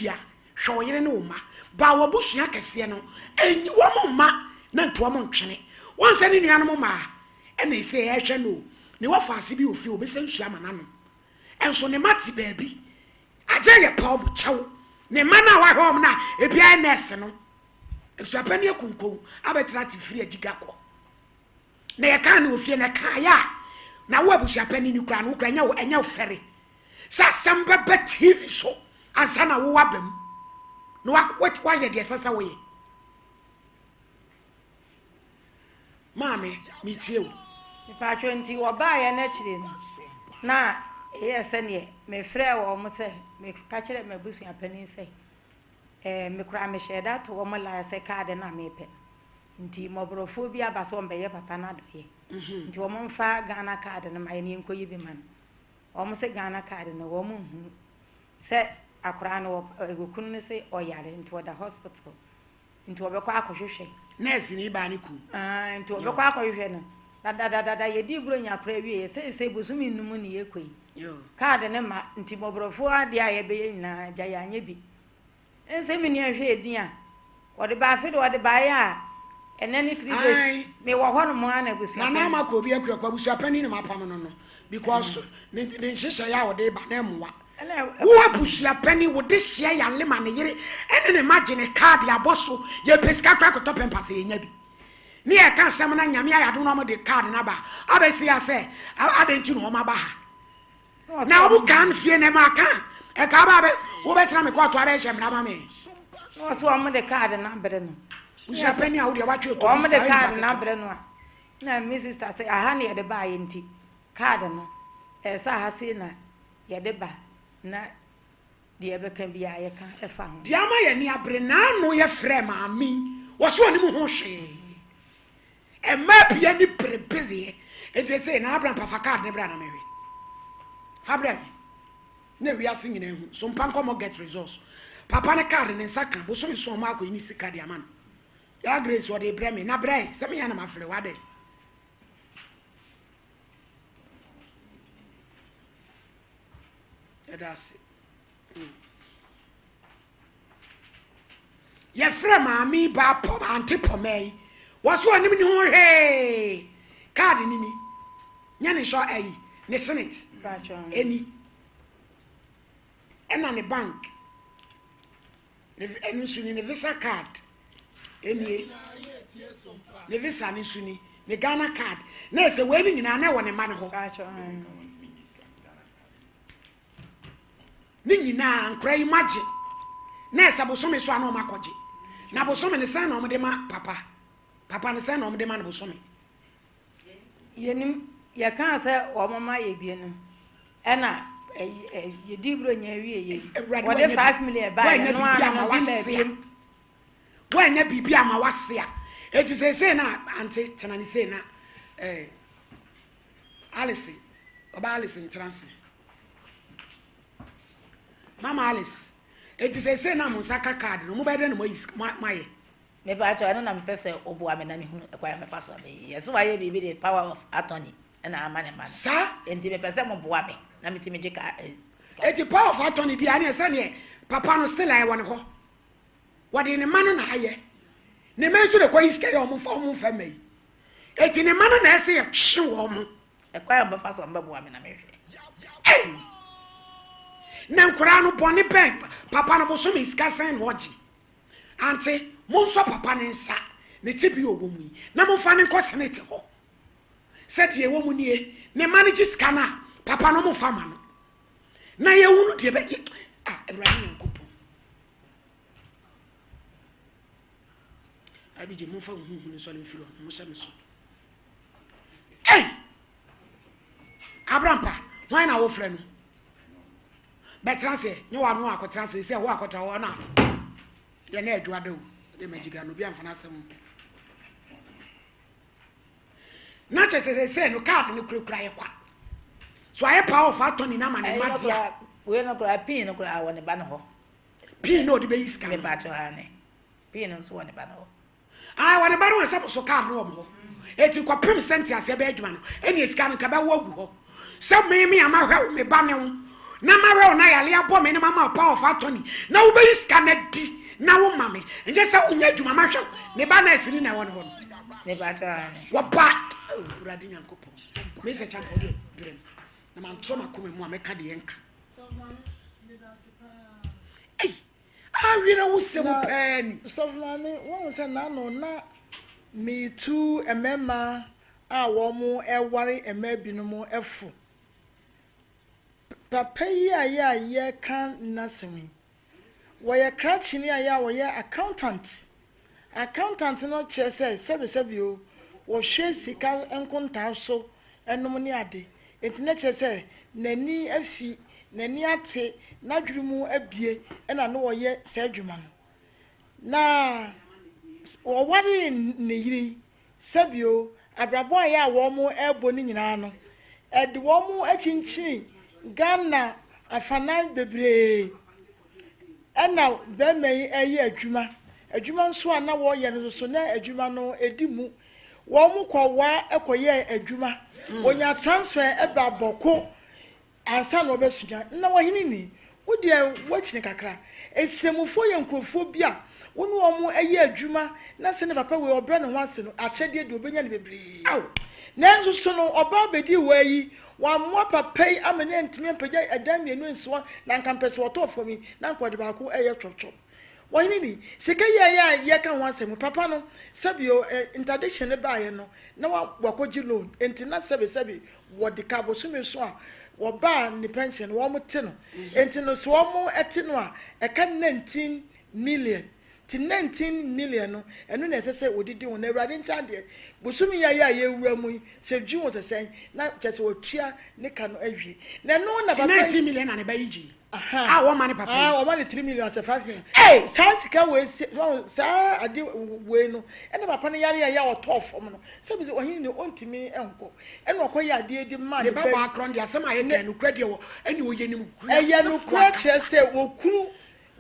bi a, hwɛ wo yere ne wo mma. Ba w'abusua kɛseɛ no, ɛnyi wɔn mma na nto wɔn ntwene. Wɔn sɛ ne nuanom mmaa ɛna ɛsɛ ɛhwɛ no o. Ne wɔfa ase bi wɔ fie, obɛsɛ nsuo ama n'ano. Ɛnso ne mma te baabi. Agye yɛ pa ɔmo kyɛw. Ne mma no a wahwɛ wɔn no a, ebi ayɛ nurse no. Abusuapɛni akunkum abɛtena te firi agyiga kɔ. Na yɛkaa no wɔ fie na ɛkaeɛ a, na wo abusuapɛni no kura no, wokura ɛnyɛ wo ɛnyɛ wo fɛre sɛ asɛm bɛba TV so ansa na wowɔ aba mu na wayɛ deɛ ɛsɛ sɛ woyɛ. Maame, metie wo. Mepatwo, nti wɔbaeɛ no akyire no, na ɛyɛ sɛneɛ mefrɛɛ wɔn sɛ meka kyerɛ m'abusuapanin sɛ mekora mehyɛɛ da to wɔn line sɛ card no a mepɛ no, nti mmɔborɔfoɔ bi aba sɛ wɔmbɛyɛ papa no adɔyɛ, nti wɔn mfa Ghana card no ma yɛ ne yɛnkɔyi bi ma no. Wɔn sɛ Ghana card no, wɔn nhunu sɛ akoraa no wɔ kunu no sɛ ɔyare, nti ɔda hospital, nti wɔbɛkɔ akɔhwehwɛ. Nurse ni baa ne kun. Ah, nti wɔbɛkɔ akɔhwehwɛ no dadadadada. Yɛdi Buronya koraa wie, yɛ sɛ bosome 5 ne yɛkɔ yi, card ne ma. Nti mmɔborɔfoɔ adeɛ a yɛbɛyɛ nyinaa gya, yɛanyɛ bi. Nsɛ me nua hwɛ edin a wɔde ba afe de wɔde baeɛ a, ɛnɛ ne 3 days mewɔ hɔ nom a na abusua Nana ama kɔ obi akuakɔ abusuapɛni na mapam no because ne nhyehyɛeɛ a wɔde ba na mmoa. Ɛna wo abusuapɛni, wode hyia yale ma ne yere ɛne ne ma gye ne card abɔ so. Yɛpɛ sika kora kɔtɔ pɛmpa sɛ yɛnya bi ne yɛka asɛm na Nyame ayɛ adom na ɔmode card no aba abɛsi ya sɛ adɛn nti na ɔma ba ha na ɔmo kan fie na ɛma aka ɛka aba bɛ wobɛtena me kɔɔto abɛhyɛ mmara ma me. Na wɔsɛ wɔn de card no abrɛ no. Busuapɛni a wodeɛ woatwe wɔn de card no abrɛ no a, na me sister sɛ aha ne yɛde baayɛ, nti card no ɛyɛ sɛ aha sei na yɛde ba, na deɛ ɛbɛka biara yɛka ɛfa ho. Deɛ ama yɛ ni abere naano, yɛfrɛ maame yi, wɔ so ɔnim ho hwee. Mmaa pii ani berebereɛ, nti sɛ Nana Brampa fa card ne bra na mehwɛ, fa brɛ me na wiase nyinaa hu so mpa nkɔmmɔ get results. Papa ne card ne nsa ka bosome so, ɔmo akɔyi ne sika de ama no. Yaa Grace, ɔde brɛ me na brɛ sɛ meyɛ na mafrɛ wadɛ. Ɛda ase. Yɛfrɛ maame baa pɔ ante pɔmɛ yi, wɔso ɔnim ne ho hwee. Card ni ni nyɛ ne nsɔ ayi ne SSNIT ɛni, ɛna ne bank ne ɛno nso ni, ne Visa card ɛnie, ne Visa ne nso ni, ne Ghana card. Na ɛsɛ wei ne nyinaa na ɛwɔ ne mma ne hɔ ne nyinaa. Nkora yi magye na ɛsɛ bosome so a na ɔmo akɔgye na bosome ne sɛn na ɔmo de ma papa. Papa ne sɛn na ɔmo de ma ne bosome? Yɛnim yɛkaa sɛ wɔn ma yɛ bie no, ɛna yɛdi Buronya wie yɛ Awurade, wɔde 5 million baa woanya yɛ no biribi ano ama no bi ma wase a. ebiem. Woanya biribi ama wase a, eti seesei na ante tena ne sei na Alice, ɔba Alice ntena ase. Mama Alice, eti seesei na mo nsa ka card no, mo bɛyɛ dɛ na mo ayi sika mo ayɛ? Mepa kyɛw, ɛno na mepɛ sɛ woboa me na mehunu ɛkwan a mɛfa so a mɛyi. Yɛ sɛ wayɛ biribi de power of attorney ɛna ama ne ma no. Saa. Enti mepɛ sɛ moboa me na metumi gye ka sika. Eti power of attorney di aneɛ sɛneɛ papa no still a ɛwɔ ne hɔ, wɔde ne ma no na ayɛ ne ma nso de kɔ yi sika yɛ ɔmo nfa, ɔmo nfa ma yi. Eti ne ma no na ɛsɛ yɛtwe wɔn mo. Ɛkwan a mobɛfa so a mobɛboa me na mehwɛ. Ei! Na nkoraa no bɔne bɛn? Papa no bosome sika sɛn na ɔgye? Ante monsɔ papa ne nsa ne te bi ɔwɔ mu yi na momfa ne nkɔ SSNIT hɔ sɛ deɛ ɛwɔ mu nie, ne ma no gye sika no a papa no momfa ma no na yɛhunu deɛ bɛgye. Ah, Awurade Nyankopɔn, abigye momfa wo huhu no nsɔre mfiri hɔ na mohyɛ me so. Ei, Abrampa, hwan na wofrɛ no bɛtena sɛ nyɛ wano akɔtena sɛ sɛ wo akɔtena hɔ na ate deɛ na adwoa da o de magyiga no obi amfa no asɛm na kyɛ sɛ no card no kurakura yɛ kwa so ayɛ power of attorney na ma ne mma dea. Wei no koraa, pin no koraa wɔ ne ba no hɔ. Pin na ɔde bɛyi sika no. Mepa kyɛw, ha ne pin no nso wɔ ne ba no hɔ. Ah, wɔne ba no wɔ sɛ so card no wɔ mo hɔ, eti kɔpem sɛ nte aseɛ bɛyɛ adwuma no, ɛne sika no nka bɛwɔ agu hɔ sɛ meme a mahwɛ wo me ba ne wo. na mahwɛ wo na yale abɔ me na mama wo power of attorney na wobɛyi sika no adi na woma me ɛnyɛ sɛ wonyɛ adwuma mahwɛ wo ne ba nurse ni na ɛwɔ ne hɔ no wɔba awurade nyankopɔn mesɛ kyampa wode berɛ m na mantrɔ makoma mu a mɛka deɛ nka ei awerɛ wo sɛm pɛɛ ni sɔfo maame wɔn sɛ n'ano na metu mmarima a wɔn ɛware mmaa binom ɛfo Papa yi a yɛ a yɛreka n'asɛm yi, wɔyɛ krakyeni a yɛ a wɔyɛ accountant. Accountant no kyerɛ sɛ sɛbesɛbe o, wɔhwɛ sika nkontaa so nom ne ade. Enti na kyerɛ sɛ n'ani afi, n'ani ate, n'adwene mu abue na na ɔyɛ saa adwuma no. Na ɔwaree ne yere yi, Sɛbio, abrabɔ a ɛyɛ a wɔn rebɔ no nyinaa no, ɛde wɔn akyinkyini Ghana afanan bebree. Ɛna barima yi reyɛ adwuma. Adwuma nso a na wɔreyɛ no nso so, na adwuma no ɛdi mu. Wɔn kɔwaa kɔyɛɛ adwuma. Wɔnya transfer ba Bɔko. Ansa na wɔbɛsua na w'ahene ni, wo deɛ woakyini kakra. Nsiramufoɔ yɛ nkurɔfoɔ bi a wo ne wɔn yɛ adwuma na sɛdeɛ papa wei ɔbrɛ ne ho ase no, akyɛdeɛ deɛ ɔbɛnya no bebree. Ao! Nanso so no ɔbaa bɛdii hɔ yi, wammoa papa yi ama no antumi ampagya ɛdan mmienu ansi hɔ na anka mpɛ sɛ ɔtɔɔ fam yi na anka ɔde baako reyɛ twɔtwɔ. W'ahene ni, sika yi a ɛyɛ a yɛka ho asɛm yi, papa no, sɛbi o, interdiction no baeɛ no, na wakɔgye loan, enti na sɛbi sɛbi wɔde ka bosome so a wɔbaa ne pension no wɔn te no nti no sɛ wɔn te no a ɛka 19 million ti 19 million no ɛno na ɛsɛ sɛ wɔdidi ho na awurade nkyɛn adeɛ bosome yi ayɛ a yɛwura mu yi sɛ dwi ho sɛ sɛn na kyerɛ sɛ wɔtua ne ka no awie na ɛno na papa 19 million na ne ba yi gye a wɔma ne papa yi. Wɔma ne 3 million asɛ 5 million. Hey! Saa sika wei saa ade wei no ɛna papa no yare a yɛ a ɔtɔɔ fam no sɛ bi sɛ ɔhene ne ɔntumi nkɔ ɛna ɔkɔ yɛ adeɛ di ma ne ba baa korɔ deɛ asɛm a yɛka nokorɛ deɛ wɔ ɛne ɔyɛ nim ɛyɛ nokorɛ kyerɛ sɛ wɔkunu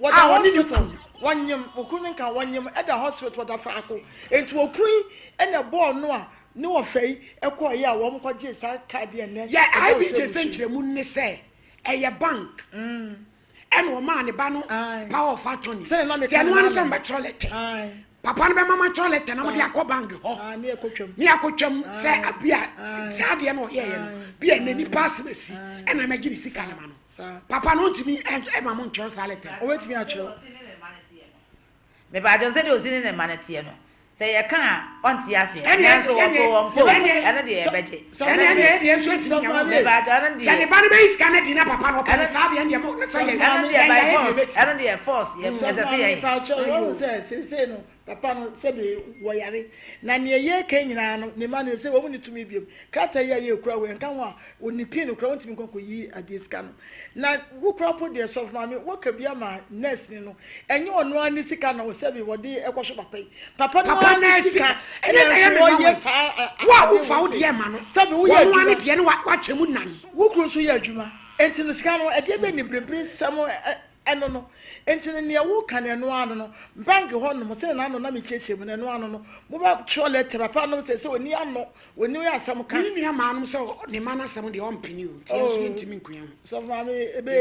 wɔda hospital wɔnyem wɔkunu no nka wɔnyem ɛda hospital wɔda faako nti wɔkunu yi ɛna bɔɔl no a ne wɔfɛ yi ɛkɔɔ yɛ a wɔn kɔgye saa kaadi ɛnɛ yɛ IBJ sɛ nkyerɛmu ne sɛ ɛyɛ bank ɛna ɔmaa ne ba no power of attorney Sɛdeɛ na nti meka ɛno no ano na sɛ mbɛtwerɛ lɛtɛ papa no bɛma matwerɛ lɛtɛ na mode akɔ bank hɔ ne yɛkɔtwam ne akɔtwam sɛ abia saa adeɛ no ɔyɛɛyɛ no bia ɛnɛ nipa asɛm asi ɛna mɛgye ne sika no ma no papa no ntumi ɛma mo ntwerɛ saa lɛtɛ no. Ɔbɛtumi atwerɛ. Mepaakyɛw sɛdeɛ osi ne ne mma no teɛ no sɛ yɛka a ɔnte aseɛ nanso wɔfo wɔn mpo ɛno deɛ yɛbɛgye. Ɛne ɛne ɛdeɛ nso ɛtumi nya wɔn. Mepaakyɛw ɛno deɛ. Sɛ ne ba no bɛyi sika no adi na papa no ɔpɛ no saa deɛ ɛndeɛ mo ne sɛ yɛ ɛno deɛ by force ɛno deɛ force yɛ ɛsɛ sɛ yɛyɛ. Mepaakyɛw wɔn sɛ seesei no papa no sɛbi wɔyare na nea yɛka nyinaa no ne mma no sɛ wɔn ne tumi biom krataa yi a yɛkura wɔ ɛnka ho a wɔn pin no kura wɔntumi nkɔ nkɔyi adeɛ sika no Na wo koraa mpo deɛ sɔfo maame woaka bi ama nurse ni no ɛnyɛ ɔno ara ne sika na ɔsɛbi wɔde ɛkɔhwɛ papa yi papa no Papa ara ne nurse sika ɛnyɛ ɛna na ɛyɛ nso me wɔyɛ nwanwa saa wo a adeɛ wofa wei wo sei deɛ ma no sɛbi woyɛ wɔno ara ne adwuma deɛ no wakyɛ mu nan. Wo kunu nso yɛ adwuma nti no sika no ɛdeɛ bɛn ne mprempren sɛm ɛno no nti no neɛ woka no ɛno ara no bank hɔ nom sɛdeɛ n'ano na mekyerɛkyerɛ mu no ɛno ano no mobɛtwerɛ letter papa nom sɛ sɛ ɔni ano Wɔnni wo asɛm ka. Me ne nua maa nom sɛ ne mma no asɛm deɛ ɔmpene o, nti yɛn nso yɛntumi nko yɛn ho. Sɔfo maame ebe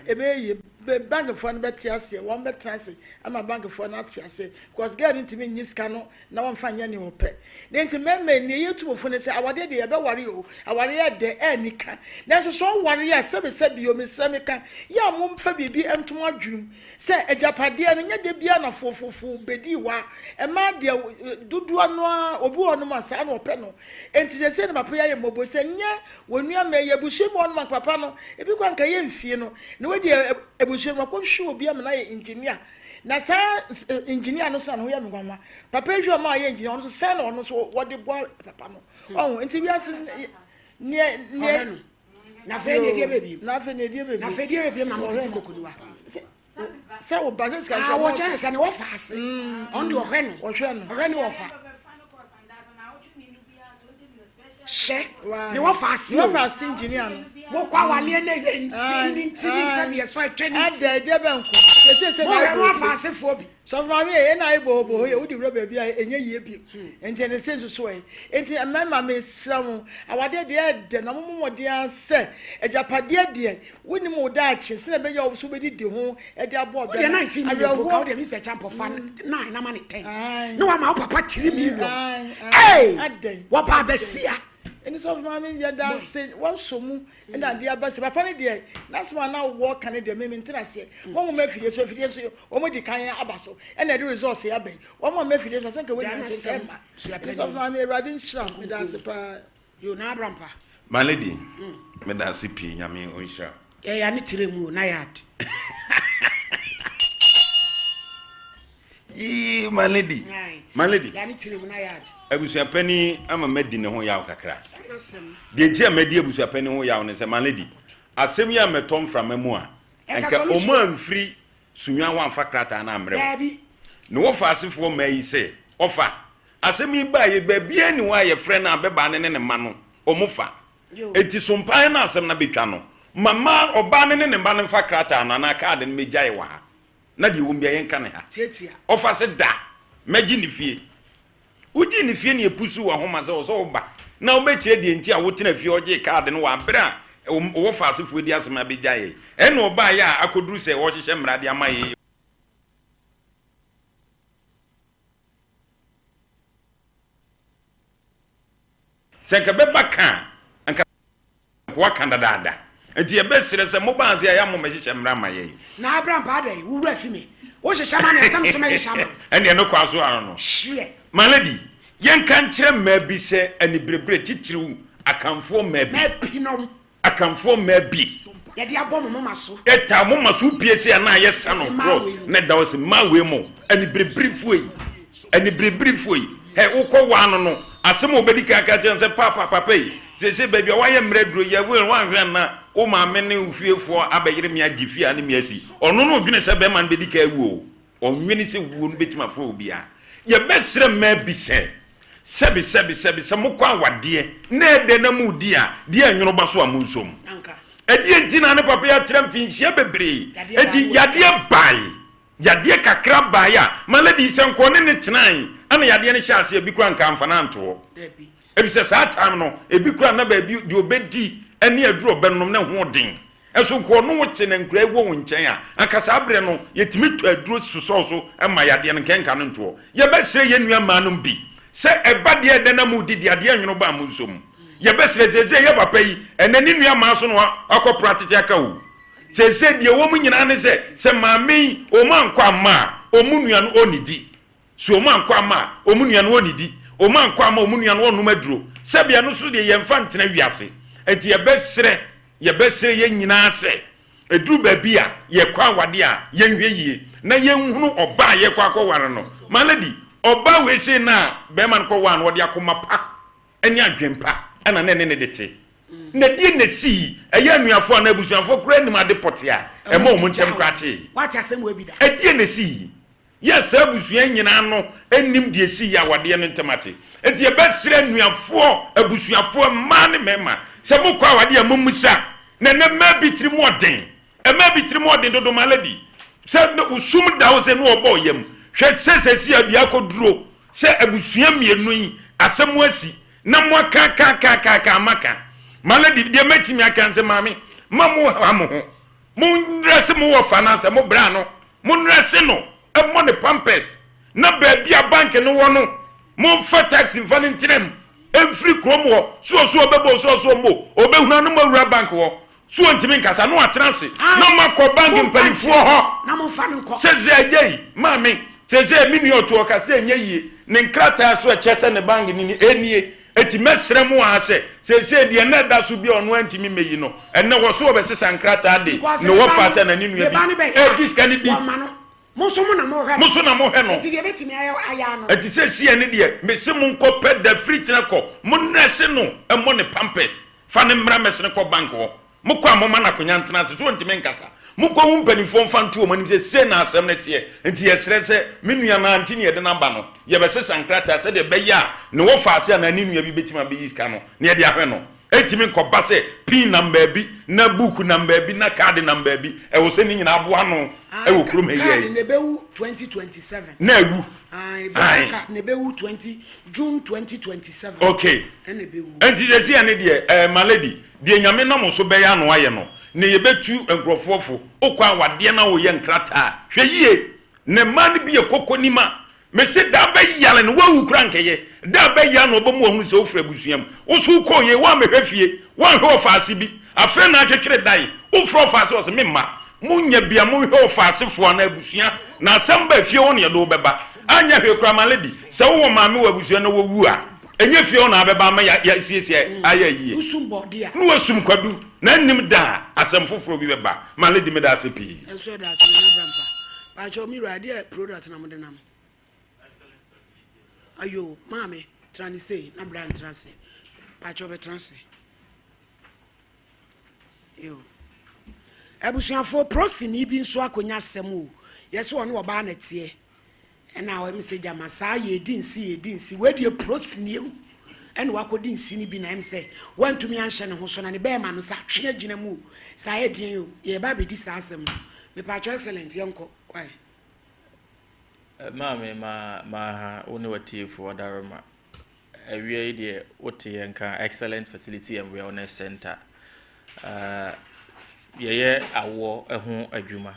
ebe yie bankfoɔ no bɛte aseɛ wɔn bɛtena ase ama bankfoɔ no ate aseɛ because girl no ntumi nyi sika no na wɔmfa nyɛ nea ɔpɛ ne nti mmarima nea yɛ tumufo ne sɛ awadeɛ deɛ yɛbɛware o awareɛ ɛdɛ ɛni ka nanso sɛ ɔware a sɛbesɛbe o mesrɛ meka yɛ a momfa biribi ntom adwenem Sɛ agyapadeɛ no, nyɛ da biara na foofofoo bɛdi hɔ a, mmaa deɛ dodoɔ no ara, obi wɔ hɔnom a saa na ɔpɛ no. Enti seesei na papa yi ayɛ mmɔbɔ sɛ nyɛ wɔn nua mmaa yi, abusua bi wɔ hɔnom a papa no, ebi koraa nka yɛ mfie no, na wei deɛ abusua no wakɔhwehwɛ obi ama no ayɛ engineer. Na saa engineer no nso na ne ho yɛ me nwanwa. Papa yi hwɛ ɔma ayɛ engineer, ɔno nso sɛn na ɔno nso wɔde boa papa no. Ɔho, nti wiase neɛ neɛ. Na afei na ɛdeɛ bɛbiem. Na afei na ɛdeɛ bɛbiem. Na afei deɛ bɛbiem na mo tete kokoniwa. Sɛ wo ba sɛ sika sɛ. Awɔ kyɛn sɛ ne wɔfa ase. Ɔno deɛ ɔhwɛ no. Ɔhwɛ no. Ɔhwɛ ne wɔfa. Hyɛ ne wɔfa ase o. Ne wɔfa ase engineer no. Mokɔ awaleɛ na nti ne nti ne nsɛm yɛ sɔ ɛtwɛ ne ti. Adɛn deɛ bɛn nko. Yɛsɛ sɛ na ayɛ mo afaasefoɔ bi. Sɔfo maame yɛ na ayɛ bohoboho yɛ wode wura baabi a ɛnyɛ yie bio. Nti ɛne sɛ nsusu ɛ. Nti mmarima mesrɛ mo awadeɛ deɛ ɛdɛ na mommɔ mmɔden ara sɛ agyapadeɛ deɛ wonim wo daakye sɛdeɛ ɛbɛyɛ a wo nso wobɛdidi ho de abɔ ɔbra no. Wodeɛ 19 million po ka wodeɛ Mister Champɔ fa 9 na ma ne 10 na wama wo papa 3 million. Ei! Wɔba abasia. Ɛni sɔfo maame yɛ danse wɔsɔ mu ɛna adeɛ aba sɛ papa no deɛ n'asɛm a na wɔka no deɛ meme nte aseɛ wɔn mo afidie so afidie so wɔn di kan aba so ɛna ɛde results yɛ aba yi wɔn mo afidie so asɛnka wɔn nyinaa so nka ɛma ɛni sɔfo maame awurade nhyira me danse paa. Yo na abrampa. My lady me danse pii nyame onhyira. Yɛ ya ne tire mu o na yard. Yii my lady my lady. Ya ne tire mu na yard. Abusuapani ama madi ne ho yaw kakra. Deɛ nti a madi abusuapani ho yaw ne sɛ my lady asɛm yi a mɛtɔ mframa mu a nka ɔmo amfiri Sunyani wamfa krataa no ammrɛ wo. Ne wɔfa asefoɔ mmaa yi sɛ ɔfa Asɛm yi baeɛ, baabiara nni hɔ a yɛfrɛ no a bɛbaa no ne ne mma no, wɔfa. Enti so mpaeɛ no asɛm no abɛtwa no? Ma mmaa, ɔbaa no ne ne mma no mfa krataa no anaa kaade no mmɛgyae wɔ ha, na deɛ ɛwɔ mu biara yɛnka no ha. Ɔfa se da, mɛgye ne fie. Wogyee ne fie na yɛpusuu w'ahoma sɛ ɔsɛ woba na wobɛkyerɛ deɛ nti a wotena fie a ɔgyee kaade no wɔ aberɛ a wɔfa asefoɔ di asɛm abɛgyae yɛn. Ɛnna ɔbaeɛ a akɔduru sɛ ɔrehyehyɛ mmara de ama yɛn. Sɛ nka bɛba ka a, anka wɔaka dadaada. Enti yɛbɛsrɛ sɛ moba ase a, yɛ a mommɛhyehyɛ mmara mma yɛn. Na Abraham paa dɛn? Wo werɛ afi me? Wohyehyɛ ma me a, sɛ me nso mɛhyehyɛ ama wo. Ɛnneɛ no kwan so ara no. Hyeɛ. My lady, yɛnka nkyerɛ mmaa bi sɛ aniberebere, titiriw Akanfoɔ mmaa bi. Mmaa binom. Akanfoɔ mmaa bi. Yɛde abɔ mo moma so. Ɛtaa moma so wopie sei a na ayɛ sa no cross na ɛda hɔ sɛ mmaa wei mo anibereberefoɔ yi anibereberefoɔ yi hɛ wokɔ waa no no asɛm a wɔbɛdi kan aka kyerɛ no sɛ paapa papa yi seesei baabi a woayɛ mmerɛ duro yɛ will woanhwɛ anna wo maame ne wo fiefoɔ abɛyere me agye fie a ne me asi ɔno no ɔdwene sɛ bɛrima no bɛdi kan awu o Ɔnnwene sɛ wuo no bɛtumi afa obiara. Yɛbɛsrɛ mmaa bi sɛ, sɛbe, sɛbe, sɛbe, sɛ mokɔ awadeɛ na ɛdɛ na moredi a, deɛ ɛnwono ba so a monsɔ mu. Ɛdeɛn nti na ne papa yi atra mfinhyia bebree? Enti yadeɛ bae, yadeɛ kakra bae a, ma lady yi sɛ nka ɔne no tenae ɛna yadeɛ no hyɛɛ aseɛ, ebi koraa nka amfa no anto hɔ. Efisɛ saa time no, ebi koraa na baabi deɛ ɔbɛdi ne aduro a ɔbɛnom no ho den. Nso nka ɔne wo te na nkuraa yi wɔ wo nkyɛn a, anka saa berɛ no yɛtumi tɔ aduro sosɔw so ma yadeɛ no nka ɛnka no ntoɔ. Yɛbɛsrɛ yɛn nua mmaa nom bi sɛ ɛba deɛ ɛdɛ na moredi deɛ adeɛ nwono ba a monsɔ mu. Yɛbɛsrɛ seesei yɛ papa yi ɛnɛ ne nua mmaa so na wakɔ pra tete aka o. Seesei deɛ ɛwɔ mu nyinaa ne sɛ, sɛ maame yi wɔn ankɔ amma a, wɔn nua no ɔnnidi. So wɔn ankɔ amma a, wɔn nua no ɔnnidi? Wɔn ankɔ amma a, wɔn nua no ɔnnom aduro? Sɛbea no so deɛ yɛmfa ntena wiase. Enti yɛbɛsrɛ, yɛbɛsrɛ yɛn nyinaa sɛ, ɛduru baabi a yɛkɔ awadeɛ a, yɛnhwɛ yie na yɛnhunu ɔbaa a yɛrekɔ akɔware no. My lady, ɔbaa wei sei no a barima no kɔwaa no, ɔde akoma pa ne adwene pa na na ɛne no de te. Na deɛ na ɛsii, ɛyɛ anuafoɔ anaa abusuafoɔ koraa nnim ade pɔtee a ɛma wɔn ntam koraa tee. Ɛdeɛn na ɛsii? Yɛ saa abusua yi nyinaa no nnim deɛ ɛsii yɛ awadeɛ no ntɛm ate. Enti yɛbɛsrɛ anuafoɔ, abusuafoɔ, mmaa ne mmarima, sɛ mokɔ awadeɛ a mommisa. Na ɛnnɛ mmaa bi tiri mu ɔden. Mmaa bi tiri mu ɔden dodo my lady. Sɛ wo sum da hɔ sɛ ne ɔbɔ wo yam. Hwɛ sɛ sɛsi a deɛ akɔduro sɛ abusua mmienu yi asɛm asi na moaka aka aka aka aka maka. My lady deɛ mɛtumi aka ne sɛ maame mma mo ha mo ho. Monnrɛse mo wɔfa no ansa mo bra no. Monnrɛse no, mmɔ no pampers, na baabi a bank no wɔ no, momfa taxi mfa no ntena mu mfiri kurom hɔ. So ɔso ɔbɛbɔ o, so ɔso ɔmmɔ o, ɔbɛhunu a na moawura bank hɔ. So ɔntumi nkasa na watena ase na moakɔ bank mpanimfoɔ hɔ. Sɛ sɛ agya yi, maame, seesei me nua ɔto ɔka sɛ ɛnyɛ yie, ne nkrataa so ɛkyɛ sɛ ne bank no ni, ɛnie. Enti mɛsrɛ mo ara sɛ, seesei deɛ na ɛda so bi a ɔno antumi mmɛyi no, ɛnnɛ wɔ so wɔbɛsesa nkrataa de ne wɔfa sɛ na ne nua bi redi sika no di. Mo nso na mohwɛ no. Enti seesei ɛno deɛ, mese monkɔ pɛ da firi kyena kɔ, monnɛse no mmɔ no pampers, fa no mmra mmɛsene kɔ bank hɔ. Mokɔ a, momma no akonya ntena ase, so ɔntumi nkasa? Monkɔhu mpanimfoɔ mfa nto wɔn anim sɛ, 'Sei na asɛm no teɛ. Enti yɛsrɛ sɛ, me nua no ara nti na yɛde no aba no, yɛbɛsesa nkrataa sɛdeɛ ɛbɛyɛ a ne wɔfaase anaa ne nua bi bɛtumi abɛyi sika no na yɛde ahwɛ no. Ɛntumi nkɔba sɛ pin nam baabi na book nam baabi na card nam baabi. Ɛwɔ sɛ ne nyinaa aboa ano wɔ kurom ha yi ara yi. Card na ɛbɛwu 2027. Na awu. Ae, voter card na ɛbɛwu 20 June 2027. Okay. Ɛna ɛbɛwu. Ɛnti sɛsi ɛne deɛ, eh, my lady, deɛ Nyame nam wo so bɛyɛ ano ayɛ no, na yɛbɛtu nkurɔfoɔ fo. Wokɔ awadeɛ na woyɛ nkrataa a, hwɛ yie. Na mmaa no bi yɛ kɔkɔnim a, mese da bɛ yare no woawu koraa nkɛyɛ da bɛ yare no ɔbɛmu wahunu sɛ wofiri abusua mu wo so wokɔɔ yei woammɛhwɛ fie woanhwɛ ɔfaase bi afei na atwetwere dan wofrɛ ɔfaase ɔse me mma monya bia monhwɛ ɔfaasefoɔ anaa abusua na asɛm ba fie hɔ na yɛde wo bɛba anyɛ hwee koraa ma lady sɛ wowɔ maame wɔ abusua na wɔwu a ɛnyɛ fie hɔ na abɛba ama yɛasiesie ayɛ yie na wasum kwadu na nnim da a asɛm foforɔ bi bɛba ma lady meda ase pii. Ɛnso ɛda ase Nana Brampa. Pakyɛw me wura ɛdeɛ product na mode nam? Ayoo maame tra ne sei na bra ntra ase. Pakyɛw bɛtra ase. Yoo. Abusuafoɔ prosini bi nso akɔnya asɛm o. Yɛsɛ ɔne ɔbaa na ɛteɛ. Ɛna ɔyɛ me sɛ gyama saa yɛredi nse yɛredi nse wei deɛ prosini o ɛna wakɔdi nse no bi na ɛm sɛ wantumi anhyɛ ne ho so na ne bɛɛma no sɛ atwe agyina mu o sɛ ayɛ deɛn o yɛreba abɛdi saa asɛm no mepatwɔ excellent yɛnkɔ why. Maame ma ma wo ne w'atiefoɔ adaworoma. Awia yi deɛ wote yɛn nka Excellent Fertility and Wellness Center. Uh, yɛyɛ awoɔ ho adwuma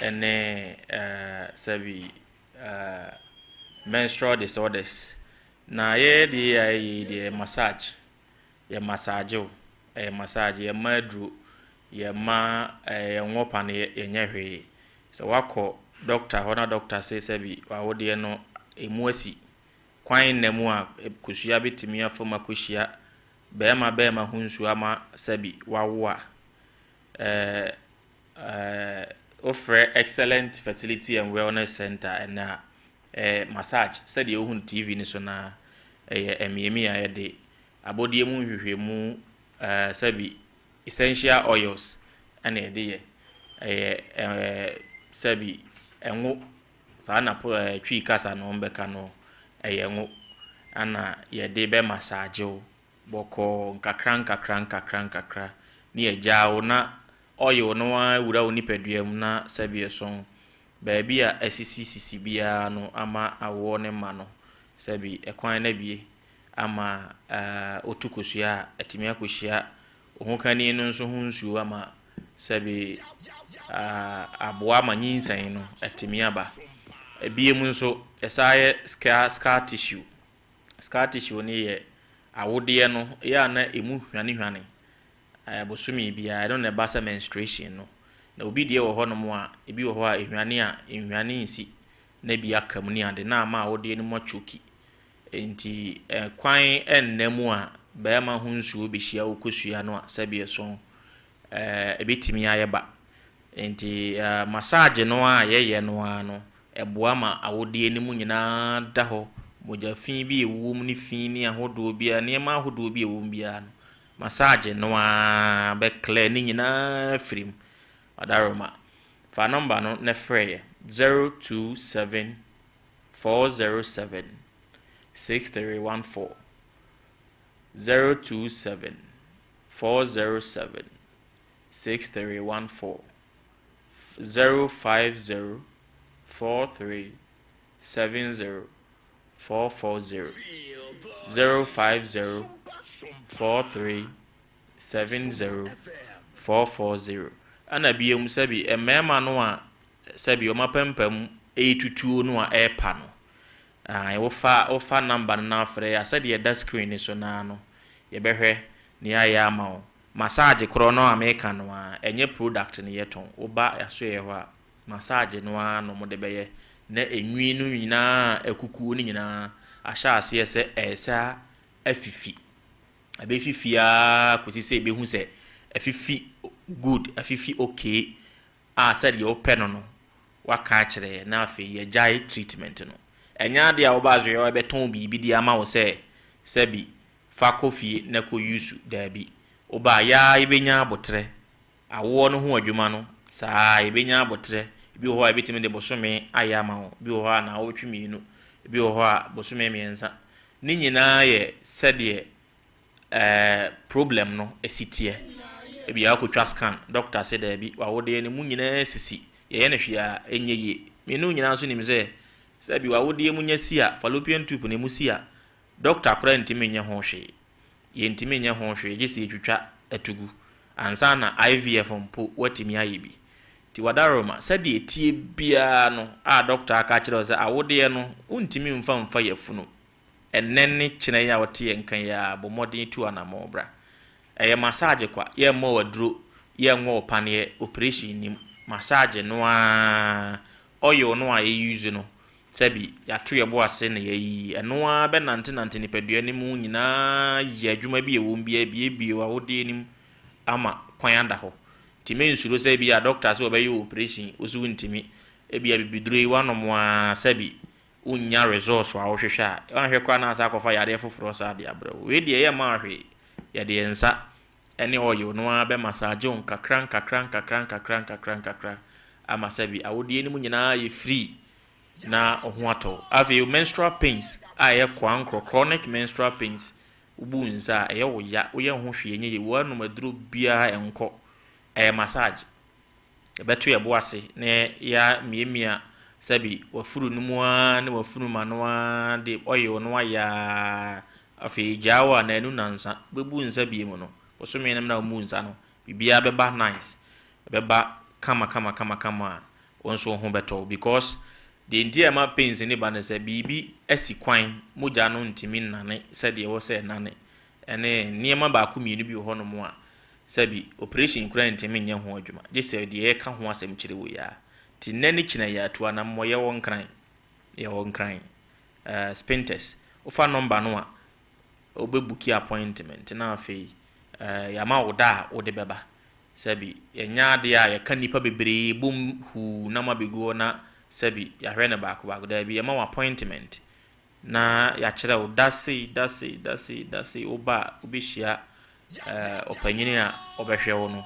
ɛne uh, sɛbi uh, menstrual disorders. Na yɛyɛ deɛ yɛ ayɛ yi deɛ massage. Yɛ massage o, ɛyɛ massage, yɛmma aduro, yɛmma ɛɛ yɛnwɔ paneɛ, yɛnyɛ hwee. Sɛ woakɔ doctor hɔ na doctor se sɛbi w'awodeɛ no emu asi, Kwan nna mu a kosua betumi afa mu akohyia barima barima ho nsuo ama sɛbi wawo a, ɛɛ ɛɛ wofrɛ Excellent Fertility and Wellness Center ɛnnɛ a, ɛyɛ massage sɛdeɛ wohu no TV no so no ara. Ɛyɛ amiamia a yɛde abɔdeɛ mu nhwehwɛmu ɛɛ sɛbi essential oils ɛna yɛde yɛ. Ɛyɛ ɛɛ sɛbi ngo Saa na Twi kasa no wɔbɛka no, ɛyɛ ngo na yɛde bɛ massage wo bɔkɔɔ nkakra nkakra nkakra nkakra ne yɛgyaa wo na oil no ara wura wo nipadua mu na sɛbi ɛsɔn baabi a asisi sisi biara no ama awoɔ no mma no sɛbi ɛkwan no abue ama wotu kosua a atumi akɔhyia Ohokani no nso ho nsuo ama sɛbe aboa ma nyinsɛn no atumi aba. Ebiem nso, ɛsan yɛ scar scar tissue. Scar tissue no yɛ awodeɛ no yɛ a na ɛmu hwanehwane bosome biara, ɛno na ɛba sɛ menstruation no. Na obi deɛ wɔ hɔnom a, ebi wɔ hɔ a ɛhwane a, ɛnhwane nsi na ebi aka mu ne ade na ama awodeɛ no mu atwoki. Enti kwan nna mu a barima ho nsuo bɛhyia wo kosua no a sɛbi ɛso ɛbɛtumi ayɛ ba. Enti massage no a yɛyɛ no ara no, ɛboa ma awodeɛ no mu nyinaa da hɔ. Mogya fi bi a ɛwɔ mu ne fi ne ahodoɔ biara, nneɛma ahodoɔ bi a ɛwɔ mu biara no, massage no ara bɛ clear ne nyinaa afiri mu. Ɔdaroma, fa number no na frɛ yɛ, 027 407 6314 027 407 6314 050 43 70 440 050 43 70 440 Ɛna biom sɛbi mmarima no a Sɛbi wɔn apampam retutuo no a ɛrepa no, ae, wofa, wofa number no na wofrɛ a, sɛdeɛ ɛda screen no so no ara no, yɛbɛhwɛ na yɛayɛ ama wo. Massage korɔ no a meka no ara, ɛnyɛ product no yɛtɔn. Woba asoɛeɛ hɔ a, massage no ara na wɔde bɛyɛ na enwi no nyinaa a akukuo no nyinaa ahyɛ aseɛ sɛ ɛresa afifi. Ɛbɛfifi ara kɔsi sɛ yɛbɛhu sɛ afifi good, afifi okay. a sɛdeɛ wopɛ no no waka akyerɛ yɛn na afei yɛgyae treatment no. Ɛnyɛ adeɛ a woba asoɛeɛ hɔ yɛbɛtɔn biribi de ama wo sɛ sɛbi fa kɔ fie na kɔ use, daabi. Woba a yɛ ara yɛbɛnya aboterɛ, awoɔ no ho adwuma no saa ara yɛbɛnya aboterɛ, ebi wɔ hɔ a yɛbɛtumi de bosome ayɛ ama wo, ebi wɔ hɔ a naawɔtwe mmienu, ebi wɔ hɔ a bosome mmiɛnsa. Ne nyinaa yɛ sɛdeɛ. ɛɛ problem no si teɛ. Ebia woakɔtwa scan, doctor se daabi, w'awodeɛ no mu nyinaa sisi, yɛyɛ no hwee a ɛnyɛ yie. Me ne wo nyinaa nso nim sɛ, sɛbi w'awodeɛ mu nya si a, fallopian tube no emu si a, doctor koraa ntumi nyɛ ho hwee. Yɛntumi nyɛ ho hwee gye sɛ yɛtwitwa to gu ansa na IVF mpo woatumi ayɛ bi. Nti w'adaworoma, sɛdeɛ ɛteɛ biara no a doctor aka akyerɛ wo sɛ awodeɛ no wontumi mfa mfa yafunu, Ɛnnɛ ne kyena yi a wote yɛn nka yi ara, bɔ mmɔden tu anammɔn bra. Ɛyɛ massage kwa, yɛmmɔ wo aduro, yɛnwɔ wo paneɛ, operation nnim. Massage no ara, oil no a yɛ use no, sɛbi yɛato yɛn bo ase na yɛayiyi, ɛno ara bɛnantenante nipadua no mu nyinaa ayi adwuma bi a ɛwɔ mu biara, abuebue w'awodeɛ no mu ama kwan ada hɔ. Nti mensuro sɛ ebia doctor sɛ ɔbɛyɛ wo operation, wo nso wontumi. Ebia bibiduro yi woanom ara, sɛbi wonnya results a wohwehwɛ a, woanhwɛ koraa na asan akɔfa yareɛ foforɔ saa de abrɛ wo. Wei deɛ yɛmma wo hwee, yɛde yɛn nsa ne oil no ara bɛ massage wo nkakra nkakra nkakra nkakra nkakra nkakra ama sɛbi awodeɛ no mu nyinaa ayɛ free na wo ho atɔ wo. Afei menstrual pains a ɛyɛ koankorɔ, chronic menstrual pains, wobu wo nsa a ɛyɛ wo ya, woyɛ wo ho hwee ɛnyɛ yie, woanom aduro biara ɛnkɔ, ɛyɛ massage. Yɛbɛto yɛn bo ase na yɛamiamia sɛbi w'afuru no mu ara ne w'afunuma no ara de oil no ayɛ ara. Afei gyaa wo a naanu nansa wobɛbu nsa bio no, bosome no mmerɛ a wommu nsa no, biribiara bɛba nice. Ɛbɛba kama kama kama kama a wo nso wo ho bɛtɔ wo because deɛ nti a ɛma pains no ba ne sɛ biribi asi kwan, mogya no ntumi nnane sɛdeɛ ɛwɔ sɛ ɛnane ɛne nneɛma baako mmienu bi wɔ hɔnom a Sɛbi, oprehyɛn koraa ntumi nyɛ ho adwuma, gye sɛ deɛ yɛka ho asɛm kyerɛ wo yi ara. Nti nnɛ ne kyina yi atu anammɔ, yɛwɔ Nkran, yɛwɔ Nkran, eh, Spintex. Wofa nɔmba no a, wobɛbuki appointment na afei eh, yɛama wo da a wode bɛba. Sɛbi, yɛnyɛ adeɛ a yɛka nnipa bebree bom huu na moabɛgu hɔ na sɛbi, yɛahwɛ no baako baako. Daabi, yɛma wo appointment Na yɛakyerɛ wo da sei, da sei, da sei, da sei, woba a wobɛhyia ɔpanyini a ɔbɛhwɛ wo no,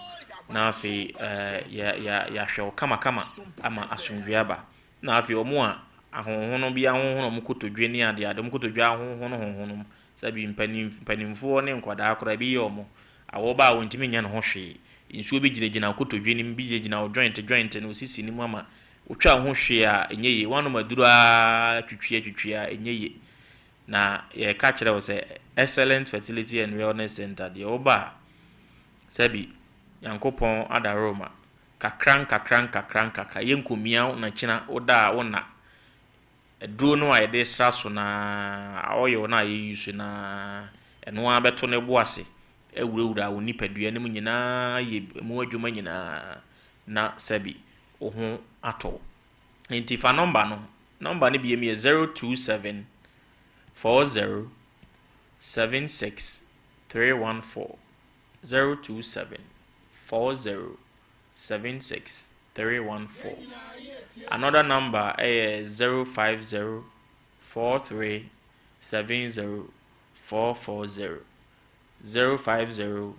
na afei yɛahwɛ wo kamakama ama asomdwoeɛ aba. Na afei wɔn a ahonhono bi ahonhono wɔn kotodwe ne adeade, wɔn kotodwe ahonhono honhono, sɛbi mpanimfoɔ ne nkwadaa koraa ebi yɛ wɔn, awɔ ba a wɔntumi nyɛ ne ho hwee, nsuo bi gyinagyina wo kotodwe no mu, bi gyinagyina wo joint joint no, wo sisi no mu ama Wotwa wo ho hwee a, ɛnyɛ yie. Woanom aduro ara twitwi atwitwi a, ɛnyɛ yie. Na yɛreka kyerɛ wo sɛ, Excellent Fertility and Wellness Center deɛ, woba a, sɛbi, Nyankopɔn adaworoma, kakra nkakra nkakra nkakra, yɛnkɔmia wo na kyina woda a wonna. Aduro no a yɛde sra so no ara, oil no a yɛ use no ara, ɛno ara bɛto ne bo ase awurawura wo nipadua no mu nyinaa ayɛ mu adwuma nyinaa na sɛbi wo ho atɔ wo. Nti fa nɔmba no, nɔmba no biom yɛ 027 40 76 314, 027 40 76 314. Another number yɛ 050 43 70 440, 050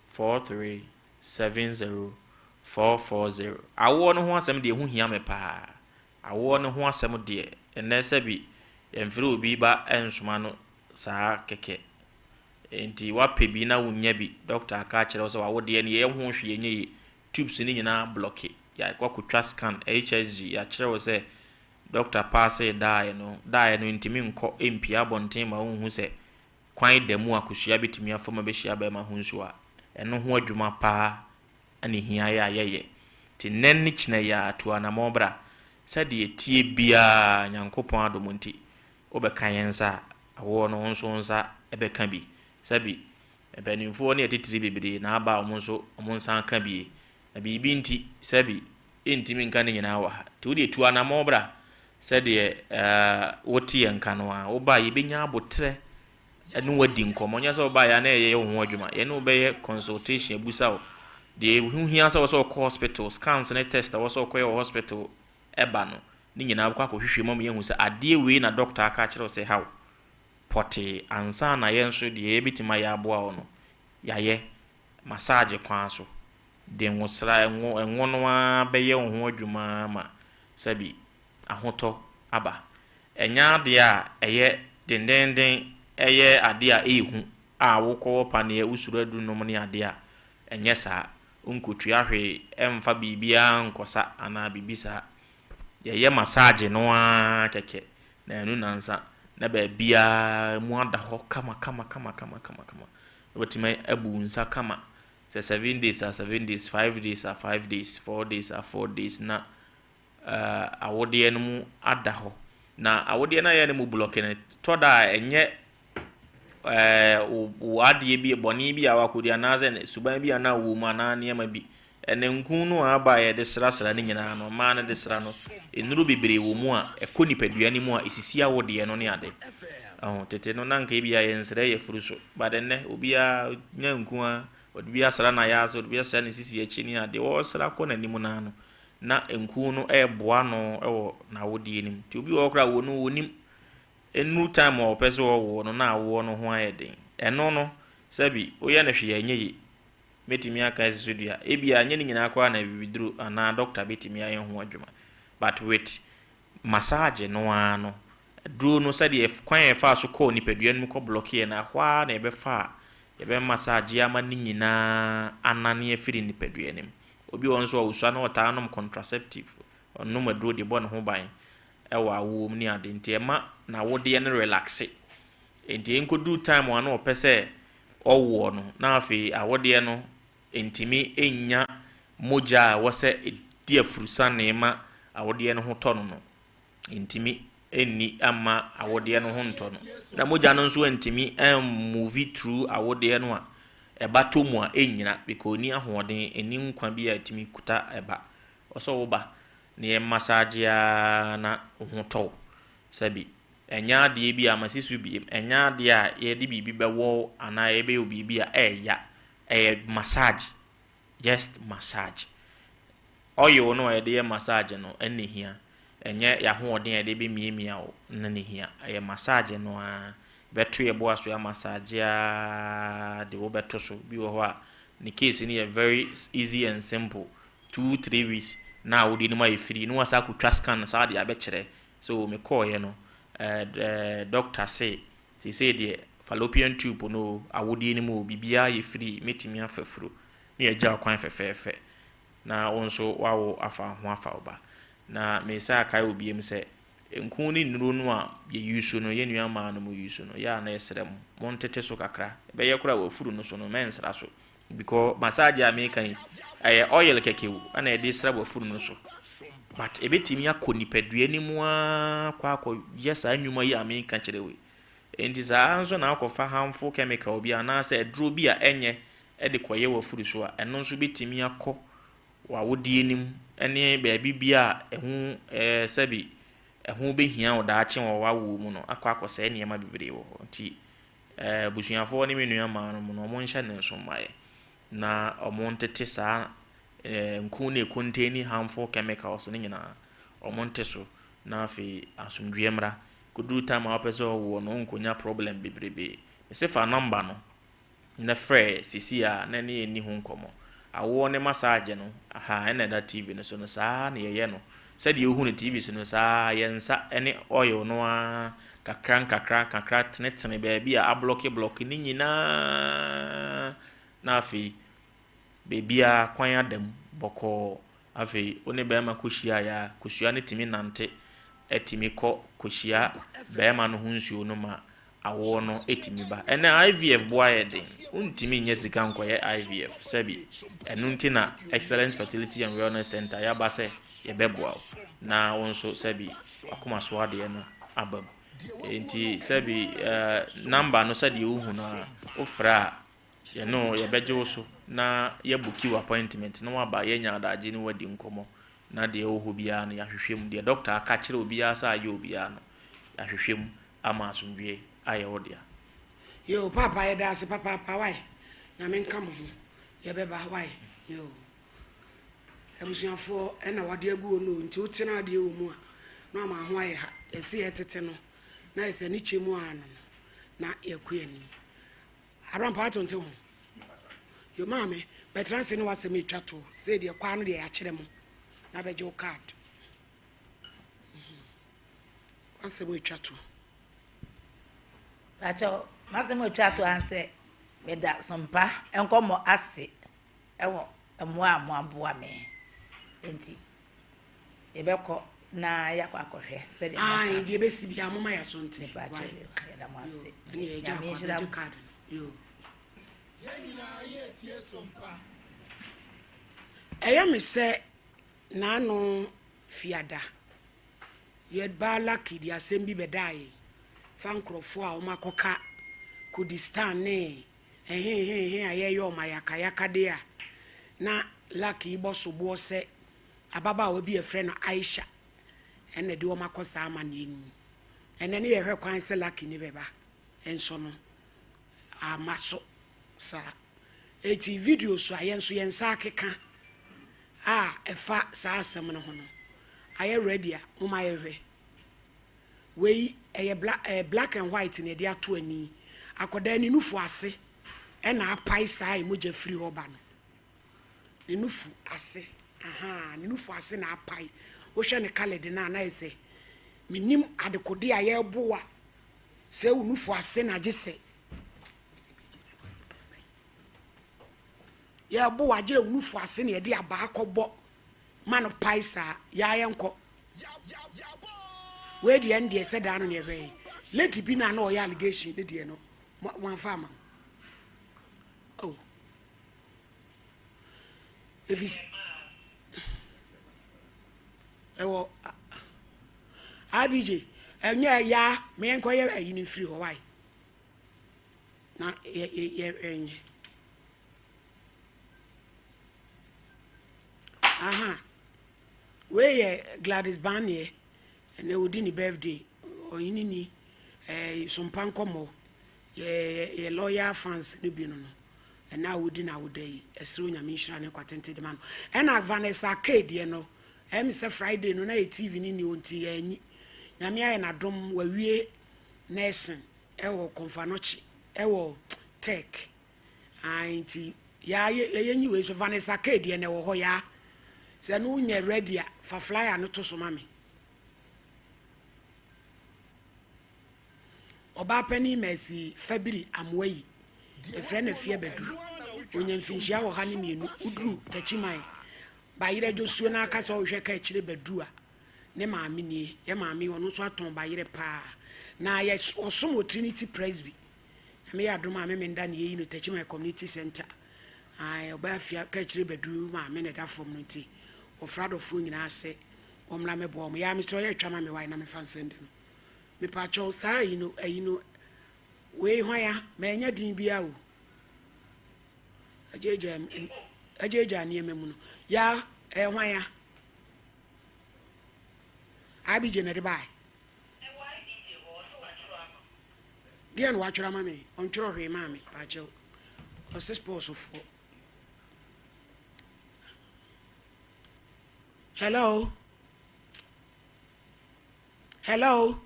43 70 440. Awoɔ no ho asɛm deɛ ɛho hia me paa. Awoɔ no ho asɛm deɛ, ɛnnɛ sɛbi yɛmfrɛ obi ba nsoma no saa kɛkɛ. Enti woapɛ bi na wonnya bi, dɔkta aka akyerɛ wo sɛ w'awodeɛ no yɛyɛ ho hwee ɛnyɛ yie, tubes no nyinaa blɔke, woakɔtwa scan, HSG, yɛakyerɛ wo sɛ dɔkta paasee daeɛ no, daeɛ no ntumi nkɔ mpue abɔnten ma wonhu sɛ kwan da mu a kosua bɛtumi afa mu abɛhyia bɛrima ho nsuo a, ɛno ho adwuma paa na ɛhia yɛ a yɛyɛ. Nti nnɛ ne kyena yi ara, tu anamɔn bra. Sɛdeɛ ɛteɛ biara, Nyankopɔn adom nti, wobɛka yɛn nsa a, awoɔ no wo nso wo nsa bɛka bi. Sɛbi, mpanimfoɔ ne atitire bebree na aba a wɔn nso wɔn nsa aka bie. Na biribi nti, sɛbi, yɛntumi nka ne nyinaa wɔ ha. Nti wo deɛ tu anammɔn bra sɛdeɛ wote yɛn nka no ara. Woba a, yɛbɛnya aboterɛ ne wo adi nkɔmmɔ. Nyɛ sɛ wobaeɛ a na yɛyɛ wo ho adwuma. Yɛne wo bɛyɛ consultation, abusa wo deɛ ɛho hia sɛ wɔ sɛ wokɔ hospital, scans ne test a ɛwɔ sɛ wokɔyɛ wɔ hospital ba no, ne nyinaa wobɛkɔ akɔhwehwɛ mu ama yɛahu sɛ adeɛ wei na dɔkta aka akyerɛ wo sɛ ɛha wo pɔtee ansa na yɛn nso deɛ yɛbɛtumi ayɛ aboa wo no, yɛayɛ. Massage kwan so de ngosra, ngo, ngo no ara bɛyɛ wo ho adwuma ara ma sɛbi ahotɔ aba. Ɛnyɛ adeɛ a ɛyɛ dendeenden, ɛyɛ adeɛ a ɛyɛ hu. a wokɔwɔ paneɛ, wosuro aduru nom ne adeɛ a, ɛnyɛ saa. Wonkɔtua hwee ɛmfa biribiara nkɔsa anaa biribi saa. Yɛyɛ massage no ara kɛkɛ na ɛnu nansa na baabiara mu ada hɔ kama kama kama kama kama kama. Na watumi abu wo nsa kama. Sɛ 7 days a, 7 days, 5 days a, 5 days, 4 days a, 4 days na awodeɛ no mu ada hɔ. Na awodeɛ no a ɛyɛ no mu block no, tɔ da a ɛnyɛ wo adeɛ bi bɔne bi a wakɔdi anaasɛ suban bi a na wɔ mu anaa nneɛma bi. Ɛne nku no a aba a yɛde srasra no nyinaa no, mmaa no de sra no, nnuro bebree wɔ mu a ɛkɔ nipadua no mu a ɛsisi awodeɛ no ne ade. Ɛho tete no na nka ebi a yɛnsrɛ yɛ furu so, but ɛnnɛ obiara nya nku a ɔde bi asra n'ayɛ ase, ɔde bi asra ne sisi akyi ne ade, wɔresra kɔ n'anim naa no na nku no ɛreboa no wɔ n'awodeɛ no mu. Nti obi wɔ hɔ koraa wɔ no wɔnim nnuru time a ɔpɛ sɛ ɔwoɔ no na awoɔ no ho ayɛ den. Ɛno no, sɛbi woyɛ no hwee a ɛnyɛ yie. Mɛtumi aka asi so dua. Ebia ɛnyɛ ne nyinaa koraa na bibiduro anaa doctor bɛtumi ayɛ ho adwuma. But with massage no ara no, aduro no sɛdeɛ kwan a yɛfaa so kɔɔ nipadua no mu kɔ block yɛ no, ɛhɔ ara na yɛbɛfa a yɛbɛ massage ama ne nyinaa anane afiri nipadua no mu. Obi wɔ hɔ nso a osua na ɔtaa nom contraceptive, ɔnom aduro de bɔ ne ho ban ɛwɔ awoɔ mu ne ade, nti ɛma n'awodeɛ no relaxe. Nti nkɔduru time a na ɔpɛ sɛ ɔwoɔ no, na afei awodeɛ no ntumi nya mogya a ɛwɔ sɛ ɛdi afurusane ma awodeɛ no ho tɔ no, ntumi nni ama awodeɛ no ho ntɔ no, na mogya no nso ntumi move through awodeɛ no a ɛba tɔ mu a ɛnnyina because ɔnni ahoɔden, ɛnni nkwa bi a ɛtumi kuta ɛba. Ɔsɛ woba na yɛ massage ara na wo ho tɔ wo. Sɛbi ɛnyɛ adeɛ bi a masi so biem, ɛnyɛ adeɛ a yɛde biribi bɛwɔ wo anaa yɛbɛyɛ wo biribi a ɛɛya. Ɛyɛ massage, just massage. Oil no a yɛde yɛ massage no ɛna hia. Ɛnyɛ yɛahoɔden a yɛde bɛmiamia wo no na hia. Ɛyɛ massage no ara. Bɛto yɛ bo aso massage ara de wo bɛto so. Bi wɔ hɔ a ne case no yɛ very easy and simple. 2, 3 weeks na awodeɛ no mu ayɛ free na wasa akɔtwa scan saa de abɛkyerɛ so mekɔɔyɛ no, ɛɛ doctor se seesei deɛ fallopian tube no, awodeɛ no mu o, biribiara yɛ free, mɛtumi afa furo na yɛgya kwan fɛfɛɛfɛ na wo nso wawo afa ho afa wo ba. Na mesa akae wɔ biem sɛ nku ne nnuro no a yɛ use no, yɛn nua mmaa no mu use no yɛ a, na yɛsrɛ mo, montete so kakra. Ɛbɛyɛ koraa wafuru no so no, mɛnsra so because massage a meka yi, ɛyɛ oil kɛkɛ o ɛna yɛde sra wafuru no so, but ɛbɛtumi akɔ nipadua no mu ara kɔ akɔyɛ saa nnwuma yi a meka kyerɛ wei. Nti saa nso na akɔfa harmful chemical bi anaasɛ aduro bi a ɛnyɛ ɛde kɔyɛ wafuru so a, ɛno nso bɛtumi akɔ w'awodeɛ no mu ne baabi bi a ɛho sɛbi ɛho bɛhia wo daakye wɔ w'awoɔ mu no akɔ akɔsɛe nneɛma bebree wɔ hɔ. Nti abusuafoɔ ne me nua mmaa no mu no, wɔn nhyɛ ne nso mmaeɛ na wɔn ntete saa nku ne contain harmful chemicals ne nyinaa, wɔn nte so na afei asomdwoeɛ mmra. Koduru time a wɔpɛ sɛ ɔwoɔ no, nkɔnya problem bebrebe. Mese fa number no na frɛ sisi a na ne yɛnni ho nkɔmmɔ. Awoɔ ne massage no aha ɛna ɛda TV no so no, saa na yɛyɛ no sɛdeɛ wohu no TV so no. Saa yɛn nsa ne oil no ara kakra nkakra nkakra tenetene baabi a ablock block ne nyinaa, na afei beebiara kwan ada mu bɔkɔɔ. Afei wo ne bɛrima kɔhyia yɛ a, kosua no tumi nante, ɛtumi kɔ kɔhyia bɛrima no ho nsuo no ma awoɔ no ɛtumi ba. Ɛnɛ IVF boa yɛ den, wontumi nyɛ sika nkɔyɛ IVF sɛbi. Ɛno nti na Excellent Fertility and Wellness Center yɛaba sɛ yɛbɛboa wo na wo nso sɛbi wakoma so adeɛ no aba mu. Nti sɛbi number no, sɛdeɛ wohu no a, wofrɛ a, yɛno yɛbɛgye wo so na yɛbook wo appointment na waba, yɛnya adagye ne wadi nkɔmmɔ na deɛ ɛwɔ hɔ biara no yɛahwehwɛ mu, deɛ doctor aka kyerɛ obiara sɛ ayɛ obiara no, yɛahwehwɛ mu ama asomdwie ayɛ wo dea. Yo papa, yɛda ase papaapa. Wae, Nyame nka mo ho. Yɛbɛba wae. Yo, abusuafoɔ, ɛna wade agu hɔ no o, nti wotena adeɛ wɔ mu a na ama ho ayɛ ha. Yɛse yɛtete no na yɛsɛ ne kyɛ mu a no na yɛkɔ anim. Arampa ato nte ho. Yo maame, bɛtena ase ne wasɛm etwa to sɛ deɛ kwaa no deɛ yɛakyerɛ mo na bɛgye wo card. Wasɛm etwa to. Pakyɛw, m'asɛm a otwa to ansɛ. Meda Sompa nkɔmmɔ ase wɔ mmoa a moaboa me nti. Yɛbɛkɔ na yɛakɔ akɔhwɛ sɛdeɛ moaka Ae, no. deɛ ɛbɛsi biara momma yɛaso nte. Mepa Wai. kyɛw yo, yɛda mo Yo, ase. ɛne yɛgya Nyame akɔ nhyira abɛgye mo. card no. Yo. Yɛn nyinaa yɛretie Sompa. Ɛyɛ me sɛ n'ano fiada. Yɛn ba Lucky de asɛm bi bɛdaa yɛn fa nkorɔfoɔ a wɔn akɔka Kurdistan ne ɛhehehe a yɛyɛ wɔn ayakayakadeɛ a na Lucky bɔ soboɔ sɛ ababaawa bi a yɛfrɛ no Aisha na ɛde wɔn akɔ saa amaneɛ no mu. Ɛnɛ ne yɛhwɛ kwan sɛ Lucky ne bɛba nso no amma so saa. Enti videos a yɛn nso yɛn nsa akeka a ɛfa saa asɛm no ho no, ayɛ ready a, momma yɛnhwɛ. Wei ɛyɛ bla ɛɛ black and white na yɛde ato ani. Akwadaa ne nufu ase ɛna apae saa a mogya firi hɔ ba no. Ne nufu ase, ahaa, ne nufu ase na apae. Wohwɛ ne coloured no a na ayɛ sɛ mennim adekode a yɛrebo a sɛ wo nufu ase na gye sɛ Yɛbo wo agyerɛ wo nufu ase na yɛde abaa kɔbɔ ma no pae saa. Yaa yɛnkɔ. Wei deɛ ɛndeɛ sɛ daa no na yɛhwɛ yi. Lady bi na na ɔyɛ allegation ne deɛ no wɔamfa ama wo. Oh. Efi ɛwɔ IBJ ɛnyɛ yaa meɛnkɔyɛ ayi no mfiri hɔ wae. Na yɛ yɛ yɛ ɛnyɛ. Aha. Wei yɛ Gladys Banneɛ. Ɛnɛ ɔdi ne birthday. Ɔhene ni. Ɛɛ Sompa nkɔmmɔ. Yɛ yɛ yɛ loyal fans no bi no no. Ɛnɛ a ɔdi n'awoda yi. Ɛsrɛ Onyame nhyira ne nkwa tenten de ma no. Ɛna Vanessa K deɛ no. Ɛyɛ me sɛ Friday no na yɛ TV no nni hɔ nti yɛanyi. Nyame ayɛ n'adom wawie nursing. Ɛwɔ kɔnfanɔkye ɛwɔ tech ae nti yaa yɛ yɛ nyi wei so Vanessa K deɛ na ɛwɔ hɔ yaa sɛ no nyɛ ready a fa flyer no to so ma me. Ɔbaa panin Mercy Fabiri Amoayi efrɛ no Afia Badu onya mfinhyia 102 woduru Takyiman Bayerɛ dwosuo na aka sɛ ɔhwehwɛ ka akyire Badu a Ne maame nie, yɛ maame yi ɔno nso atɔn bayerɛ paa. Na yɛ ɔsom wɔ Trinity Presby. Nyame yɛ adom a Memenda na yɛyi no Techiman Community Centre. Ae, ɔbaa fie ka akyire bɛduru maame na ɛda fam no nti wɔfrɛ adɔfoɔ nyinaa sɛ wɔmmra mmɛboa wɔn. Yaa mesrɛ ɔyɛ twa ma me wae na mefa nsɛnde no. Mepaakyɛw saa ayi no ayi no wei hwan a manya din biara o. Agyaagyaa agyaagyaa nneɛma mu no. Yaa ɛyɛ hwan a? IBJ na ɛde bae. Deɛ na watwerɛ ama me? Ɔntwerɛ hwee maa me, paakyɛw. Ɔse sports foɔ. Hello? Hello?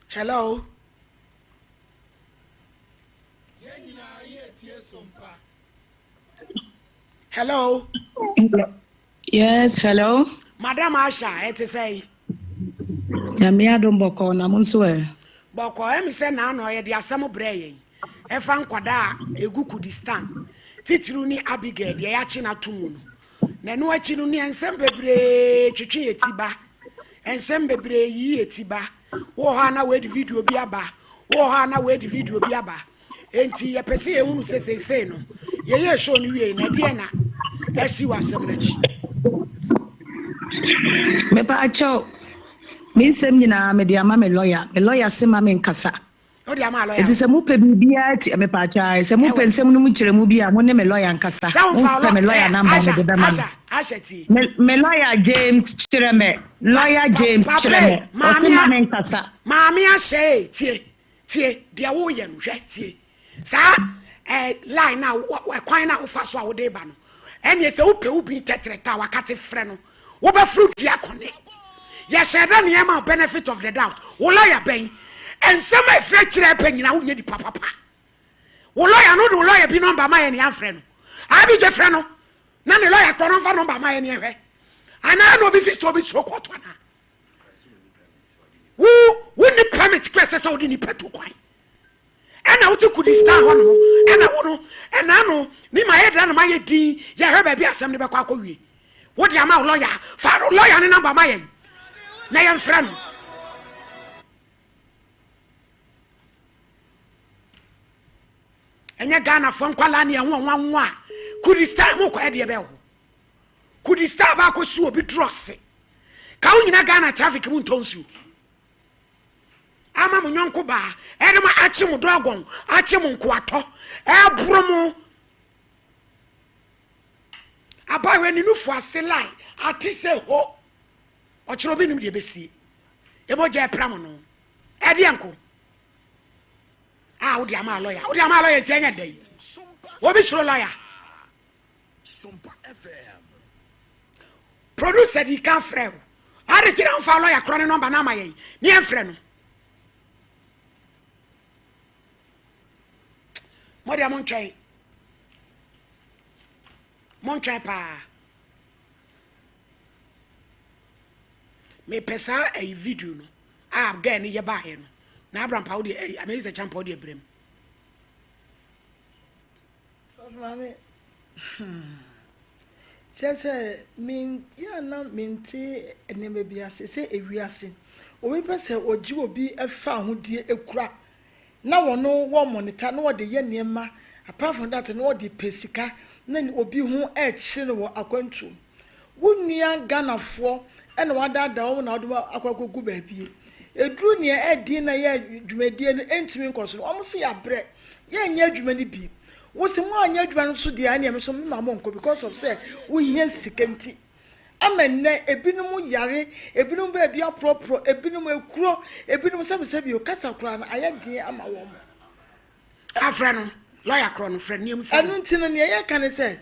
Hello? Hello. Yes, hello. Madam Asha, ɛte sɛ yi. Nyame adom bɔkɔɔ na mo nso ɛ. Bɔkɔɔ ɛmi sɛ naano yɛde asɛm brɛ yɛn ɛfa nkwadaa a egu Kurdistan titiriw ne Abigail deɛ yɛakye no ato mu no. Na ɛno akyi no nea nsɛm bebree twetwe yɛ ti ba. Nsɛm bebree yiyi yɛ ti ba. Wowɔ hɔ a na woadi video bi aba. Wowɔ hɔ a na woadi video bi aba. Enti yɛpɛ sɛ yɛhunu sɛ seesei no yɛyɛɛ show no wiei no ɛdeɛn na asi wɔ asɛm no akyi. Mepaakyɛw, me nsɛm nyinaa mede ama me lɔya. Me lɔya se ma menkasa. Wode ama lɔya Enti sɛ mopɛ biribiara ti, mepaakyɛw ae, sɛ mopɛ Ɛwɔ. nsɛm no mu nkyerɛmu bi a, mo ne me lɔya nkasa. Sɛ womfa Mopɛ me lɔ lɔya ɛ number a, Asha, mede bɛma no. Asha, Asha tie. Me, me lɔya James Kyerɛmɛ, Pa, lɔya pa, James papa e, Kyerɛmɛ, ɔse maame ma a, menkasa. maame Asha e, tie. Tie deɛ woreyɛ no, hwɛ, tie. Saa eh, line no a, ɛkwan no a wofa so a wode ba no, ɛneɛ sɛ wopɛ wo bi tɛtrɛtɛ a wakate frɛ no, wobɛforo dua kɔne. Yɛhyɛ da nea ɛma wo benefit of the doubt. Wo lawyer bɛn? Nsɛm a ɛfiri akyire ɛpɛ nyinaa wonyɛ nipa papa. Wo lawyer no wode wo lawyer bi nɔmba ma yɛ ne yɛamfrɛ no. Abigye frɛ no na ne lawyer korɔ no mfa nɔmba ma yɛ ne yɛhwɛ. Anaa na obi fi sɛ obi suro kɔɔto anaa? Wo wonni permit kora ɛsɛ sɛ wode nipa tu kwan. Ɛna wote Kurdistan hɔ nom ɛna wo no ɛna ano ne ma yɛ dra na ma yɛ din yɛhwɛ baabi asɛm no bɛkɔ akɔwie. Wode ama wo lɔya fa lɔya ne namba ma yɛn na yɛmfrɛ no. Ɛnyɛ Ghanafoɔ nkwalaa ne ɛho ɔnwanwa a Kurdistan mo kɔɛ deɛ bɛwɔ hɔ. Kurdistan baakɔ si obi drɔse. Ka wo nyina Ghana traffic mu ntɔ nsuo. Ama mo nyɔnko baa ɛde mo akye mo dɔgɔn akye mo nkoatɔ ɛboro mo. Abaayewa ne nufu ase lai ate sɛ ho. Ɔkyerɛ obi nim deɛ ɛbɛsie. Ɛmogya ɛpra mo no. Ɛdeɛ nko. A wode ama lɔya. Wode ama lɔya nti ɛnyɛ dɛ yi. Obi soro lɔya. Producer di kan frɛ o. Ade nti na womfa lɔya korɔ ne nɔmba no ama yɛn ne yɛmfrɛ no. Mo deɛ montwɛn. Montwɛn paa. Mepɛ saa ɛyi video no a girl no yɛ baayɛ no. Na Abraham pa wo deɛ ɛyi Amazing Champa wo deɛ brɛ mu. Sɔfo maame hmm kyerɛ sɛ me yɛ a na mente nneɛma bi ase sɛ ewiase obi pɛ sɛ ɔgye obi fa ahodie kura na wɔn wɔ monitor na wɔde yɛ nneɛma apart from that na wɔde pɛ sika na obi ho ɛrekyere no wɔ akwantuo mu. Wo nua Ghanafoɔ na wadaadaa wɔn na wode wɔn akɔ akɔgu baabi. Ɛduru nea ɛden na ɛyɛ dwumadie no ɛntumi nkɔ so no, wɔn se yɛabrɛ, yɛnyɛ adwuma no bi. Wo se moanyɛ adwuma no so deɛ a ɛneɛ me nso mema mo nkɔ because of sɛ wohia sika nti. Ama nnɛ ebinom yare, ebinom baabi aporɔporɔ, ebinom ekuro, ebinom sɛbisɛbi o, kasa koraa no ayɛ den ama wɔn. Afrɛ no, lɔya korɔ no, frɛ no nneɛma sɛ. Ɛno nti no, nea yɛka ne sɛ,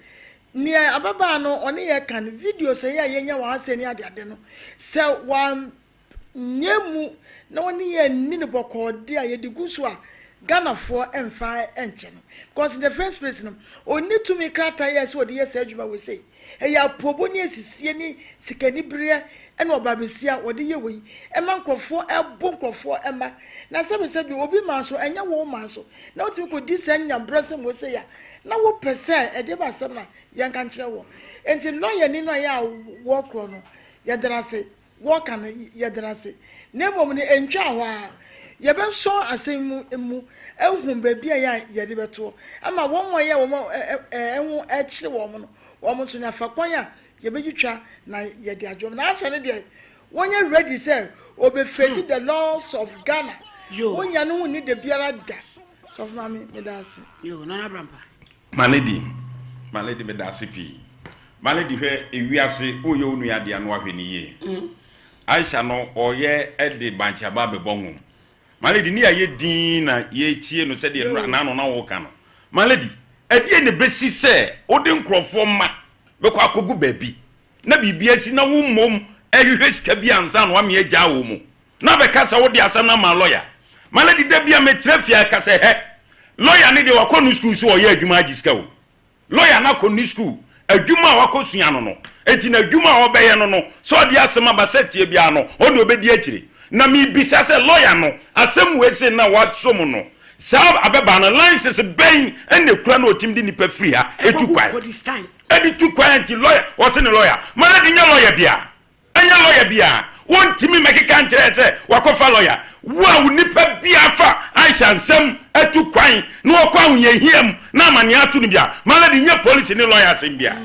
nea ababaa no ɔne yɛn ka no, videos a ɛyɛ a yɛnya wɔ ha sei ne adeade no, sɛ wanyɛ mu na ɔne yɛn anni no bɔkɔɔ de a, yɛde gu so a, Ghanafoɔ mfa nkyɛ no. Because in the first place no, ɔnni tumi krataa yɛ sɛ ɔde yɛ saa adwuma wei sei. Ɛyɛ apoobɔ ne asisie ne sikanibereɛ na ɔbaabasia wɔde yɛ wei ma nkurɔfoɔ bo nkurɔfoɔ mma. Na sɛbesɛbe obi man so ɛnyɛ wo man so na wotumi kɔdi saa nyabrasɛm wei sei a na wopɛ sɛ ɛdeɛ ba asɛm na yɛnka nkyerɛ woɔ. Enti lɔyani no a ɛyɛ a wɔkorɔ no yɛda no ase. Wɔka no, yɛda no ase. Na mmom no, ɛntwaa hɔ ara, yɛbɛsɔ asɛm yi mu ahu baabi a ɛyɛ a yɛde bɛtoɔ ama wɔn a ɛyɛ a wɔn ho kyere wɔn no, wɔn nso no, afa kwan a yɛbɛtwitwa na yɛde agye wɔn. Na ansa no deɛ, wɔnyɛ ready sɛ wɔbɛface the laws of Ghana. Wonya no ho nni da biara da. Sɔfo Maame, meda ase. Yo, Nana Abrampa. My lady, my lady meda ase pii. My lady hwɛ ewiase woyɛ wo nua adeɛ a na wahwɛ no yie. Aisha no ɔyɛ de bankye aba abɛbɔ nwom. My lady ne yɛayɛ din na yɛtie no sɛdeɛ nnora naano na woka no. My lady ɛdeɛ na ɛbɛsi sɛ wode nkurɔfoɔ mma bɛkɔ akɔgu baabi na biribi asi na wo mmom ɛhwehwɛ sika bi ansa na wame agyaa wɔ mu. Na bɛka sɛ wode asɛm no ama lɔya. My lady da bi a metra fie a ka sɛ hɛ lɔya no deɛ wakɔ no sukuu so ɔyɛ adwuma agye sika o. Lɔya no akɔ ne sukuu adwuma a wakɔ sua no no enti na adwuma a ɔbɛyɛ no no sɛ ɔde asɛm aba sɛ teɛ biara no ɔno deɛ ɔbɛdi akyire. Na mebisa sɛ lɔya no asɛm wei se na wasɔ mu no saa abɛbaa no license bɛn na ɛkura na ɔtumi de nipa firi ha ɛtu kwan ɛde tu kwan nti lɔya ɔse ne lɔya ma no de nyɛ lɔya biara. Ɛnyɛ lɔya biara. Wontumi mmɛkeka nkyerɛ yɛn sɛ wakɔfa lɔya. Wo a wo nipa biara fa Aisha nsam atu kwan na ɔkɔ ahohiahia mu na amaneɛ ato no bi a, my lady, nyɛ polisi ne lɔya asɛm biara.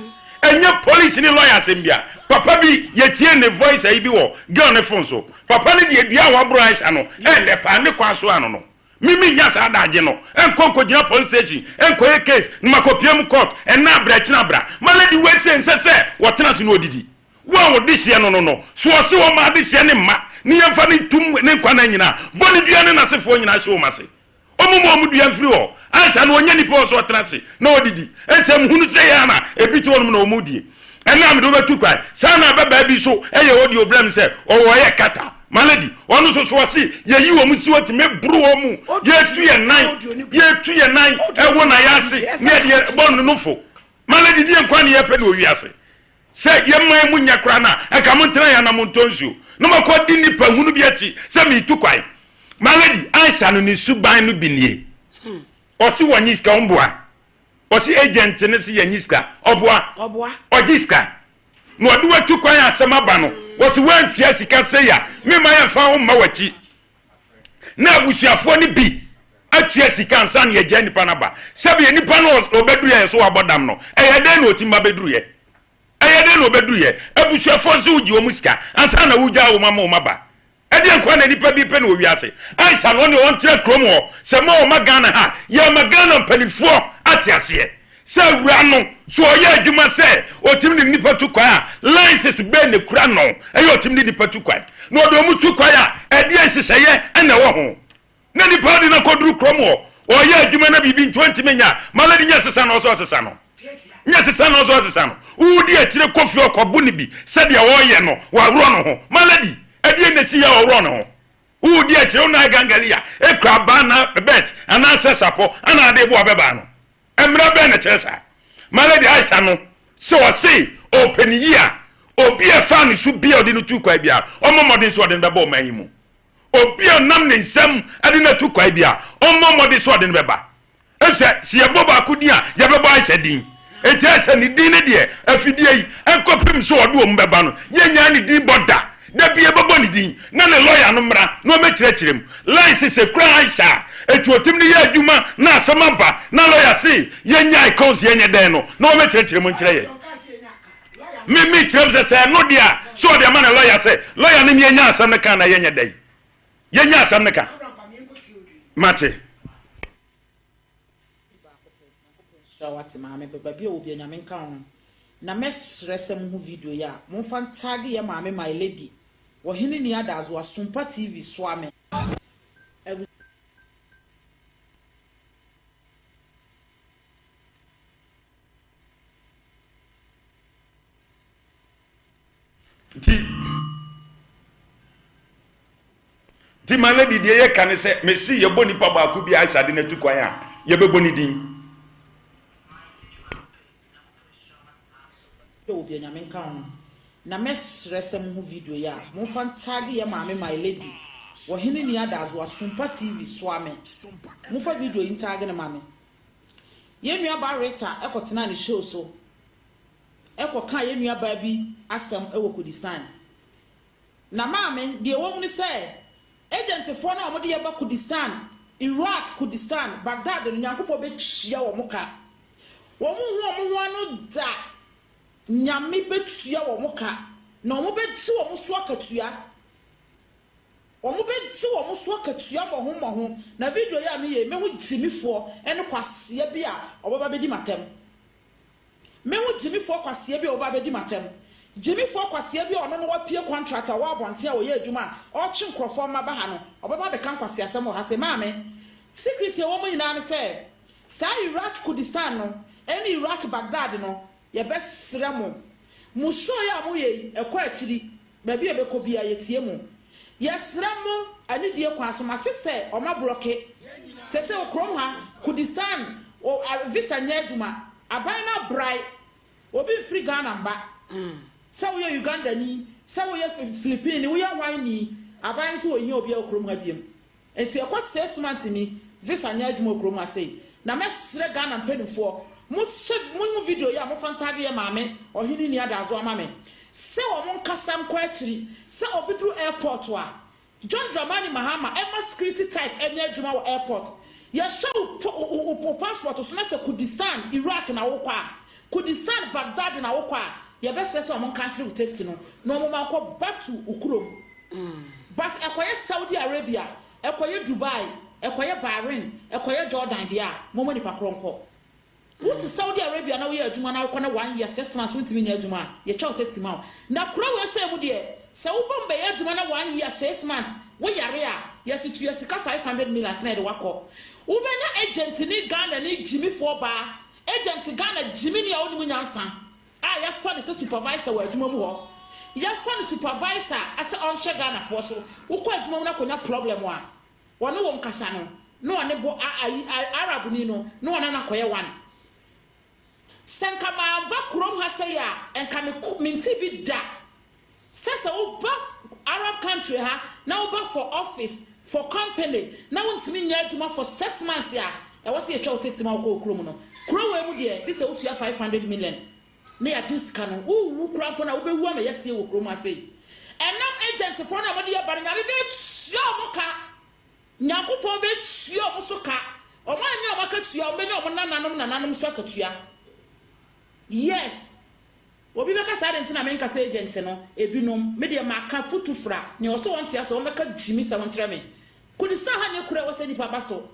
Ɛnyɛ polisi ne lɔya asɛm biara. Papa bi, yɛtiee ne voice ayi bi wɔ girl no phone so. Papa no deɛ dua a waboro Aisha no, ɛɛdɛ paa, ne kwan so ano no. Me mennya saa adagye no nkɔ nkɔgyina police station nkɔyɛ case na makɔpie mu court ɛnnɛ abra akyina abra. My lady, wei sei nsɛ sɛ wɔtena ase na wɔdidi. Wo a wo dehyeɛ no no no, so ɔse ɔmma adehyeɛ no mma ne yɛmfa no ntom ne nkwa nna nyinaa? Bɔ ne dua ne n'asefoɔ nyinaa hye wɔn ase. Ɔmmu wɔn dua mfiri hɔ. Ansa na ɔnya nipa wɔ sɛ ɔtena ase na ɔdidi. Nsɛm hunu sei ara na ebi te hɔnom na wɔdie. Ɛnnɛ a mede wo bɛtu kwan. Saa na ababaa bi nso yɛ audio brɛ me sɛ ɔwɔ ɔyɛ kata. My lady, ɔno nso so ɔse yɛyi wɔn si hɔ tumi boro wɔn mu, yɛtu yɛn nan, yɛtu yɛn nan ɛwɔ n'ayase ne yɛde yɛ bɔ no nofo. My lady, deɛ nkwa ne yɛpɛ ne wɔ wiase. Sɛ yɛn man mu nyɛ koraa no a, anka montena yɛn na montɔ nsuo. Na makɔdi nnipa hunu bi akyi sɛ meretu kwan. My lady, Aisha no ne suban no bi nie. Ɔse wɔnye sika, ɔmboa. Ɔse agent no se yɛnye sika, ɔboa. Ɔboa. Ɔgye sika. Na ɔde watu kwan a asɛm aba no, wɔse woantua sika sei a, memma yɛmfa wo mma w'akyi. Na abusuafoɔ no bi atua sika ansa na yɛagyaa nipa no aba. Sɛdeɛ nipa no ɔbɛduruiɛ a yɛse wabɔ dam no, ɛyɛ dɛn na ɔtumi ba bɛduruiɛ? Ɛyɛ dɛn na ɔbɛduruiɛ? Abusuafoɔ nso wogye wɔn sika ansa na wogyaa wɔn ama wɔn aba. Ɛdeɛn nkoa na nipa bi pɛ no wɔ wiase? Ansa no ɔne ɔntra kurom hɔ. Sɛ ma ɔma Ghana ha a, yɛma Ghana mpanifoɔ ate aseɛ sɛ awura no sɛ ɔyɛ adwuma sɛ ɔtumi de nipa tu kwan a, license bɛn na ɛkura no ɛyɛ ɔtumi de nipa tu kwan? Na ɔde ɔmo tu kwan a, ɛdeɛn nhyehyɛeɛ na ɛwɔ ho? Na nipa de no akɔduru kurom hɔ, ɔyɛ adwuma na biribi nti ɔntumi nyɛ a, ma lady nyɛ sesa no ɔsɛ ɔsesa no. Nyɛ sesa no ɔsɛ ɔsesa no. Wodi akyire kɔ fie ɔkɔbo no bi sɛdeɛ ɔyɛ no, waworɔ ne ho. Ma lady, ɛdeɛn na ɛsi yɛ a ɔworɔ ne ho? Wodi akyire wo nan gangali a, ɛkura abaa na bɛt anaasɛ sapɔ ana ade bo abɛbaa no. Mmara bɛn na ɛkyerɛ saa? Ma lady Aisha no sɛ ɔse ɔpɛ ne yie a, obi a ɛfaa ne so bi a ɔde no tuu kwan biara, ɔmmɔ mmɔden sɛ ɔde no bɛba ɔman yi mu. Obi a ɔnam ne nsam de no atu kwan bi a, ɔmmɔ mmɔden sɛ ɔde no bɛba. Efisɛ sɛ yɛbɔ baako din a, yɛbɛbɔ Aisha din. Enti Aisha ne din no deɛ, afidie yi, ɛnkɔpem sɛ ɔde wɔn bɛba no, yɛnnyaa ne din bɔ da. Da bi yɛbɛbɔ ne din, na ne lɔya no mmra na ɔmmɛkyerɛkyerɛ mu. License kura Aisha a, enti ɔtumi de yɛ adwuma na asɛm aba na lɔya se yɛnnyae cause yɛnyɛ dɛn no, na ɔmmɛkyerɛkyerɛ mu nkyerɛ yɛn. Me me kyerɛ mu sɛ sɛ ɛno deɛ a sɛ ɔde ama ne lɔya sɛ lɔya no yɛnya asɛm no ka na yɛnyɛ dɛn yɛnya asɛm no ka mate. Nhyira wo ate maame bɛ baabi a ɔwɔ bia nyame nka wo ho na mɛsrɛ sɛ mohu video yi a momfa ntaage yɛ maame my lady ɔhene ni adaazo asompa TV soa me abu. Nti nti ma lady deɛ yɛka ne sɛ mesi yɛbɔ nipa baako bi ahyɛ ade no atu kwan a yɛbɛbɔ ne din. Yɛ obi a Nyame nka wo ho. Na mɛsrɛ sɛ mohu video yi a momfa ntaage yɛ maame my lady ɔhene ni adaazo asumpa TV soa me momfa video yi ntaage no ma me. Yɛn nuabaa Rita kɔtenaa ne show so kɔkaa yɛn nuabaa bi asɛm wɔ Kurdistan. Na maame, deɛ ɛwɔ mu ne sɛ, agentfoɔ no a wɔde yɛn ba Kurdistan, Iraq Kurdistan, Baghdad no, Nyankopɔn bɛtua wɔn ka. Wɔn nhu wɔn ho ano da. Nyame bɛtua wɔn ka, na wɔbɛgye wɔn so akatua. Wɔbɛgye wɔn so akatua mmɔho mmɔho. Na video yi a meyɛ yi, mɛhu gyimifoɔ ne kwasea bi a ɔbɛba abɛdi m'atɛm. Mɛhu gyimifoɔ kwasea bi a ɔbɛba abɛdi m'atɛm. Gyimifoɔ kwasea bi a ɔno no wapue contract a ɔwɔ abɔnten a ɔyɛ adwuma a ɔretwe nkorɔfoɔ mma ba ha no, ɔbɛba abɛka nkwaseasɛm wɔ ha sei. Maame, secret a ɛwɔ mu nyinaa ne sɛ, saa Iraq Kurdistan no ne Iraq Baghdad no, yɛbɛsrɛ mo, mo show yi a moyɛ yi, ɛkɔ akyiri. Baabi a yɛbɛkɔ biara yɛtie mo. Yɛsrɛ mo anidie kwan so mate sɛ ɔma blɔke sɛsɛ wɔ kurom ha Kudistan o visa nyɛ adwuma aban no abrae obi mfiri Ghana mba sɛ woyɛ Uganda ni sɛ woyɛ Philippine ni woyɛ hwan ni aban no sɛ wɔnhia obiara wɔ kurom ha biom. Nti ɛkɔ 6 months ni visa nyɛ adwuma wɔ kurom ha sei na mɛsrɛ Ghana mpaninfoɔ mo hyɛ mo hu video yi a mofa ntaage yɛ maame ɔhene nni adaazo ama me sɛ wɔn nkasa nkɔ akyiri sɛ obi duru airport a John Dramani Mahama ɛma security tight ɛnyɛ adwuma wɔ airport yɛhwɛ wo wo passport so na sɛ Kurdistan Iraq na wokɔ a Kurdistan Baghdad na wokɔ a yɛbɛsrɛ sɛ wɔn nkansere wo ticket no na wɔn ma nkɔ back to wo kurom. But ɛkɔyɛ Saudi Arabia, ɛkɔyɛ Dubai, ɛkɔyɛ Bahrain, ɛkɔyɛ Jordan deɛ a, momma nipa korɔ nkɔ. Wote Saudi Arabia na woyɛ adwuma na wokɔ na one year, 6 months wontumi nyɛ adwuma a, yɛtwa wo safety ma wo. Na kuro wei sei mu deɛ, sɛ woba mu bɛyɛ adwuma na one year, 6 months, woyare a, yɛse tua sika 500 million ansa na yɛde wo akɔ. Wobɛnya agent ne Ghana ni gyimifoɔ baa, agent Ghana gyimini a ɔnnim nyansa. a yɛafa no sɛ supervisor wɔ adwuma mu hɔ, yɛafa no supervisor sɛ ɔnhwɛ Ghanafoɔ so, wokɔ adwuma mu na kɔnya problem a, ɔne wo nkasa no, na ɔne bo a ayi Arab ni no, na ɔne no akɔyɛ one. Sɛ nka mamba kurom ha sɛi a, nka me mentee bi da. Sɛ sɛ wo ba Arab country ha na wo ba for office, for company na wo ntumi nyɛ adwuma for 6 months a, ɛwɔ sɛ yɛtwa wo ticket ma wo kɔ wo kurom no. Kuro wei mu deɛ, gye sɛ wo tua 500 million na yɛagye wo sika no. Wo wu koraa mpo no a, wo bɛwu ama yɛasie wɔ kurom ha sei. Ɛnam agent foɔ no a wɔde yɛ ba no, Nyame bɛtua wɔn ka. Nyankopɔn bɛtua wɔn so ka. Wɔn anyɛ wɔn akatua a, wɔn bɛnya wɔn nananom nananom so akatua. Yes. Obi bɛka sɛ adɛn nti na menka sɛ agent no, ebinom, me deɛ maka futu fra, nea ɔse ɔnte ase ɔmmɛka gyimisɛm nkyerɛ me. Kudistan ha nyɛ kuro a ɛwɔ sɛ nnipa ba so.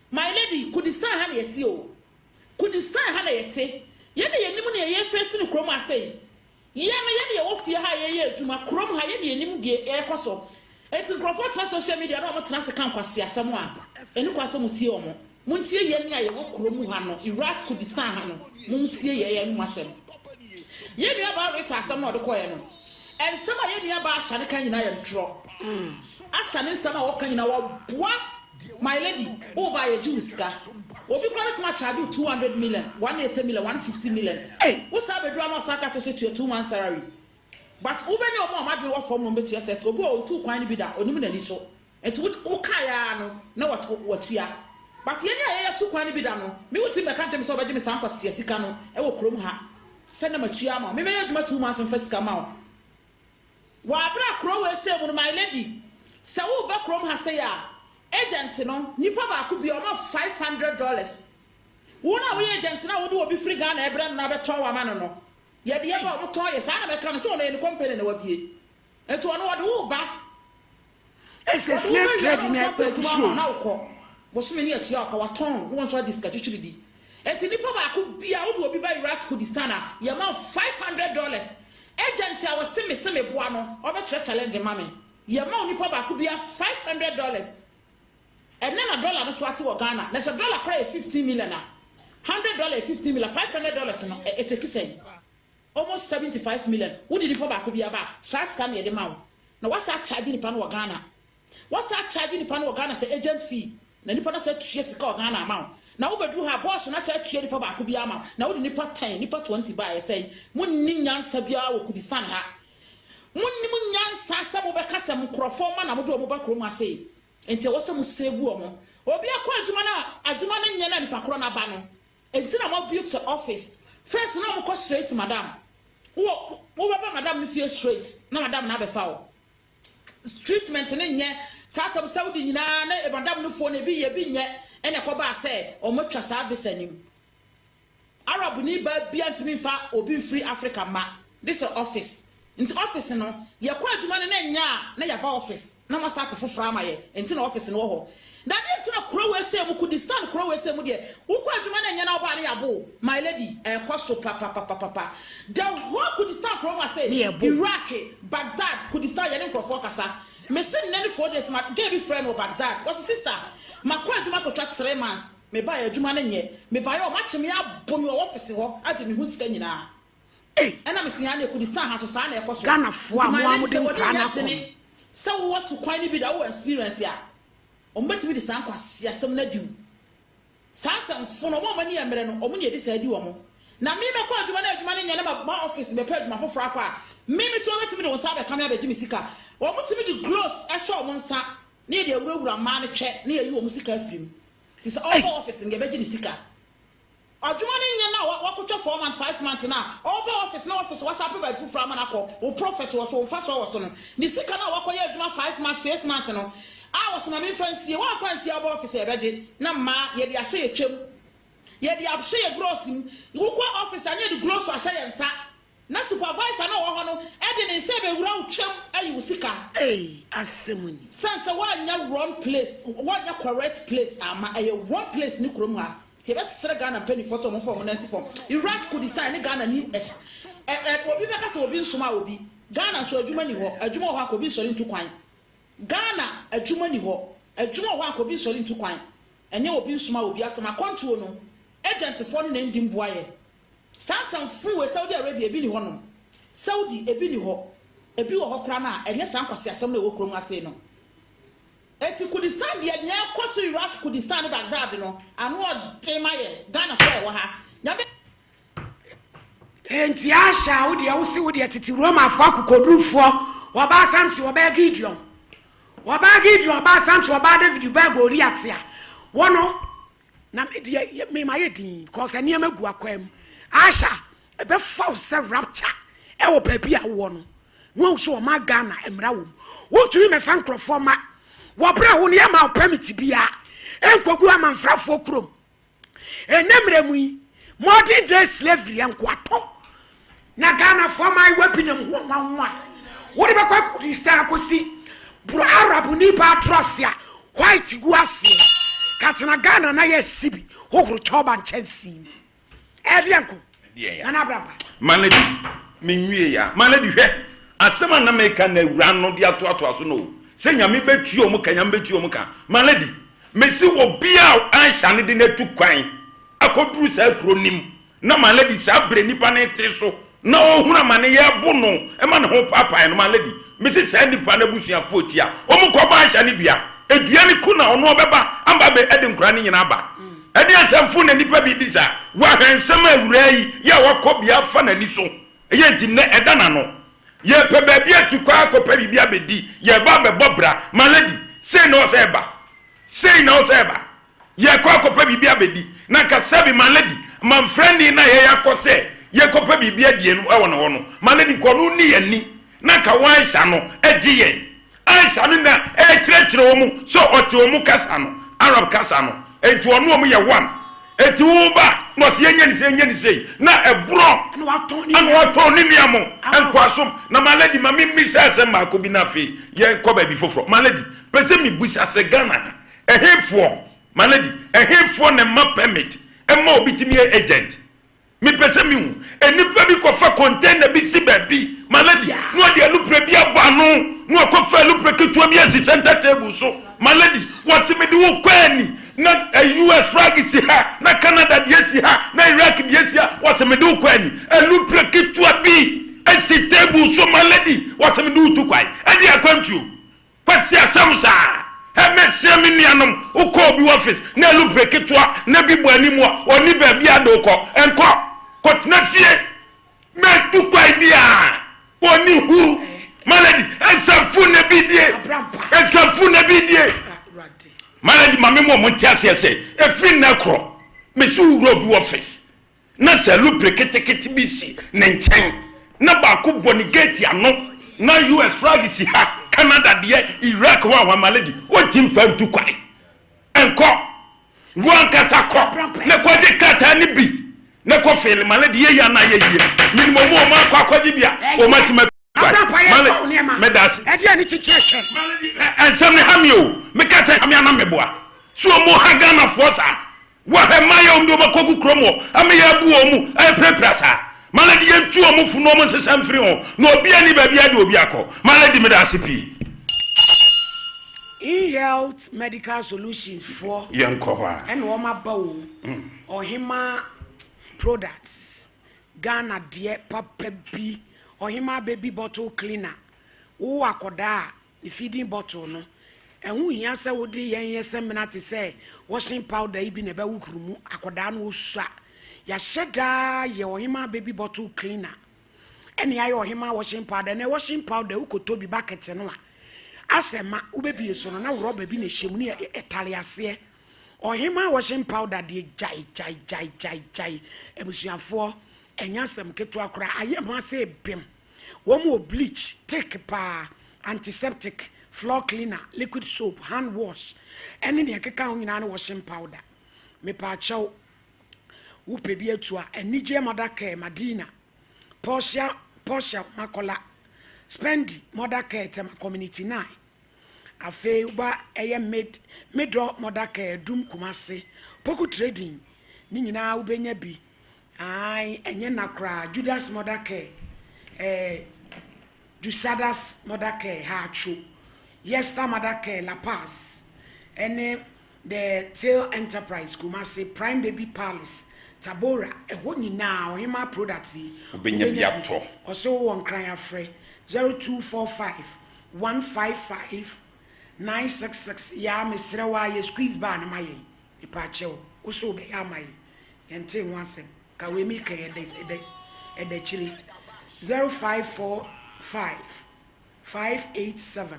My lady, Kudistan ha na yɛte o. Kudistan ha na yɛte. Yɛn na yɛnim nea yɛrefeesi no kurom ha sei. Yɛn no, yɛn na yɛwɔ fie ha a yɛreyɛ adwuma, kurom ha, yɛn na yɛnim deɛ ɛrekɔ so. Enti nkurɔfoɔ tena social media na wɔtena ase ka nkwaseasɛm a, ɛni kwan sɛ motie wɔn. Montie yɛn a yɛwɔ kuro mu ha no, Iraq Kurdistan ha no, montie yɛn anom asɛm. Yɛn nuabaa Rita asɛm no a ɔde kɔeɛ no, nsɛm a yɛn nuabaa Ashane ka nyinaa yɛ ntorɔ. Ashane nsɛm a ɔka nyinaa, ɔboa. My lady, woba a yɛgye wo sika. Obi koraa bɛtumi akyagye wo 200 million, 180 million, 150 million. Wo saa bɛduru a na wasan aka akyerɛ wo sɛ tua 2 months salary. But wobɛnya wɔn a wɔn adwene wɔ fam na wɔbɛtua saa sika. Obi wɔ hɔ ɔntuu kwan no bi da, ɔnim n'ani so. Nti wo wokaeɛ ara no na watua. But yɛn a yɛatu kwan no bi da no, me wontumi mmɛka nkyerɛ me sɛ wobɛgye me saa nkwasea sika no wɔ kurom ha sɛ na matua ama wo. Me mɛyɛ adwuma 2 months mfa sika mma wo. Wɔ aberɛ a kuro wei sei mu no, my lady, sɛ woreba kurom ha sei a, agent no, nipa baako biara ɔma wo $500. Wo no a woyɛ agent no a wode obi firi Ghana ɛbrɛ no na abɛtɔn wo ama no no, yɛde yɛ ba a wɔtɔn yɛ, saa na mɛka no, sɛ ɔno ɛyɛ ne company na wabue. Nti ɔno ɔde wo ba. Ɛsɛ Wɔde wo slave bɛ wia trade na na wɔsan pɛ ɛgu adwuma so ama wo o. na wokɔ. Bosome ne atua wo ka, watɔn na wɔn nso agye sika twitwiri di. Enti nipa baako biara wode obi ba Iraq Kurdistan a, yɛma wo $500. Agent a ɔse me se me boa no, ɔbɛkyerɛ challenge ma me. Yɛma wo nipa baako biara $500. Ɛnnɛ na dollar no so ate wɔ Ghana, na sɛ dollar koraa yɛ 15 million a, hundred dollar yɛ 15 million, $500 no, ɛtake sɛn? Almost 75 million wode nipa baako biara ba a, saa sika no na yɛde ma wo. Na woasan acharge nipa no wɔ Ghana. Woasan acharge nipa no wɔ Ghana sɛ agent fee. Na nipa no asan atua sika wɔ Ghana ama wo. Na wobɛduru ha a, boss no asan atua nipa baako biara ama wo. Na wode nipa ten, nipa 20 baeɛ sɛn? Monni nyansa biara wɔ Kurdistan ha. Monnim nyansa sɛ mobɛka sɛ nkorɔfoɔ mma na mode wɔn ba kurom ha sei. Nti ɛwɔ sɛ mo save wɔn. Obi akɔ adwuma no a, adwuma no nyɛ na nipa korɔ no aba no, Enti na mo abue sɛ office. First na ɔmo kɔ straight madam. Wo wo bɛba madam no fie straight na madam no abɛfa wo. Treatment no nyɛ saa tam Saudi nyinaa na madam no foɔ no ebi yɛ ebi nyɛ ɛna ɛkɔ baa sɛ ɔmo atwa saa visa nim. Arab ni baa bia ntumi nfa obi nfiri Africa mma gye sɛ office. Nti office no yɛkɔ adwuma no na ɛnyɛ a na yɛaba office na moasan apɛ foforɔ ama yɛ nti na office no wɔ hɔ. Na deɛ nti na kuro wei sei mu Kurdistan kuro wei sei mu deɛ wokɔ adwuma na ɛnyɛ na wobaa na yɛabo wo my lady ɛkɔ so papapapapa the whole Kurdistan kuro mu ase Ne yɛbo wo. Iraq Baghdad Kurdistan yɛne nkurɔfoɔ kasa mese nnɛ ne 4 days ma girl bi frɛ me wɔ Baghdad ɔse sister makɔ adwuma akɔtwa 3 months mebaeɛ adwuma no nyɛ mebaeɛ ɔmakye me abo me wɔ office hɔ agye me ho sika nyinaa. Ei! Ɛna me se aane Kurdistan ha so saa na ɛkɔ so. Ghanafoɔ Nti a my mo ara lady mode sɛ wɔne nkwadaa no nyɛ akɔ no. dene sɛ wo wɔ to kwan no bi da wo wɔ experience a wɔn bɛtumi de saa nkwaseasɛm no adi wo. Saa nsɛm fo no wɔn a wɔn ani yɛ mmerɛ no wɔn na yɛde saa di wɔn. Na me mɛkɔ adwuma na adwuma no nyɛ na maba office bɛpɛ adwuma foforɔ akɔ a me me to wɔbɛtumi de wɔn nsa abɛka me abɛgye me sika. Wɔn tumi de gloves hyɛ wɔn nsa na yɛde awurawura mmaa no twɛ na yɛyi wɔn sika afiri mu. Nti sɛ Ei! ɔkɔ office no yɛbɛgye ne sika. Adwuma no nyɛ na wakotwa four months five months no a ɔba office na office wasan apɛ baabi foforɔ ama no akɔ, wo profit wɔ so wo mfasoɔ wɔ so no, ne sika no a wakɔyɛ adwuma 5 months 6 months no a wɔse ma memfa nsie, woamfa ansie a woba office a yɛbɛgye na mmaa yɛde ahyɛ yɛ twam, yɛde ahyɛ yɛ drawers mu, wokɔ office a na yɛde gloves ahyɛ yɛn nsa na supervisor no a ɔwɔ hɔ no de ne nsa rebɛwura wo twam ayi wo sika. Ei asɛm ni. Sane sɛ woannya wrong place, woannya correct place amma, ɛyɛ wrong place ne kurom ha. Nti yɛbɛsrɛ Ghana mpaninfoɔ sɛ wɔmfa wɔn nan nsi fam. Iraq Kurdistan ne Ghana ni ɛ ɛ obi bɛka sɛ obi nsomaa obi. Ghana nso adwuma nni hɔ. Adwuma wɔ hɔ anka obi nsɔre ntu kwan. Ghana adwuma nni hɔ. Adwuma wɔ hɔ anka obi nsɔre ntu kwan. Ɛnyɛ obi nsomaa obi asɛm. Akwantuo no, agentfoɔ no na ɛndi mboa yɛ. Saa nsɛm fuu wei Saudi Arabia ebi nni hɔ nom. Saudi ebi nni hɔ. Ebi wɔ hɔ koraa no a ɛnyɛ saa nkwaseasɛm no a ɛwɔ kurom ha sei no. Enti Kurdistan deɛ nea ɛkɔ so Iraq Kurdistan ne Baghdad no ano ɔden ma yɛ Ghanafoɔ a yɛwɔ ha. Nyame. Enti Asha, wo deɛ wose wo deɛ tete Romafoɔ akokodurufoɔ, wɔbaa Samson, wɔbaa Gideon, wɔbaa Gideon, wɔbaa Samson, wɔbaa David, wɔbaa Goliat a, wɔ no, na me deɛ me ma yɛ din, cause nneɛma gu akwaa mu. Asha, ɛbɛfa wo sɛ rapture ɛwɔ baabi a wowɔ no, na wahu sɛ ɔma Ghana mmara wɔ mu. Wontumi mɛfa nkurɔfoɔ ma wɔ berɛ a wo no yɛma wo permit biara ɛnkɔgu amanfrafoɔ kurom. Ɛnnɛ mmerɛ mu yi, modern day slavery, nkoatɔ, na Ghanafoɔ mmaayewa bi nam ho nwanwa a wode bɛkɔ Kurdistan akɔsi boro Arab ni baa trɔse a white gu aseɛ ka tena Ghana na yɛ asi bi hohoro kyɔba nkyɛnsee mu. Ɛdeɛ nko? Nana Abrampa. Malady, menwie ya. Malady, hwɛ, asɛm a na meka na awura no de atoatoa so no o, sɛ Nyame bɛtua wɔn ka, Nyame bɛtua wɔn ka. Malady, Mese obiara a Aisha no de no atu kwan akɔduru saa kuro no mu na my lady saa berɛ nipa no te so na ɔhunu amane yɛbo no ma ne ho paapae no my lady mese saa nipa no abusuafoɔ tia wɔn kɔbɔ Aisha no dua dua no ku na ɔno ɔbɛba amba bɛ ɛde nkora no nyina aba ɛde asɛmfo na nipa bi di saa wahwɛ nsɛm a awuraa yi yɛ a wakɔ bia afa n'ani so ɛyɛ nti nnɛ ɛda n'ano yɛpɛ baabi atu kwan akɔpɛ biribi abɛdi yɛba abɛbɔ bra my lady sei na ɔsɛ ɛba Sei na ɔsɛ ɛba. Yɛkɔ akɔpɛ biribi abɛdi. Na anka sɛbe my lady, manfrɛni no a yɛyɛ akɔ sɛ yɛkɔpɛ biribi adie no wɔ ne hɔ no, my lady nka ɔno nni yɛn ni. Na anka wɔn Aisha no gye yɛn. Aisha no na ɛrekyerɛkyerɛ wɔn sɛ ɔte wɔn kasa no, Arab kasa no. Enti ɔne wɔn yɛ one. Enti wo ba na ɔse yɛnyɛ ne sei, yɛnyɛ ne sei. Na ɛborɔ Ɛna watɔn ne ɛna nua. watɔn ne nua mo Ama nkoasom. Na my lady ma memmisa asɛm baako bi na afei yɛnkɔ baabi foforɔ. My lady, Pɛ sɛ mebisa sɛ Ghana ha ɛhefoɔ my lady ɛhefoɔ na ɛma permit ɛma obi tumi yɛ agent? Mepɛ sɛ mehu nnipa bi kɔfa container bi si baabi my lady na ɔde alupre bi abɔ ano na wakɔfa alupre ketewa bi asi center table so my lady wɔse mede wo kɔ ani na US flag si ha na Canada deɛ si ha na Iraq deɛ si ha wɔse mede wo kɔ ani alupre ketewa bi asi table so my lady wɔse mede wo tu kwan ɛde akwantuo Kwasi asɛm saa. Hɛ mɛsrɛ me nuanom wokɔ obi office na alupre ketewa na bi bɔ anim a ɔnni baabi a de wokɔ nkɔ kɔtena fie mɛtu kwae biaa ɔnni hu my lady nsɛmfo na bi die nsɛmfo na bi die my lady ma me mo ɔmo nte aseɛ sɛ ɛfiri nnɛ korɔ mesi wowura obi office Na sɛ alupre ketekete bi si ne nkyɛn na baako bɔ ne gate ano na US flag si ha, Canada deɛ, Iraq hɔ a my lady, wonti mfa ntu kwan nkɔ. Wo ankasa kɔ na kɔgye krataa no bi na kɔ fele. My lady, yɛyɛ anaa yɛyie? Menim wɔn a wɔakɔ akɔgye bi a wɔatumi atu kwan. My lady, meda ase. My lady, nsɛm no ha me o. Meka sɛ ha me a na meboa. So wɔn ha Ghanafoɔ saa? Wɔhwɛ mmaeɛ a wɔn de wɔn akɔgu kurom hɔ ama yɛabu wɔn mu apirapira saa. My lady yɛntu wɔn fo na wɔn nsesa mfiri ho na obiara nni baabi a de obi akɔ. My lady meda ase pii. InHealth Medical Solutions foɔ Yɛnkɔ hɔ a. ɛna wɔn aba o. Ɔhemaa products Ghana deɛ papa bi Ɔhemaa baby bottle cleaner wowɔ akɔdaa a Ne feeding bottle no, ɛho nhia sɛ wode yɛn yɛ samina te sɛ washing powder yi bi na ɛbɛhohoro mu, akwadaa no ɔsua. Yɛahyɛ da yɛ Ɔhemaa baby bottle cleaner ɛna yɛayɛ Ɔhemaa washing powder. Ɛnɛ washing powder wokɔtɔ bi bucket no a, asɛ ma wobɛbie so no na rɔba bi na ɛhyɛ mu ne ɛtare aseɛ. Ɔhemaa washing powder deɛ gyae gyae gyae gyae gyae abusuafoɔ, ɛnyɛ asɛm ketewa koraa, ayɛ ma sɛ bem. Wɔn wɔ bleach, thick paa, antiseptic, floor cleaner, liquid soap, hand wash, ɛne nea ɛkeka ho nyinaa ne washing powder. Mepaakyɛw, wopɛ bi atu a, Anigyeɛ Mother Care, Madina, Portia, Portia Makola, Spendy Mother Care, Tema Community 9. Afei woba ɛyɛ Mid, Midɔ Mother Care, Adum, Kumasi, Poku Trading, ne nyinaa wobɛnya bi. Ae ɛnyɛ nna koraa Judas mother care eh Jusadas mother care Haatso Yester mother care La Paz ɛne The Tail Enterprise Kumasi Prime Baby Palace Tabora ɛhɔ nyinaa Ɔhemaa products yi Wobɛnya bi wobɛnya bi atɔ. Ɔse wowɔ Nkran afrɛ 0245 155 966 Yaa mesrɛ wo ara yɛ squeeze bar no ma yɛn Mepaakyɛw wo se wobɛyɛ ama yɛn Yɛntee ho asɛm. Ka wei meka yi ɛdɛ ɛdɛ. Ɛda akyire. 0545 587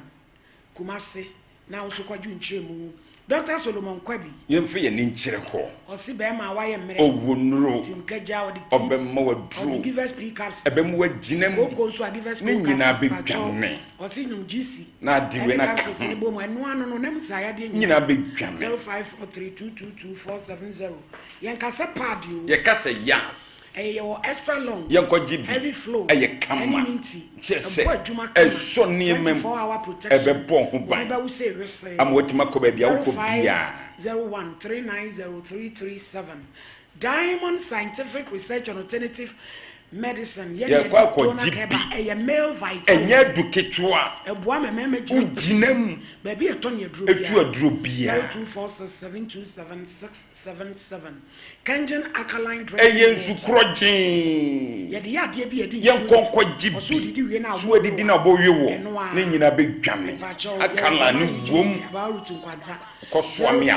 Kumasi na wo nso kɔgye nkyerɛmu. Dɔkta Solomon Kwabi. Yɛmfa yɛn ani nkyerɛ hɔ. Ɔse bɛɛma a wayɛ mmerɛ. Ɔwɔ nnuro. Tim kagya ɔde ti. Ɔbɛma wo aduro. Ɔde givers pii capsules. Ɛbɛma woagyina mu. Kooko nso a givers Ne co nyinaa capsules pakyɛw. bɛdwane. Ɔse nom GC. Na ade wei Ɛne no aka capsules ho. no bom ɛno ano no na mu saa yadeɛ Nyinaa nyinaa. bɛdwane. 0543 222 470 Yɛnka sɛ pad o. Yɛka sɛ yas. Ɛyɛ yɛwɔ extra long, Yɛnkɔgye bi. heavy flow, Ɛyɛ kama. ɛne minty. Kyerɛ sɛ, Ɛbɔ adwuma kama, ɛsɔ nneɛma mu. 24 hour protection. Ɛbɛbɔ wo ho Wo ban. ho bɛwo sɛ wesee. Ama woatumi akɔ baabi a wokɔ biara. 0501 390 337 Diamond Scientific Research and Alternative Medicine yɛ nea Yɛkɔ ɛde Tona akɔgye Kɛba bi. ɛyɛ male Ɛnyɛ vitality. adu ketewa. Ɛboa ma mmarima gyina Wogyina mu. Baabi a ɛtɔ ne aduro Ɛtu biara. aduro biara. 0246 727 677 Kangen alkaline drinking Ɛyɛ nsu water. korɔgyee. Yɛde yɛ adeɛ bi a yɛde nsuo Yɛnkɔ yɛ. nkɔgye Ɔsɛ bi. odidi wie na So abɔ adidi we na wɔ. abɔ we wɔ. Ɛno ara. Ne nyinaa bɛdwane. Mepakyɛw, yɛwɔ Alkaline no Mama wom. Agency, Abaa Route Nkwanta. Kɔsoa me a.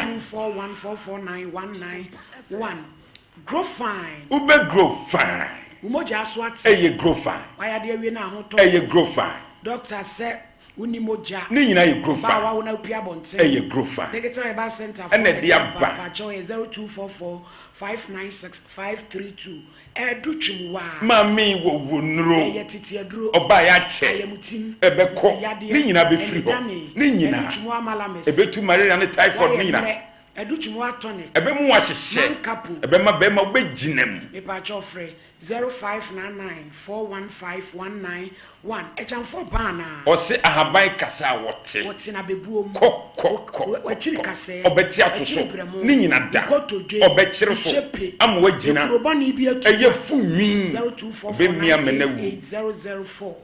0241449191. Grow fine. Wobɛ grow fine. Wo mogya so ate. Ɛyɛ grow fine. Wayɛ adeɛ awie na ahotɔ. Ɛyɛ grow fine. Doctor sɛ Wonni mogya. Ne nyinaa yɛ Grofa. Ɔbaa a wawo na opue abɔnten. Ɛyɛ Grofa. Digital Herbal Centre foɔ Ɛna na ɛde ɛde aba. aba. Mpakyɛw yɛ 0244 596 532. Ɛɛdu twem waa. Maame yi wɔ wɔ nnuro. Ɛyɛ tete aduro. Ɔbaa yɛ akyɛ. Ayamutim. Ɛbɛkɔ. Sisi yadeɛ. Ne nyinaa bɛfiri hɔ. Anidane. Ne nyinaa. Ɛdu twem waa malamis. Ɛbɛtu malaria ne typhoid ne Wayɛ nyinaa. mmerɛ. Ɛdu twem waa tonic. Ɛbɛmu wahyehyɛ. Mankapo. Ɛbɛma bɛrima wobɛgyina mu. Mepakyɛw frɛ 0599 415 191. Ɛkyɛnfoɔ ba anaa? Ɔse ahaban kasa a wɔte. Wɔte na bɛbuom. Kɔ kɔ kɔ kɔ Wakyiri kɔ. kasɛɛ. Ɔbɛte ato so. Wakyiri brɛmo. Ne nyina da. Nkotodwe. Ɔbɛkyere so. Nkyepe. Ama wagyina. Ekuro bɔne bi atu. Ɛyɛ fu nwi. 0244 Ɔbɛmia ama no awu. 988 004.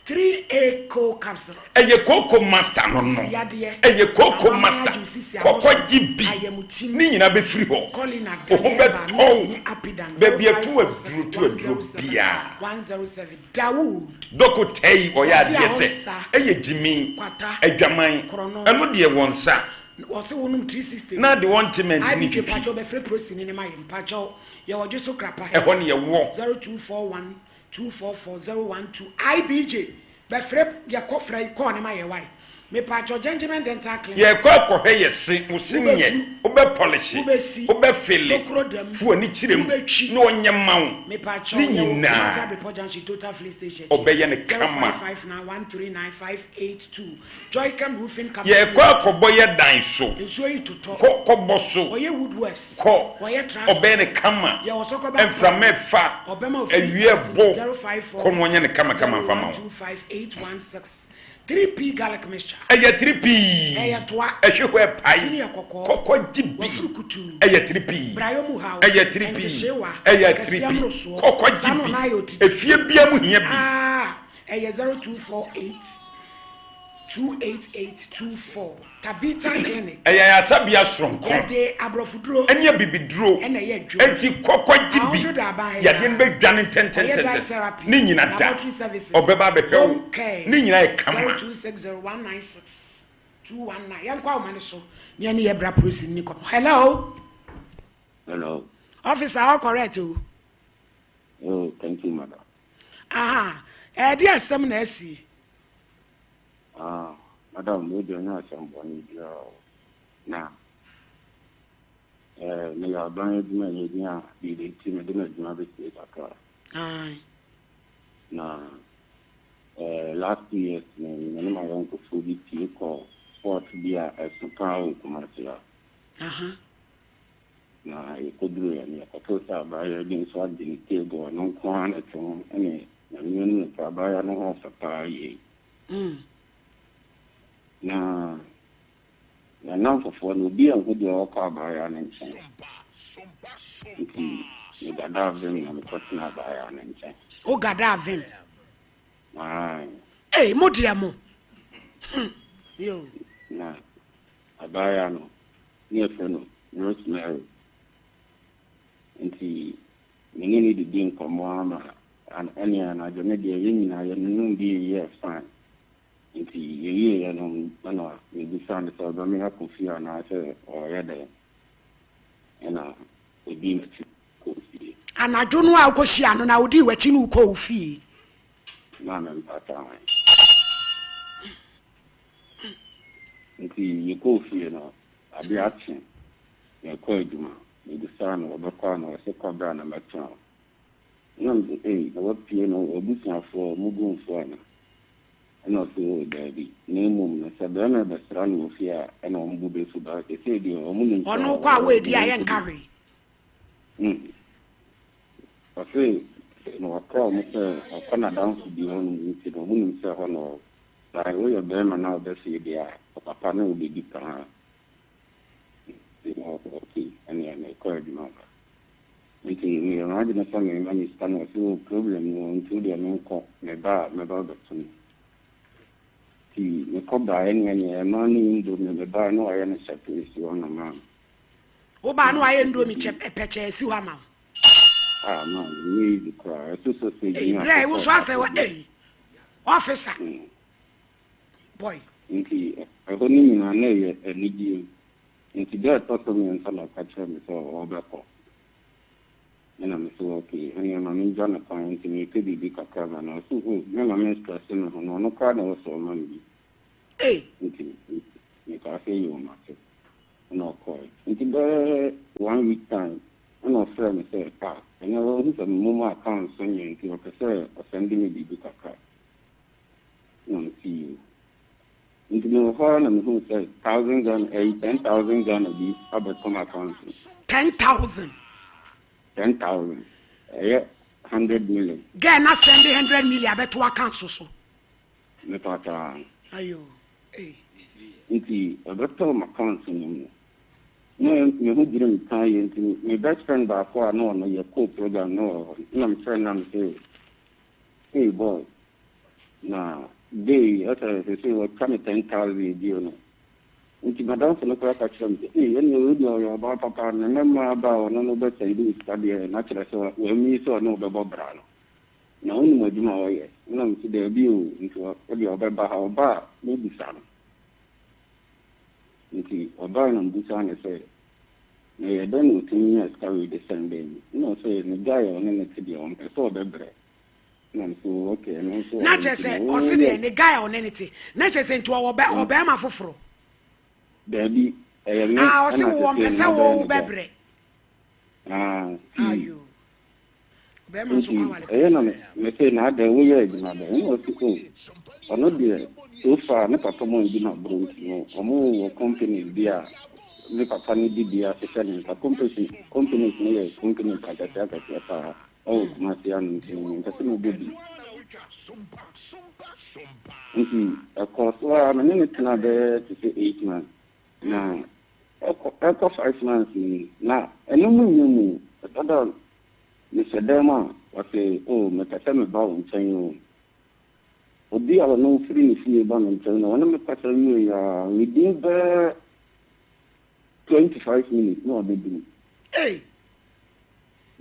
3A Coal Capsule. Ɛyɛ kooko master no no. Sisi yadeɛ. Ɛyɛ kooko Amamman master. agye wo sisi Kɔ abɔ so. kɔgye bi. Ayamtim. Ne nyinaa bɛfiri hɔ. Colina Wo ho Daniel Ba bɛtɔ wo. Misty ne Apidan Baabi a tu 0546 aduro tu aduro 107 biara. 107 Dawood. Dɔkota yi ɔyɛ Ɔde a adeɛ sɛ ɔnsa. ɛyɛ gyimi, Kwata. adwaman, Korɔno. ɛno deɛ wɔn nsa. Wɔse wonom 360 Na de wɔn ntiment ne IBK twitwi. mpakyɛw bɛfrɛ prosini no ma yɛn mpakyɛw yɛwɔ dweso krapa Ɛhɔ ne yɛwɔ. 0241 244 012 IBJ bɛfrɛ yɛkɔ frɛ kɔɔ ne ma yɛ wae mepaakyɛw Gentleman Dental Clinic. Yɛkɔ akɔhwɛ yɛ se, wo se nyɛ, Wobɛtu, wobɛ pɔlehye, wobɛsi, wobɛ fele, tokuro dam, fa w'ani kyerɛ mu wobɛtwi. na ɔnyɛ mma wo, Mepaakyɛw ne yɛwɔ Kumasi nyinaa Abrepɔ Junction Total Filling Station akyi ɔbɛyɛ no kama. 0559 139 582 Joycam Roofing Company Yɛkɔ Limited. akɔbɔ yɛ dan so, Nsuo yi totɔ. kɔ kɔbɔ so. Wɔyɛ woodworks. Kɔ, Wɔyɛ trusses. ɔbɛyɛ no kama, Yɛwɔ sɔkɔba mframa kwan. ɛfa, Ɔbɛma wo free awia estimate ɛbɔ, 054 kɔ na ɔnyɛ no kamakama mfa ma wo. 0125 816 3P garlic mixture. Ɛyɛ 3P. Ɛyɛ toa. Ɛhwe hɔ ɛpae. Tini yɛ kɔkɔɔ. Kɔ kɔ gye bi. Wafuru kutuu. Ɛyɛ 3P. Brayɔ mu haw. Ɛyɛ 3P. Ɛntehyewa. Ɛyɛ Kɛseɛ 3P. mmorosoɔ. Kɔ kɔ gye Saa na bi. ɔnan ayɛ otiti. Efie biara mu hia bi. Ah, ɛyɛ 0248 28824 Tabitha Clinic. Ɛyɛ ayaresabea soronko. Yɛde aborɔfoduro. Ɛne abibiduro. Ɛna ɛyɛ adwuma. Enti kɔ kɔgye bi. Ahodwo da aban ha yi ara. Yadeɛ no bɛdwane Ɔyɛ ntɛntɛntɛntɛm. diet therapy. Ne nyina da. Laboratory services. Ɔbɛba abɛhwɛ wo. Home care. Ne nyina yɛ kama. 0260196219 Yɛnkɔ ahoma no so na yɛne yɛn bra polisini no nkɔmmɔ. Hello. Hello. Officer, all correct o. Oh, thank you, madam. Aha, ɛde asɛm na asi. Ah, madam, wei deɛ ɛnyɛ asɛm bɔne biara o. Na eh, meyɛ aban adwuma yɛ ni a biribi nti mede m'adwuma bɛsie kakra. Ae. Na eh, last years no, me ne m'ayɔnkofoɔ bi pie kɔɔ sport bi a ɛso paa wɔ Kumasi ha. Aha. Na yɛkɔduruiɛ no, yɛkɔtoo sɛ abaayewa bi nso agye ne table, ɔno nko ara na ɛte ho, ɛne Nyame anim nokorɛ, abaayewa no ho ɔfɛ paa yie. Na yɛn nnamfofoɔ no, obi anhu deɛ ɔrekɔ abaayewa no nkyɛn. Nti megadaa vim na mekɔtenaa abaayewa no nkyɛn. Wogadaa vim? Ae. Ei, mo deɛ mo. Hmm, yo. Na abaayewa no, ne yɛfrɛ no Rosemary. Nti me ne no didii nkɔmmɔ ara ma ɛne anadwo no deɛ yɛn nyinaa yɛnonom bi yɛɛ fine. Nti yɛwieeɛ no ɛna mebisaa no sɛ ɔbɛma yɛakɔ fie anaasɛ ɔreyɛ dɛn. Ɛna ɔdii m'akyi kɔɔ fie. Anadwo no a wokɔhyiaa no no a ɔdii w'akyi ne wo kɔɔ wo fie. Maame mpata ho. Nti yɛkɔɔ fie no, adeɛ akye, merekɔ adwuma, mebisaa no wɔbɛkɔ a na ɔse kɔ bra na mɛtwɛn wo. Ɛna mese ei na wapue no w'abusuafoɔ ɔmo bo mfu ana? Ɛna ɔse oo daabi, na mmom no sɛ bɛɛma rebɛsra no wɔ fie a ɛna ɔmo bo bɛfu but sesei deɛ ɔmo nim sɛ Ɔno kɔ a ɔwɔ woadi ne a yɔnko yɛnka bi. hwee. Hmm. Ɔse na wakra ɔmo sɛ ɔkɔ n'adamfo bi hɔ nom nti no ɔmo nim sɛ ɛhɔ na ɔwɔ. By woyɛ bɛɛma na woba fie deɛ a ɔpapa ne wo bɛdi paa. Nti na ɔse ok ɛneɛ mekɔ adwuma aba. Nti meyɛ m'adwene sɛ mema no sika no ɔse oh problem ni hɔ nti wodeɛ menkɔ meba a mɛba abɛto no. Nti mekɔ baeɛ neɛ neɛ ɛmaa no indomie mebaeɛ na wayɛ no hyɛpee si hɔ nom a. Wobaa na na wayɛ indomie mekɔdidi. kyɛ pɛkyɛɛ si hɔ ama wo. Ah man, ɛnyɛ easy koraa. Ɛso sausage Ei ne brɛ wo akokɔ nso asɛ kakra wa bi. ei officer Mm. boy. Nti ɛhɔ no nyinaa na ɛyɛ anigyeɛ. Nti da a ɛtɔ so mmiɛnsa na ɔka kyerɛɛ me sɛ ɔrebɛkɔ. Ɛna me se okay, ɛneɛ ma mengya no kwan nti merepɛ biribi kakra ma no. Ɔse oh, mɛma menstresse me ho no, ɔno koraa na ɛwɔ sɛ ɔma me bi. Ei. Nti mekaa sɛ yoo mate. Ɛna ɔkɔe. Nti bɛyɛ one week time ɛna ɔfrɛɛ me sɛ ah ɛnɛ wahu sɛ me momo account so nyɛ nti ɔpɛ sɛ ɔsɛnde me biribi kakra. Ɛna mese yoo. Nti mewɔ hɔ ara na mehuu sɛ thousand Ghana ɛyi 10,000 Ghana bi abɛtɔ m'account mu. 10,000? 10,000. Ɛyɛ 100 million. Girl no asɛnde 100 million abɛto w'account so so. Mepaakyɛw. Ayoo ei. Nti ɛbɛtɔɔ m'account no mu. Na me ho dwiri me paa yie nti me best friend baako a na ɔno yɛkɔɔ program no wɔ hɔ no na mefrɛ no na mese hey boy na day yi ɛsɛ sesei wɔatwa me 10,000 bio no. Nti madamfo no koraa ka kyerɛɛ me sɛ ei ɛneɛ wei deɛ ɔyɛ ɔbaa papa na nnɛ mmaa ba a ɔno no bɛsɛnde wo sika deɛ na kyerɛ sɛ wamii sɛ ɔne wo bɛbɔ bra no. Na wonim adwuma a ɔyɛ? Ɛna mese, Daabi o, nti wodeɛ ɔbɛba ha, ɔba a mɛbisa no. Nti ɔbae na mebisaa no sɛ, Na ɛyɛ dɛn na ɔtumi nyaa sika wei de sɛndee me? Ɛna ɔse, Ne guy a ɔne no te deɛ ɔmpɛ sɛ ɔbɛbrɛ. Ɛna mese, Oh ok, ɛno nso wɔ Na hɔ kyerɛ nti sɛ na ɔse woyɛ. deɛ ne guy a ɔne no te, na kyerɛ sɛ nti ɔwɔ bɛ ɔwɔ bɛɛma foforo? Daabi, ɛyɛ me Ah ɔse ɛna wo ɔmpɛ sesei no sɛ wo mabɛyɛ ne guy. wobɛbrɛ. Ah, nti. Ayoo. Ɔbɛɛma nso Nti kɔ aware ɛyɛ pɛɛ. na mese na adɛn woyɛ adwuma bɛn? Ɛna ɔse oh ɔno deɛ so far ne papa mu andi no agorɔ nti no ɔmo wɔ companies bi a ne papa no de bi ahyehyɛ ne nsa companies companies no yɛ companies akɛseɛ akɛseɛ paa ɛwɔ Kumasi ano nti no mempɛ sɛ mɛbɔ bi. Nti ɛkɔɔ so ara me ne no tenaa bɛyɛ te sɛ 8 months na ɛkɔ ɛkɔ 5 months ni na ɛno mu nyɛ mu ɛtɔ da Mehyɛ dan mu a, ɔse, Oh, mepɛ sɛ meba wo nkyɛn o. Obi a ɔno firi ne fie ba me nkyɛn no, ɔne me kasa wieeɛ ara, within bɛyɛ 25 minutes na wabɛduru. Ei!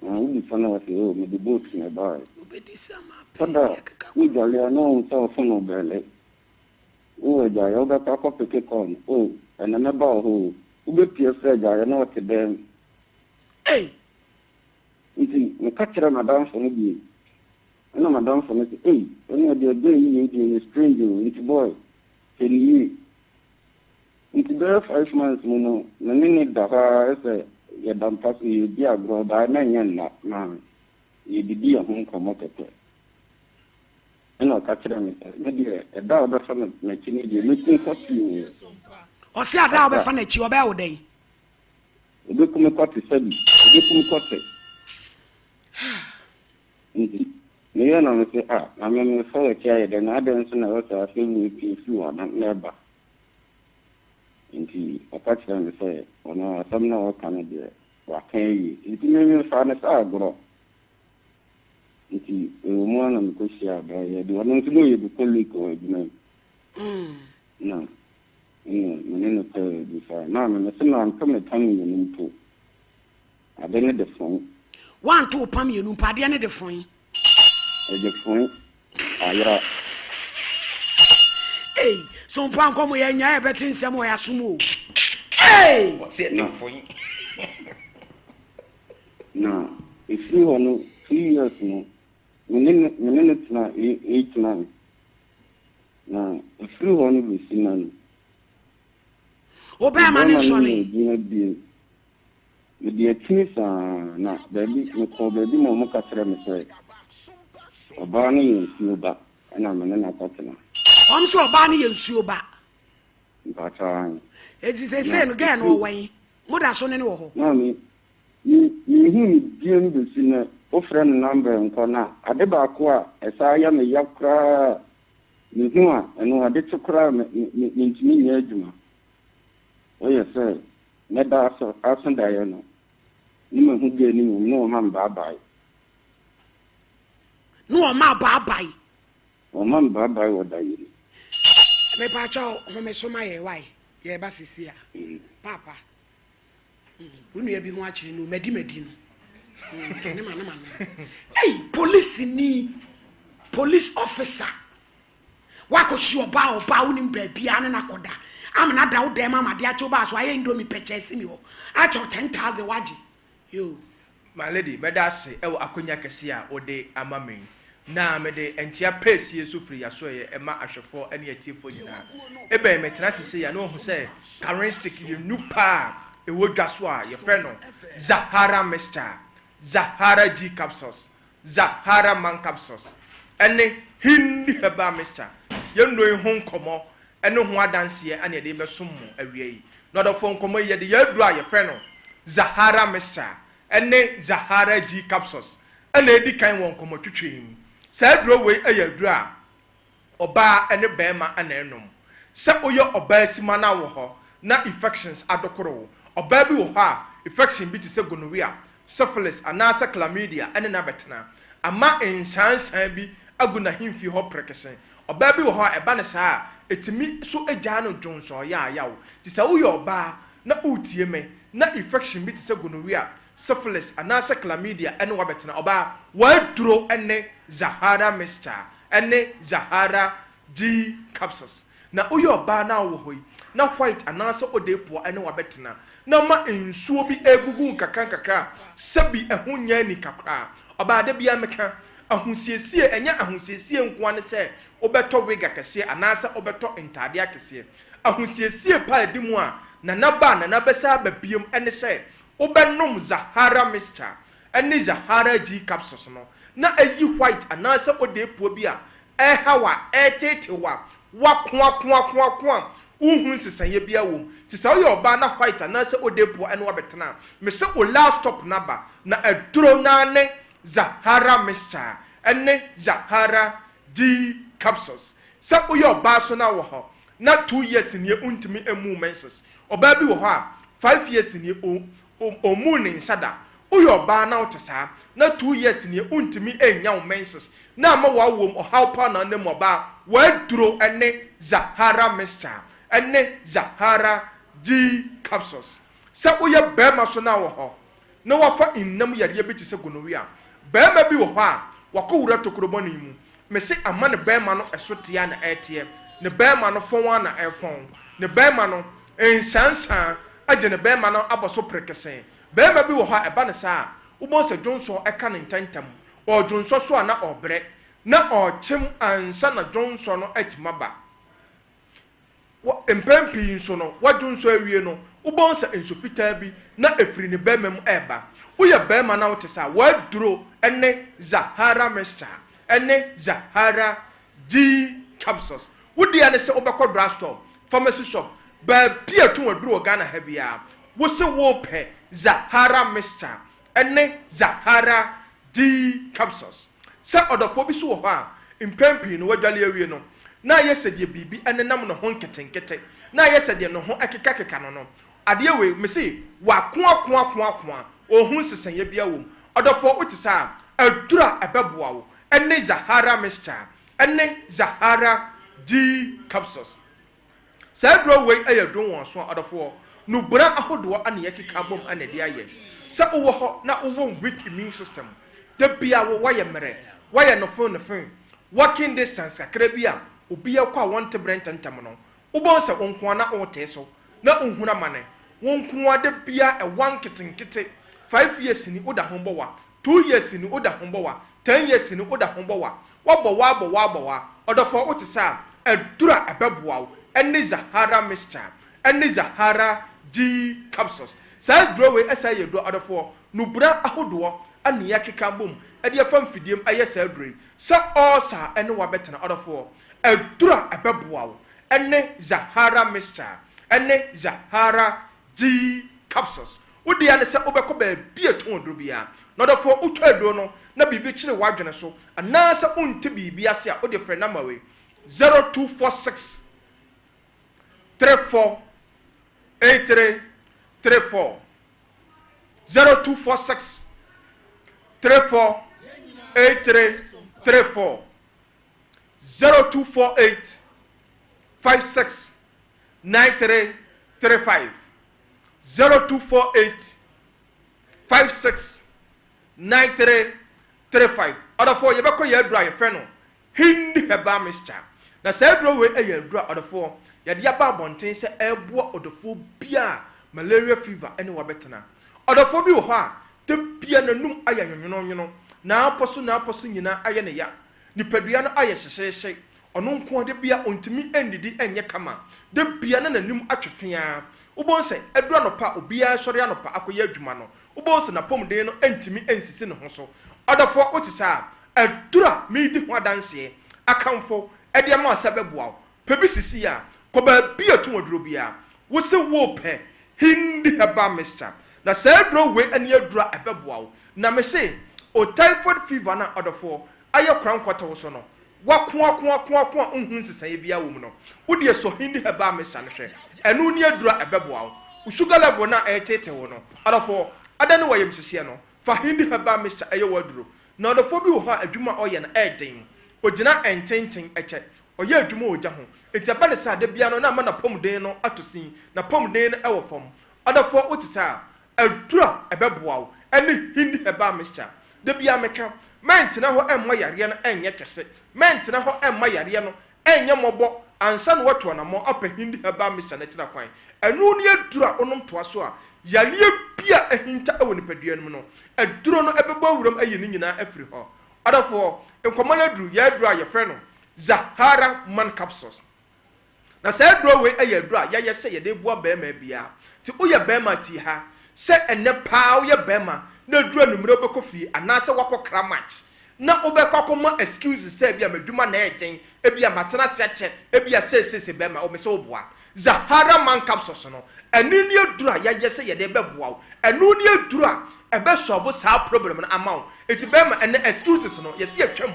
Na wobisa no a, ɔse, Oh, mede boat na ɛbaeɛ. Wobɛdi sama Tɔ pɛɛ da ne a, ɛkeka kɔ. wodwale a na wohu sɛ ɔfon wo bɛɛlɛ. Wowɔ adwaeɛ, wobɛkɔ akɔpeke kɔɔ no, oh, ɛnnɛ mɛba wo hɔ o. Wobɛpue afiri adwaeɛ na ɔte dan mu. Ei! Nti meka kyerɛɛ m'adamfo no bio. Ɛna m'adamfo no se, Ei, ɛneɛ deɛ girl yi yei deɛ ɛyɛ strange o, nti boy, hwɛ no yie. Nti bɛyɛ 5 months mu no, me ne no da hɔ ara sɛ yɛda mpa so, yɛredi agorɔ, but na ɛnyɛ nna, na yɛdidi yɛn ho nkɔmmɔ kɛkɛ. Ɛna ɔka kyerɛɛ me sɛ, me deɛ, ɛda a wobɛfa m'akyi no deɛ, mɛku wo kɔte o. Ɔse ada a Kakra. wobɛfa n'akyi, ɔbɛyɛ wo dɛn? Obeku me kɔte sɛbi, obeku me kɔte. Nti, meyɛɛ na mese, ah, na me mefa w'akyi ayɛ dɛn, na adɛn nso na ɛwɔ sɛ asɛm wei pue firi w'ano na ɛba? Nti, ɔka kyerɛɛ me sɛ, ɔno asɛm no a ɔreka no deɛ, waka awie. Nti me memfaa no sɛ agorɔ. Nti, ɛwɔ mu ara na mekɔhyiaa bra yi, ɛde ɔno nso na ɔyɛ me colleague wɔ adwuma mu. Na Ɛnna me ne no pɛɛ bisae. Maame, mese manto me pam mmienu mpo, ade no de foe. Woanto wo pam mmienu mpo, adeɛ no de foe. Ɛde foe, ayera. Ei, so mpo ankɔ mo yɛ nyaa yɛbɛte nsɛm wɔ yɛasom o. Ei! Ɔte ɛde foe. Na. Ɛfiri hɔ no, 2 years no, me ne no tena 8 months. Na ɛfiri hɔ no bɛsi na no, Wo bɛrima ne bɛrima no nsɔre. nyɛ adwuma bio. Mede akyiri saa na baabi mekɔɔ baabi ma ɔmo ka kyerɛ me sɛ ɔbaa no yɛ nsuo ba, ɛna me ne no akɔtena. Ɔm sɛ ɔbaa no yɛ nsuo ba. Mpakyɛw. Eti sɛsɛ no, girl no ɔwɔ yi, mo da so ne ne wɔ hɔ? Maame, mehu ne biam bɛsi nɛ. Wofrɛ no number nkɔ, na ade baako a ɛsaa yɛ me ya koraa, mehu a ɛno ade kye koraa, mentumi nyɛ adwuma. Ɛyɛ sɛ mɛda aso daeɛ no ne mahu girl no mmom ne ɔma me baabae. Ne ɔma baabae? Ɔma me baabae wɔ da yi. Mepakyɛw, home so ma yɛ wae, yɛba sisi a. Papa, wo nua bi ho akyerɛ no, madi madi no ne ma ne ma no. Ei, police ni, police officer, wakɔhyi ɔbaa, ɔbaa wonim baabia ne nakɔda amena da wo dɛm ama de akyɛw baa so ayɛ Indomie pɛkyɛ si mi hɔ akyɛw 10,000 wagye yo. My lady, mɛda ase ɛwɔ akonnwa kɛse a wode ama me yi. Na mede nkyea pɛɛsie so firi yasoɛyɛ ɛma ahwɛfoɔ ne atiefoɔ nyinaa. Ebɛn metena sese ya na wahu sɛ current stick yɛ nu paa ɛwɔ dwa so a yɛfrɛ no Zahara mixture, Zahara G capsules, Zahara man capsules ɛne Hindi herbal mixture. Yɛn nnuro yi ho nkɔmmɔ ɛne ho adanseɛ ɛne yɛde bɛsom mo awia yi. Na ɔdɔfoɔ, nkɔmmɔ yi, yɛde yɛn aduro a yɛfrɛ no Zahara mixture ɛne Zahara G capsules ɛna edi kan wɔ nkɔmmɔtwitwi yi mu. Saa aduro wei yɛ aduro a ɔbaa ne bɛrima ɛna ɛnom. Sɛ woyɛ ɔbaa sima na wɔ hɔ na infections adokoro wo, ɔbaa bi wɔ hɔ a infection bi te sɛ gonorrhea, syphilis anaasɛ chlamydia ɛne na bɛtena ama nsansan bi agu n'ahemfie hɔ prekese. Ɔbaa bi wɔ hɔ a ɛba ne saa a, ɛtumi so agyaa no dwonsɔ yaayaw. Te sɛ woyɛ ɔbaa na wotie me na infection bi te sɛ gonorrhea, syphilis anaasɛ chlamydia ɛne wabɛtena, ɔbaa, wɔaduro ɛne Zahara mixture ɛne Zahara G capsules. Na woyɛ ɔbaa na wowɔ hɔ yi na white anaasɛ odepoa ɛne wabɛtena na ma nsuo bi egugu nkakra nkakra a sɛbi ɛho nyɛ ani kakra, ɔbaa, da biara meka, ahosiesie ɛnyɛ ahosiesie nkoa ne sɛ wobɛtɔ wig akɛseɛ anaasɛ wobɛtɔ ntaadeɛ akɛseɛ. Ahosiesie pa a ɛdi mu a nana ba a nana bɛsa aba biem ɛne sɛ wobɛnom Zahara mixture ɛne Zahara G capsules no na ayi white anaasɛ odepoa bi a ɛhaw a ɛreteetew a wakoakoakoakoa a wohu nsesaeɛ bi wɔ mu. Nti sɛ woyɛ ɔbaa na white anaasɛ odepoa ɛne wabɛtena a, mese wo last stop naba na aduro naa ne Zahara mixture ɛne Zahara G capsules. Sɛ woyɛ ɔbaa so na wɔ hɔ na 2 years nie wontumi emu menses, ɔbaa bi wɔ hɔ a 5 years nie ɔmu ne nsa da, woyɛ ɔbaa na wote saa na 2 years nie wontumi enya wo menses na ama wawom ɔhaw pa na ɔnam, ɔbaa, waduro ɛne Zahara mixture ɛne Zahara G capsules. Sɛ woyɛ bɛrima so na wɔ hɔ na wafa nnam yareɛ bi te sɛ gonorrhea, bɛrima bi wɔ hɔ a wakɔ wura tokuro bɔne mu, mese ama ne bɛrima no ɛso tea na ɛteɛ ne bɛrima no fɔn a na ɛfɔn ne bɛrima no nsansan agye ne bɛrima no abɔ so prekesee. Bɛrima bi wɔ hɔ a ɛba ne saa a, wobɛhu sɛ dwonsɔ ɛka ne ntɛntɛm, ɔdwonsɔ so a na ɔbrɛ na ɔkyem ansa na dwonsɔ no atumi aba. Mpɛn pii nso no, wadwonsɔ awie no, wobɛhu sɛ nsu fitaa bi na ɛfiri ne bɛrima mu ɛreba. Woyɛ bɛrima na wote saa, waduro ne Zahara mixture ne Zahara G capsules. Wodeɛ ne sɛ wobɛkɔ drug store, pharmacy shop, baabi a ɛtɔn aduro wɔ Ghana ha biara, wo se wopɛ Zahara mixture ne Zahara G capsules. Sɛ ɔdɔfoɔ bi so wɔ hɔ a, mpɛn pii no wadwale awie no na ayɛ sɛ deɛ biribi nenam ne ho nketenkete, na ayɛ sɛ deɛ ne ho kekakeka no, adeɛ wei mese wakoakoakoakoa, ɔhu nsesɛeɛ bi wɔ mu. Ɔdɔfoɔ, wote saa, aduro a ɛbɛboa wo ɛne Zahara mixture ɛne Zahara G capsules. Saa aduro wei yɛ aduro wɔn so a, ɔdɔfoɔ, nubra ahodoɔ ana yɛkeka bom ana ɛde ayɛ. Sɛ wowɔ hɔ na wowɔ weak immune system, da bia wo wayɛ mmerɛ, wayɛ nofon nofon, walking distance kakra bi a obi akɔ a wɔnte berɛ ntɛmntɛm no, wobɛhu sɛ wo nko a na wotee so na wohunu amane wo nko a. Da bia ɛwa nketenkete, 5 years ni woda ho bɔ wa. 2 years ni woda ho bɔ wa, 10 years ni woda ho bɔ wa, wabɔ wa, abɔ wa, abɔ wa. Ɔdɔfoɔ, wote saa, aduru a ɛbɛboa wo ɛne Zahara mixture ɛne Zahara G capsules. Saa aduro wei ɛsɛ yɛ duro, ɔdɔfoɔ, nubura ahodoɔ ɛne yɛakeka bom ɛde afa mfidie mu ɛyɛ saa aduro yi sɛ ɔɔsa ɛne wabɛtena. Ɔdɔfoɔ, aduru a ɛbɛboa wo ɛne Zahara mixture ɛne Zahara G capsules. Wodi ya ne sɛ wobɛkɔ baabi a ɛtɔn aduro biara na, ɔdɔfoɔ, wotɔ aduro no na biribi kyerɛ w'adwene so anaasɛ wonte biribi ase a, wode frɛ number wei: 0246 34 83 34, 0246 34 83 34, 0248 56 93 35, 0248 56 93 35. Ɔdɔfoɔ, yɛbɛkɔ yɛ aduro a yɛfrɛ no Hindi herbal mixture. Na saa aduro wei yɛ aduro a, ɔdɔfoɔ, yɛde aba abɔnten sɛ ɛreboa ɔdɔfoɔ bia a malaria fever ɛne wabɛtena. Ɔdɔfoɔ bi wɔ hɔ a da bia n'anum ayɛ nwonwononwono, n'apɔ so n'apɔ so nyinaa ayɛ ne ya, nipadua no ayɛ hyehyɛhyɛ, ɔno nko ara bia ɔntumi ndidi nyɛ kama, da bia na n'anim atwe fiaa. Wobɛhu sɛ ɛduru anɔpa a, obiara sɔre anɔpa akɔyɛ adwuma no, wobɛhu sɛ n'apɔmuden no ntumi nsisi ne ho so. Ɔdɔfoɔ, wote saa, aduru a meedi ho adanseɛ akamfo ɛde ama wo sɛ bɛboa wo pɛ bi sisi a, kɔ baabi a ɛtɔn aduro biara, wo se wopɛ Hindi herbal mixture. Na saa aduro wei ne aduro a ɛbɛboa wo. Na me se o, typhoid fever no a, ɔdɔfoɔ, ayɛ kora nkɔtɔ wo so no, wako ako ako ako a nhu nsesaeɛ biara wɔ mu no, wodeɛ sɔ Hindi herbal mixture no hwɛ. Ɛno ne aduro a ɛbɛboa wo. Wo sugar level no a ɛretete wo no, ɔdɔfoɔ, ada ne wɔyɛ mhyehyeɛ no, fa Hindi herbal mixture ɛyɛ wɔ aduro. Na ɔdɔfoɔ bi wɔ hɔ a adwuma a ɔyɛ no ɛɛden, ogyina ɛntenten ɛkyɛ, ɔyɛ adwuma wɔ ogya ho, eti ɛba ne sɛ ada bia no na ama n'apɔmuden no atɔ sin, n'apɔmuden no ɛwɔ fam. Ɔdɔfoɔ, wote saa, aduro a ɛbɛboa wo ɛne Hindi herbal mixture. Da bia meka, mɛntena hɔ ɛmma yareɛ no ɛnyɛ kɛse, mɛntena hɔ ɛmma yareɛ no ɛnyɛ mmɔbɔ ansa na watu anammɔn apɛ Hindi herbal mixture no akyira kwan. Ɛno ne aduro a wonom toa so a, yareɛ bi a ahinta ɛwɔ nipadua no mu no, aduro no ɛbɛbɔ awuram ayi ne nyinaa afiri hɔ. Ɔdɔfoɔ, nkɔmmɔ no aduru yɛ aduro a yɛfrɛ no Zahara Man capsules. Na saa aduro wei yɛ aduro a yɛayɛ sɛ yɛde boa barima biara. Nti woyɛ barima tie ha, sɛ ɛnnɛ paa woyɛ barima na aduru anwummerɛ wobɛkɔ fie anaasɛ woakɔ kra match na wobɛkɔ akɔma excuses sɛ ebia m'adwuma na ɛyɛ den, ebia matena ase akyɛ, ebia seeseese, barima, wo me sɛ woboa. Zahara Man capsules no, ɛno ne aduro a yɛayɛ sɛ yɛde bɛboa wo. Ɛno ne aduro a ɛbɛsolve saa problem no ama wo. Nti barima, ɛnnɛ excuses no, yɛsi atwam.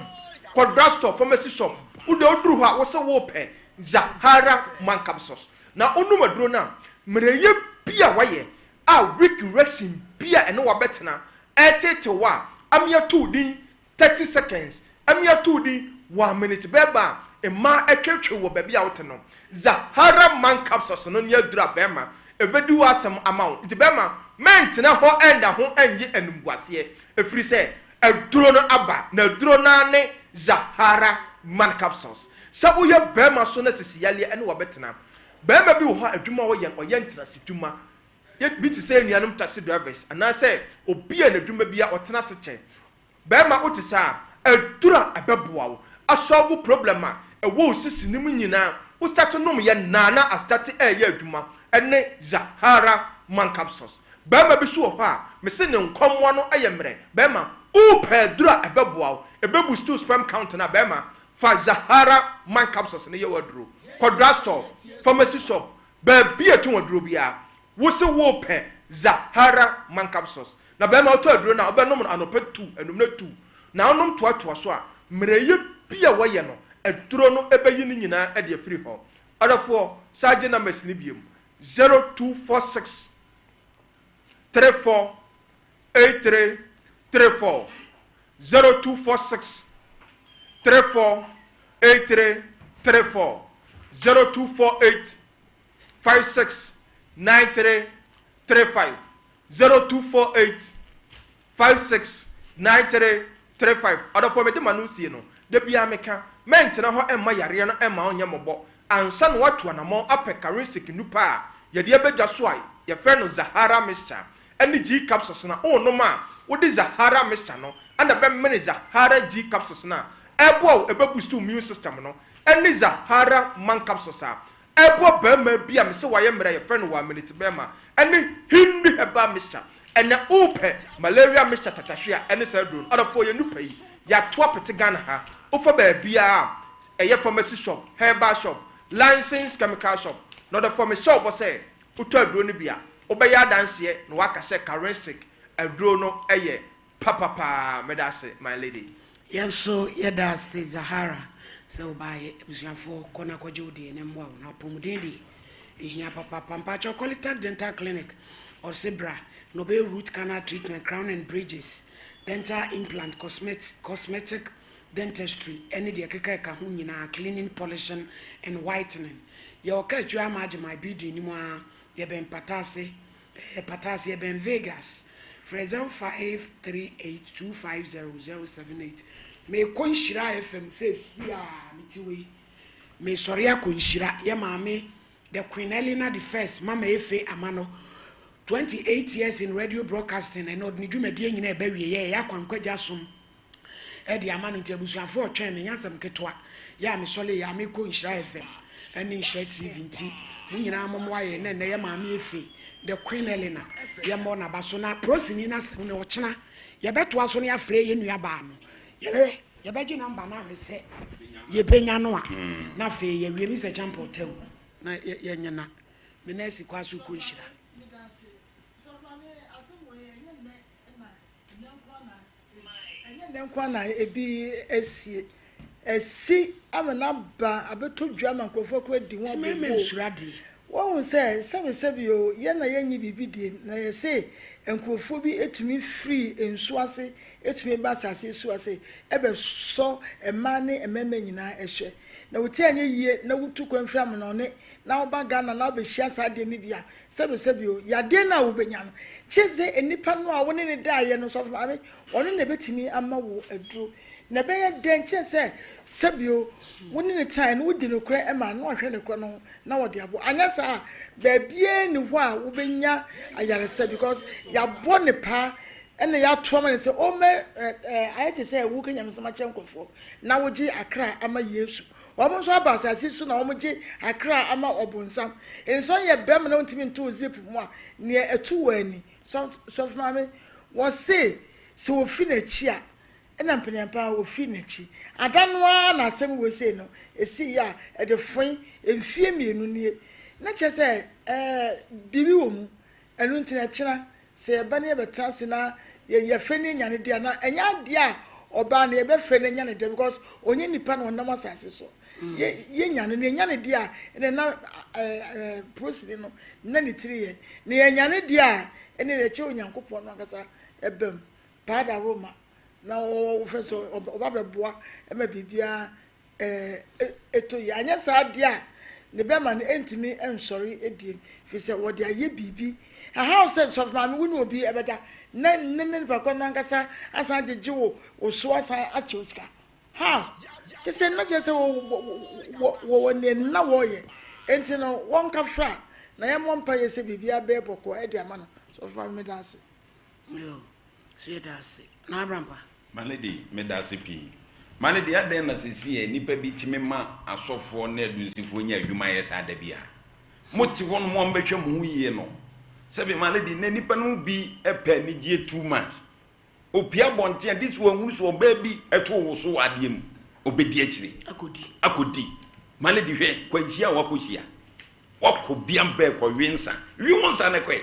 Kɔ drugstore, pharmacy shop, wode woduru hɔ a, wo sɛ wopɛ Zahara Man capsules. Na wonom aduro no a, mmerɛyɛ bi a wayɛ a weak erection bi a ɛne wabɛtena ɛretetew wo a, amea to wo din 30 seconds, amea to wo din 1 minute bɛɛba a mmaa ɛtwetwe wɔ baabi a wote no. Zahara Man capsules no ne aduro a, bɛrima, ɛbɛdi wo asɛm ama wo. Nti bɛrima, mɛntena hɔ ɛnda ho ɛnyɛ animguaseɛ, ɛfiri sɛ aduro no aba. Na aduro no ne Zahara Man capsules. Sɛ woyɛ bɛrima so na sisi yaleɛ ɛne wabɛtena, bɛrima bi wɔ hɔ a adwuma a ɔyɛ no, ɔyɛ ntenase dwuma bi te sɛ nuanom taxi drivers anaasɛ obi a n'adwuma bi a ɔtena ase kyɛ. Bɛrima, wote saa, aduro a ɛbɛboa wo asolve problem a ɛwɔ wo sisi no mu nyinaa, wo start nom yɛ naana astart ɛɛyɛ adwuma, ɛne Zahara Man capsules. Bɛrima bi so wɔ hɔ a mese ne nkɔmmoa no yɛ mmerɛ. Bɛrima, wopɛ aduro a ɛbɛboa wo, ɛbɛboost sperm count no a, bɛrima, fa Zahara Man capsules no yɛ w'aduro. Kɔ drugstore, pharmacy shop, baabi a ɛtɔn aduro biara, wo se wopɛ Zahara Man capsules. Na bɛrima, wotɔ aduro no a, wobɛnom no anɔpa tu, anwummerɛ tu, na wonom toatoa so a, mmerɛyɛ bi a wɔyɛ no, aduro no ɛbɛyi ne nyinaa de afiri hɔ. Ɔdɔfoɔ, saa gye numbers no biom: 0246 34 83 34, 0246 34 83 34, 0248 56 93 35, 0248 56 93 35. Ɔdɔfoɔ, mede ma no sie no da biara meka, mɛntena hɔ ɛmma yareɛ no ɛmma ɔnyɛ mmɔbɔ ansa na watu anammɔn apɛ karisik nupa a yɛde abɛdwa so a yɛfrɛ no Zahara mixture ɛne G capsules. Na ɔnom a Wode Zahara mixture no na bɛmene Zahara G capsules no a, ɛboa wo, ɛbɛ boost wo immune system no, ɛne Zahara man capsules a, ɛboa barima bi a mese wayɛ mmerɛ a yɛfrɛ no one minute bɛrima, ɛne Hindi herbal mixture. Ɛnɛ wopɛ malaria mixture tatahwe a, ɛne saa aduro no. Ɔdɔfoɔ yɛn nupa yi, yɛato apete Ghana ha, wofa baabiara a, ɛyɛ pharmacy shop, herbal shop, licensed chemical shop, na ɔdɔfoɔ mehyɛ wo bɔ sɛ, wotɔ aduro no bi a, wobɛyɛ adanseɛ na woaka sɛ Karensic aduro no yɛ papa paa. Meda ase my lady. Yɛn nso yɛda ase Zahara sɛ wobaeɛ. Abusuafoɔ kɔ na kɔgye wo deɛ na mmoa wo. Na apɔmuden deɛ ɛhia papaapa. Mpakyɛw Kɔlitag Dental Clinic ɔse bra na ɔbɛyɛ root canal treatment, crown and bridges, dental implant, cosmetic dentistry ɛne deɛ ɛkeka ɛka ho nyinaa, cleaning, polishing and whitening. Yɛwɔ Kaatwa ama agye my building no mu ara, yɛbɛn Pataase, ɛyɛ Pataase, yɛbɛn Vegas. Frɛ 0538250078. Meekɔ Nhyira FM seesei a mete hɔ yi. Meesɔre akɔ Nhyira, yɛ maame The Queen Elena the First, Mama Efe Amano, 28 years in radio broadcasting, ɛnɛ ɔde ne dwumadie nyinaa ɛba awieɛ, ɛyɛ akwankwagya som. de ama no nti abusuafoɔ retwɛn me, ɛnyɛ asɛm ketewa. Yɛ a mesɔre yɛ a mekɔ Nhyira FM ne Nhyira TV nti mo nyinaa mommoa yɛn na ɛnnɛ yɛ maame Efe, the Queen Elena, yɛmmɔ n'aba so na prosini no asɛm no ɔkyena yɛbɛtoa so na yɛafrɛ yɛn nua baa no yɛbɛhwɛ yɛbɛgye number no ahwɛ sɛ yɛbɛnya no a na afei yɛawie. Mister Champon tɛw na yɛnyɛ na me nan asi kwan so rekɔ Nhyira. Ɛnyɛ nnɛ nko ara na ebi asie. Asi ama no aba abɛtɔ dwa ama nkurɔfoɔ koraa adi ho abooboo. Woahu sɛ sɛbesɛbe o, yɛn na yɛnnye biribi die, na yɛse nkurɔfoɔ bi tumi firi nsuo ase tumi ba asase yi so ase bɛsɔ mmaa ne mmarima nyinaa hwɛ. Na wo ti anyɛ yie na wotu kwan firi amanɔne na woba Ghana na wobɛhyia saa adeɛ no bi a, Sɛbesɛbe o, yadeɛ no a wobɛnya no, kyerɛ sɛ nnipa no a wo ne no daeɛ no, sɔfo maame, ɔno na ɛbɛtumi ama wo aduro. Na ɛbɛyɛ dɛn? Kyerɛ sɛ, sɛbe o, wo ne no tenaeɛ no, wodi nokorɛ ma no, na wahwɛ nokorɛ no ho na ɔde aboa. Anyɛ saa a, baabiara nni hɔ a wobɛnya ayaresa because yɛabɔ no paa ɛna yɛato ama no sɛ ɔmmɛ ɛ ayɛ te sɛ woka nyamesɛm akyerɛ nkurɔfoɔ na wogye akra ama Yesu. Wɔn nso aba asase so na wɔgye akra ama ɔbonsam. Enti sɛ ɔyɛ bɛrima na ontumi nto wo zip mu a, nea ɛto wo ani. Sɔfo maame, wɔse sɛ ofi n'akyi a, ɛna mpeneampa ara ofi n'akyi. Ada no ara na asɛm wei sei no esii a ɛde foe mfie mmienu nie. Na kyerɛ sɛ ɛɛ biribi wɔ mu. Ɛno nti na ɛkyena sɛ yɛba na yɛbɛtena ase na yɛfrɛ no anya ne deɛ na ɛnyɛ adeɛ a ɔbaa no yɛbɛfrɛ no anya ne deɛ because ɔnyɛ nipa na ɔnam asase so yɛnya no na yɛnya ne deɛ a ɛna na prosini no na ne tiri yɛ na yɛnya ne deɛ a ɛna yɛkyɛ Onyankopɔn no ankasa ɛbam paada Roma na wɔfɛ sɛ ɔba bɛboa ɛma biribiara ɛtɔ yie. Anyɛ saa deɛ a, ne bɛma no ntumi nsɔre bio, firi sɛ wɔde ayɛ biribi. Ɛha wo sɛ sɔfo maame wo ne obi bɛda na ne ne nipa korɔ no ankasa asan agyegye wo wo so asan akyɛ wo sika. How? Kyɛ sɛ na kyerɛ sɛ wɔwɔ nea na wɔyɛ. Enti no wɔnka fra na yɛmmɔ mpaeɛ sɛ biribiara bɛyɛ bɔkɔɔ de ama no. Sɔfo maame meda ase. Yo, so yɛda ase. Na Abrampa? My lady, meda ase pii. My lady, adɛn na seesei nnipa bi tumi ma asɔfoɔ ne adunsifoɔ nya adwuma yɛ saa da biara? Mote hɔ nom a mobɛhwɛ mo ho yie no. Sɛbe, my lady, nnɛ nnipa no mu bi pɛ anigyeɛ too much. Opue abɔnten a, gye sɛ wahunu sɛ ɔbaa bi to wo so wɔ adeɛ mu, ɔbɛdi akyire akɔdi. My lady, hwɛ kwanhyia a wakɔhyia. Wakɔ biambɛ kɔwe nsa. We wo nsa no kɔe.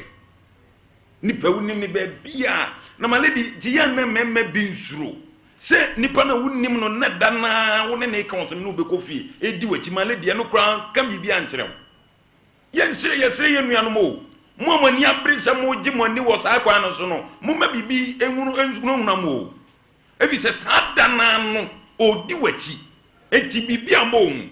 Nipa wonim no baabiaa na ma lady nti yɛ na mmarima bi nsuro sɛ nipa na wonim no na da naa wo ne ne ka ɔsɛm ne wobɛkɔ fie ɛdi w'akyi ma lady ɛno koraa ka biribi ankyerɛ wo. Yɛnsrɛ yɛsrɛ yɛn nuanom o mo a mo ani abere sɛ mogye mo ani wɔ saa kwan no so no momma biribi nhunu nhunahuna mo o ɛfiri sɛ saa da naa no ɔdi w'akyi nti biribi ammɔ wo mu.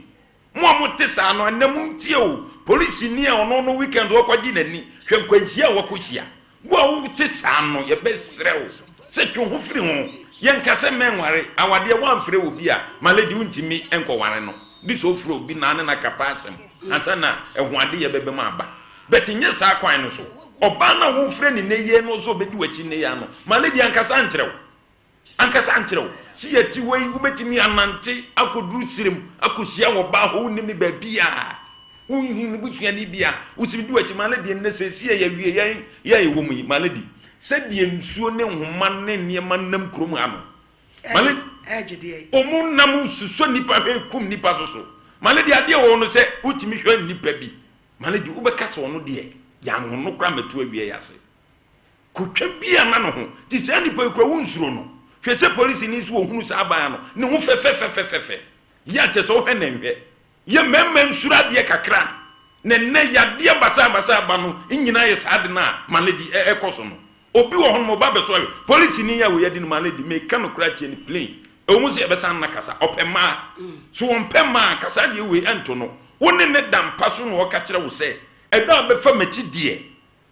Mo a mote saa no, ɛnnɛ montie o, polisini a ɔno no weekend ɔkɔgye n'ani, hwɛ nkwanhyia a wakɔhyia. Wo a wote saa no, yɛbɛsrɛ wo sɛ twe wo ho firi ho. Yɛnka sɛ mɛnware, awadeɛ woamfrɛ obi a, my lady wontumi nkɔware no, gye sɛ wofrɛ obi na ne no aka pɛ asɛm ansa na ɛho adeyɛ bɛba mu aba. But nyɛ saa kwan no so. Ɔbaa no a wofrɛ no nnɛ yi no sɛ ɔbɛdi w'akyi nnɛ yi ara no, my lady ankasa ankyerɛ wo. Ankasa ankyerɛ wo. Sɛ yɛte hɔ yi, wobɛtumi anante akɔduru serem akɔhyia ɔbaa hɔ, wonnim no baabiara, wonhu ne busuani biara, wosi di w'akyi. My lady, nnɛ seesei a yɛawie yɛn yɛ a yɛwɔ mu yi, my lady, sɛdeɛ nsuo ne nhoma ne nneɛma nam kurom ha no, my lady, Ɛɛgye deɛ. wɔn nam susɔ nnipa hwɛ kum nnipa so so. My lady, adeɛ wɔ hɔ no sɛ wotumi hwɛ nnipa bi, my lady, wobɛka sɛ ɔno deɛ, yɛanwo no koraa mmɛto awia yi ase. Kotwa bi a na ne ho te saa nipa yi koraa wonsuro no. Hwɛ sɛ polisini nso ɔhunu saa abaa no, ne ho fɛfɛfɛfɛfɛ. Yɛ a kyerɛ sɛ wohwɛ na nhwɛ. Yɛ mmarima nsuro adeɛ kakra. Na nnɛ yadeɛ basabasa aba no nyinaa yɛ saa ade no a malady ɛkɔ so no. Obi wɔ hɔnom ɔba bɛso ahwɛ. Polisini a wei adi no malady, meka nokorɛ akyerɛ no plain. Ɛwɔ mu sɛ yɛbɛsan no kasa, ɔpɛ mmaa. So ɔmpɛ mmaa a, nka saa adeɛ wei ɛnto no. Wo ne no da mpa so na ɔka kyerɛ wo sɛ, ɛda a wobɛfa m'akyi deɛ,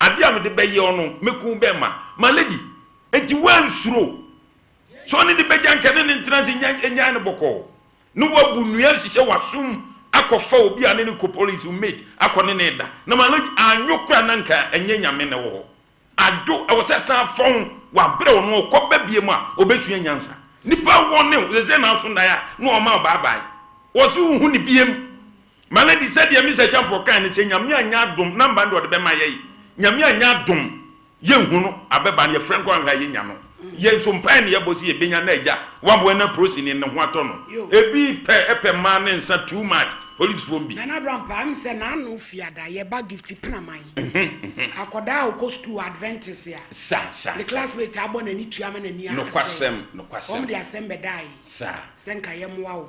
Adeɛ a mede bɛyɛ wo no, mɛku wo bɛmma. My lady, enti woansuro sɛ ɔne ne bɛgya nka ne ne ntena ase nnyae no bɔkɔɔ, na woabu nnua nhyehyɛ w'asom akɔfa obi a ne ne kɔ police wo mate akɔ ne ne da? Na my lady, anwo koraa na nka ɛnyɛ Nyame na ɛwɔ hɔ. Adwo, ɛwɔ sɛ san fɔn wabrɛ wo no ɔkɔ ba biem a ɔbɛsua nyansa. Nipa wɔ ne wo, sɛ sɛ na aso ndaeɛ a na ɔma wo bye bye. Wɔ se wohu ne biem. My lady, sɛdeɛ Mister Acheampong kae no, sɛ Nyame anyɛ adom, number no deɛ ɔde bɛma yɛn, Nyame anyɛ adom, yɛnhu no, abɛba no, yɛfrɛ no koraa anhwɛ a yɛnnya no. Yɛn nso mpaeɛ na yɛbɔ sɛ yɛbɛnya na agya, waboa na prosini no ho atɔ no. Ebi pɛ, ɛpɛ mmaa ne nsa too much, polisifoɔ bi. Nana Abrampah, ɛm sɛ n'ano fiada yɛba Gifty Penaman, akɔdaa a ɔkɔ sukuu Adventist a, Sa, sa, ne sa. classmate abɔ n'ani tua ma n'ani asɛe. Nokwasɛm, nokwasɛm. Wɔn de asɛm bɛdae Sa. sɛ nka yɛmmoa wɔn.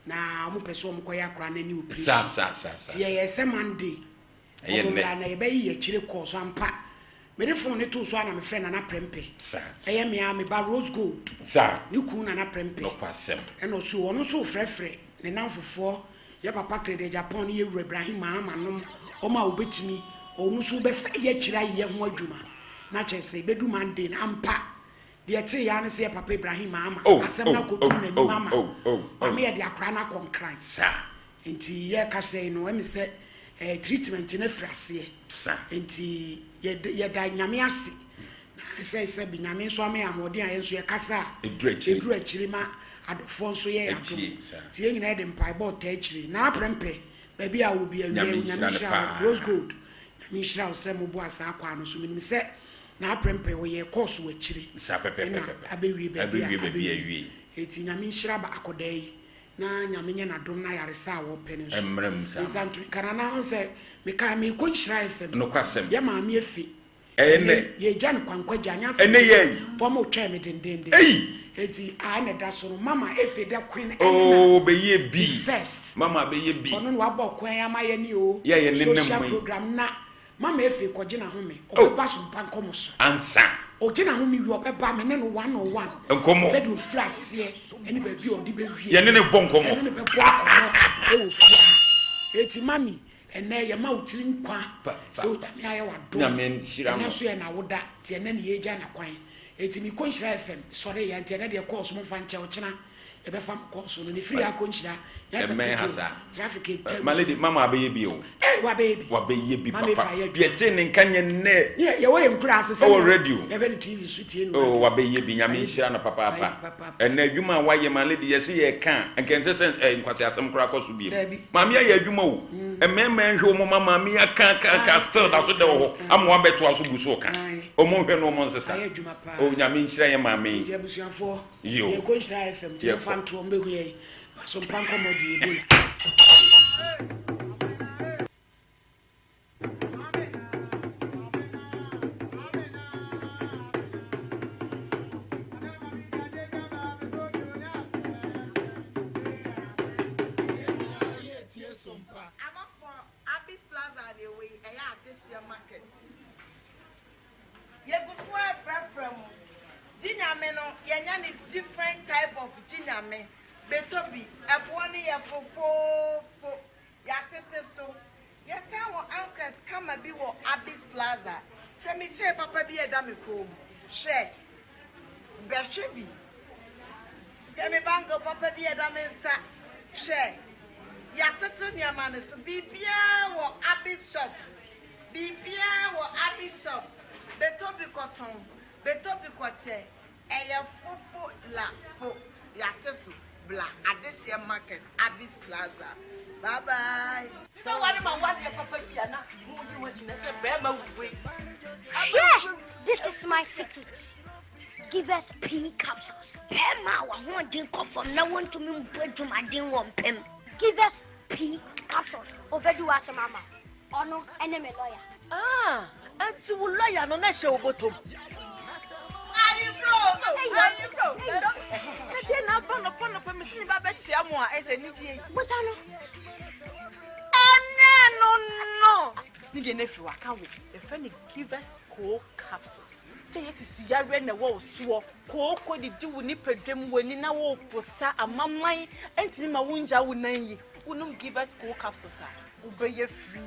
Na ɔmo pɛ sɛ ɔmo kɔ yɛ akora no ani operation Saa saa saa saa. Nti yɛyɛɛ sɛ Monday Ɛyɛ ɔmo nnɛ. mmra na yɛbɛye yɛ akyire kɔɔ so ampa mede phone no too so a na me frɛ Nana Prempeh Saa. ɛyɛ me ara me ba Rose Gold Saa. ne kunu Nana Prempeh Nokwasɛm. ɛna ɔse ɔno nso refrɛfrɛ ne namfofoɔ yɛ papa Krede Agyapong ne yɛ wura Ibrahim Mahama nom ɔmo a ɔbɛtumi ɔno nso bɛfa yɛ akyire ayeyɛ ho adwuma na kyerɛ sɛ ɛbɛdu Monday no ampa Deɛ ɛteeɛ ara ne sɛ yɛ papa Ibrahim ama Oh, asɛm no oh, akɔduru oh, n'anim oh, ama oh, oh, wama oh. yɛde akwadaa no akɔ Nkran. Saa. Nti yɛrekasa yi no, ɛme sɛ eh, treatment no afiri aseɛ. Saa. Nti yɛd, yɛda Nyame ase. Na sɛ sɛbi Nyame nso ama yɛn ahoɔden a yɛn nso yɛkasa a, Ɛduru akyiri. ɛduru akyiri ma adɔfoɔ nso yɛ yɛn adom. Atie, saa. Nti yɛn nyinaa yɛde mpaebɔ retaa akyire. Nana Prempeh, baabi a wɔ biara, Nyame Nyame nhyira no nhyira wo. paa. Rose Gold, Nyame nhyira wo sɛ moboa saa kwaa no so. Menim sɛ N'aprɛmpɛ ɔyɛɛ course wɔ akyire Saa ɛna pɛpɛpɛpɛpɛ. abɛwie baabi a Abɛwie baabi a abɛwie. awie. Enti Nyame nhyira ba akɔdaa yi na Nyame nyɛ n'adom na ayaresa a wɔpɛ no nso Ɛmmra mu saa ne nsa ma. nto. Nka Nana wohu sɛ mekae meekɔ Nhyira FM Nokwasɛm. yɛ maame Efe Ɛyɛ ɛnɛ nnɛ. yi yɛgya no kwankwagya anyɛ afei Ɛnnɛ yi ayi. wɔn retwɛn me dendenden. Ei! Enti a ɛna ɛda so no Mama Efe the queen ɛne na Oh bɛyɛ the bi. first. Mama bɛyɛ bi. Ɔno na wabɔ kwan ama yɛne o Yɛ a yɛnenam social mu yi. program na Mama Efe kɔgye n'ahome, Oh. ɔbɛba so mpa nkɔmɔ so. Ansa. Ɔgye n'ahome wie ɔbɛba me ne no one on one. Nkɔmɔ. Sɛdeɛ ɔfiri aseɛ ɛne baabi a ɔde bɛwie. Yɛne no bɔ nkɔmɔ. Yɛne no bɛbɔ nkɔmɔ ɛwɔ fie ha. Eti mami, ɛnɛ yɛma wo tiri nkwa Pa, pa. sɛ Onyame ayɛ w'adom. Nyame nhyira Ɛnɛ no. nso yɛ n'awoda, nti ɛnɛ ne yɛgya no kwan. Eti mekɔ Nhyira FM, sɔre yɛ, nti ɛnɛ deɛ calls momfa nkyɛ, ɔkyena. Yɛbɛfa mo kɔɔ so no ne firi ha kɔ nhyira nyɛ sɛ Ɛmmɛn ha petrol saa. traffic ntam My so. lady, mama abɛyɛ bi o. Ei wabɛyɛ bi. Wabɛyɛ bi Mama papa. efa yɛ Deɛ adwuma. tee ne nka nyɛ nnɛ. Ne yɛwɔ yɛn nkura ase Ɛwɔ sɛdeɛ radio. yɛhwɛ no TV so tie no Oh, radio. wabɛyɛ bi. Nyame Wayɛ bi. nhyira no Wayɛ papaapa. bi papaapa. Ɛnɛ adwuma a wayɛ my lady, yɛse yɛka a, nka ɛnsɛ sɛ eh, nkwaseasɛm koraa kɔ so biom. Daabi. Maame ayɛ adwuma o. Mmarima nhwɛ wɔn ma maame yi aka aka aka Ae, still da so ae, da wɔ hɔ ae, ama wabɛtoa so gu so reka. ae. Wɔn nhwɛ na wɔn nsesa. Ayɛ adwuma paa. Oh, Nyame nhyira yɛn maame yi. Nti abusuafoɔ. Yiw. Yɛkɔ Nhyira FM nti momfa Yɛkɔ. ntoɔ mbɛhu yɛn asompa nkɔmmɔ de Ebola. Abɔfoɔ, Abis Plaza deɛ wei ɛyɛ adehyeɛ market. Yɛgu so ara frɛfrɛ mo. Gye Nyame no yɛnya no different type of gye Nyame betɔ bi ɛboɔ no yɛ fofoofo yɛatete so yɛsan wɔ ankret kama bi wɔ Abis Plaza hwɛ me chair papa bi a ɛda me kɔn mu hwɛ bɛhwɛ bi hwɛ me bangle papa bi a ɛda me nsa hwɛ yɛatete nneɛma no so biribiara wɔ Abis shop. Biribiara wɔ Abi shop, bɛtɔ bi kɔtɔn, bɛtɔ bi kɔkyɛ, ɛyɛ fofo la fo, yɛate so, bla Adehyeɛ market, Abis Plaza. Bye bye. Sɛ ware ma wadeɛ papa bi a na mo di ho akyi na sɛ bɛrima wei. Hwɛ! This is my secret. Give us pee capsules. Bɛrima a w'ahoɔden kɔ fam na wontumi mbɔ adwumaden wɔ mpam. Give us pee capsules. Obedi w'asɛm ama wo. Ɔno ne me lawyer. Ah, ɛnti wo lawyer no na ɛhyɛ wo bɔtɔm. Ayefro, ayefro. Ɛdeɛ na aba nɔpa nɔpa mesi ne ba bɛkyia mo a ɛsɛ anigye yi. Busa no. Ɛnyɛ no no. Ne deɛ no afiri waka wo. Yɛfrɛ no Givers Co capsules. Sɛ yɛ sisi yareɛ na ɛwɔ wo soɔ, kooko didi wo nipadua mu, w'ani na woreposa, amaman ntumi ma wongya wo nan yi, wonom Givers Co capsules a, wobɛyɛ free.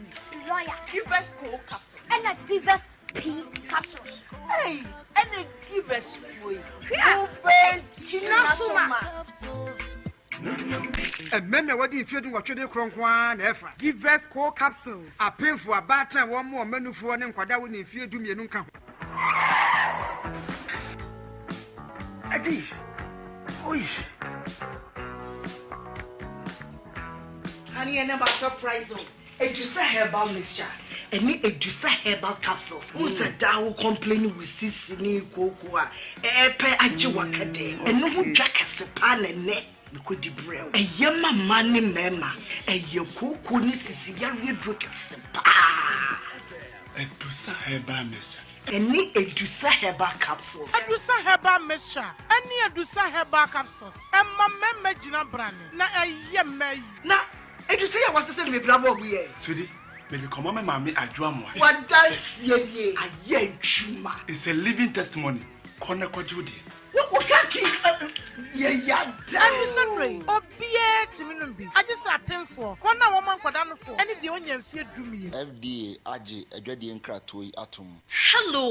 Lawyer. Givers Co capsules. Ɛna Givers P capsules. Ei, ɛna Givers foɔ yi, wobɛgyina so ma. Mmarima a wɔadi mfeɛ dunwɔtwe de rekorɔ nko ara na ɛfa. Givers Co capsules. Apemfo, abaatan a wɔmmoa wɔn mma nufoɔ ne nkwadaa a wɔnni mfeɛ dumienu nka ho. Adi! Oi! Honey, ɛnɛ ma surprise o. Edusa herbal mixture ɛne Edusa herbal capsules. Wohu sɛ daa wo complain wo sisi ne kooko a ɛɛpɛ agye w'akɛdɛ. Ɛno ho dwa kɛse paa na ɛnɛ mekɔdi brɛ wo. Ɛyɛ ma mmaa ne mmarima. Ɛyɛ kooko ne sisi yareɛ duro kɛse paa. Edusa herbal mixture. Ɛne Edusa herbal capsules. Edusa herbal mixture ɛne Edusa herbal capsules ɛma mmarima gyina brane na ɛyɛ mmaa yi. Na Edusa yi a wɔasesa no bebree abɔ ɔbo yɛ. Sweetie, mede kɔma me maame Adwo Amoah. W'adanseɛ nie, ayɛ adwuma. It's a living testimony, kɔ na kɔgye wo deɛ. Wo wo kaki yɛ ya da Ɛno sɛ oo. berɛ yi, obiara tumi nom bi, agye sɛ apemfoɔ, wɔn a wɔma nkwadaa nofoɔ, ne deɛ ɔnnya mfeɛ dumienu. FDA agye adwadie nkratoɔ yi atom. Hello,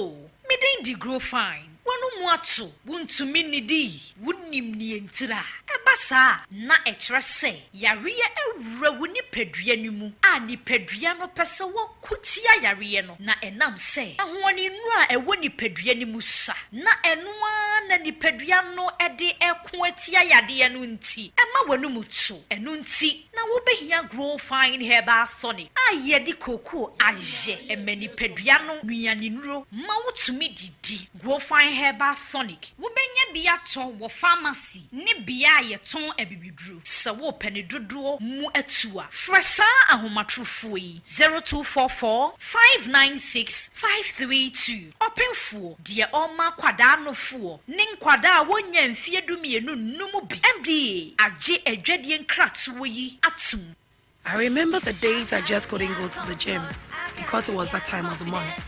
me din de Grofine. W'ano mu ato, wuntumi nnidi, wunnim nea ntira. Ɛba saa a, na ɛkyerɛ sɛ yareɛ awura wo nipadua no mu a nipadua no pɛ sɛ wɔko tia yareɛ no, na ɛnam sɛ ahoɔdennuro a ɛwɔ nipadua no mu sua, na ɛno ara na nipadua no de reko atia yadeɛ no nti, ɛma w'anom to. Ɛno nti na wobɛhia Grow Fine Herbal Tonic a yɛde kookoo ayɛ. Ɛma nipadua no nnuanennuro ma wotumi didi. Grow Fine Herbal Tonic, wobɛnya bi atɔ wɔ pharmacy ne bea a yɛtɔn abibiduro. Sɛ worepɛ ne dodoɔ mu atu a, frɛ saa ahomatorofoɔ yi, 0244 596 532. Ɔpemfoɔ, deɛ ɔrema akwadaa nofoɔ ne nkwadaa a wɔnnya mfeɛ dumienu nnom bi. FDA agye adwadie nkratoɔ yi atom. I remember the days I just couldn't go to the gym because it was that time of the month.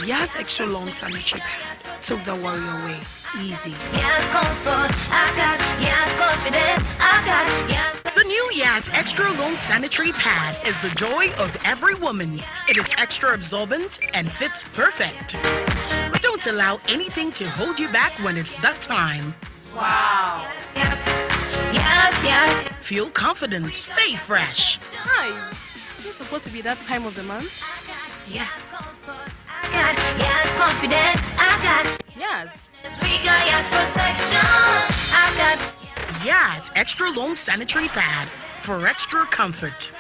Yaz Extra Long Sanitary Pad took the worry away. Easy. Yaz comfort, I got Yaz confidence, I got Yaz. The new Yaz Extra Long Sanitary Pad is the joy of every woman. It is extra absorbent and fits perfect. Don't allow anything to hold you back when it's that time. Wow. Yes, yes, yes. Feel confident, stay fresh. Hi. Is it supposed to be that time of the month? Yes. I got yes confidence. I got yes. We got yes protection. I got Yaz Extra Long Sanitary Pad for extra comfort.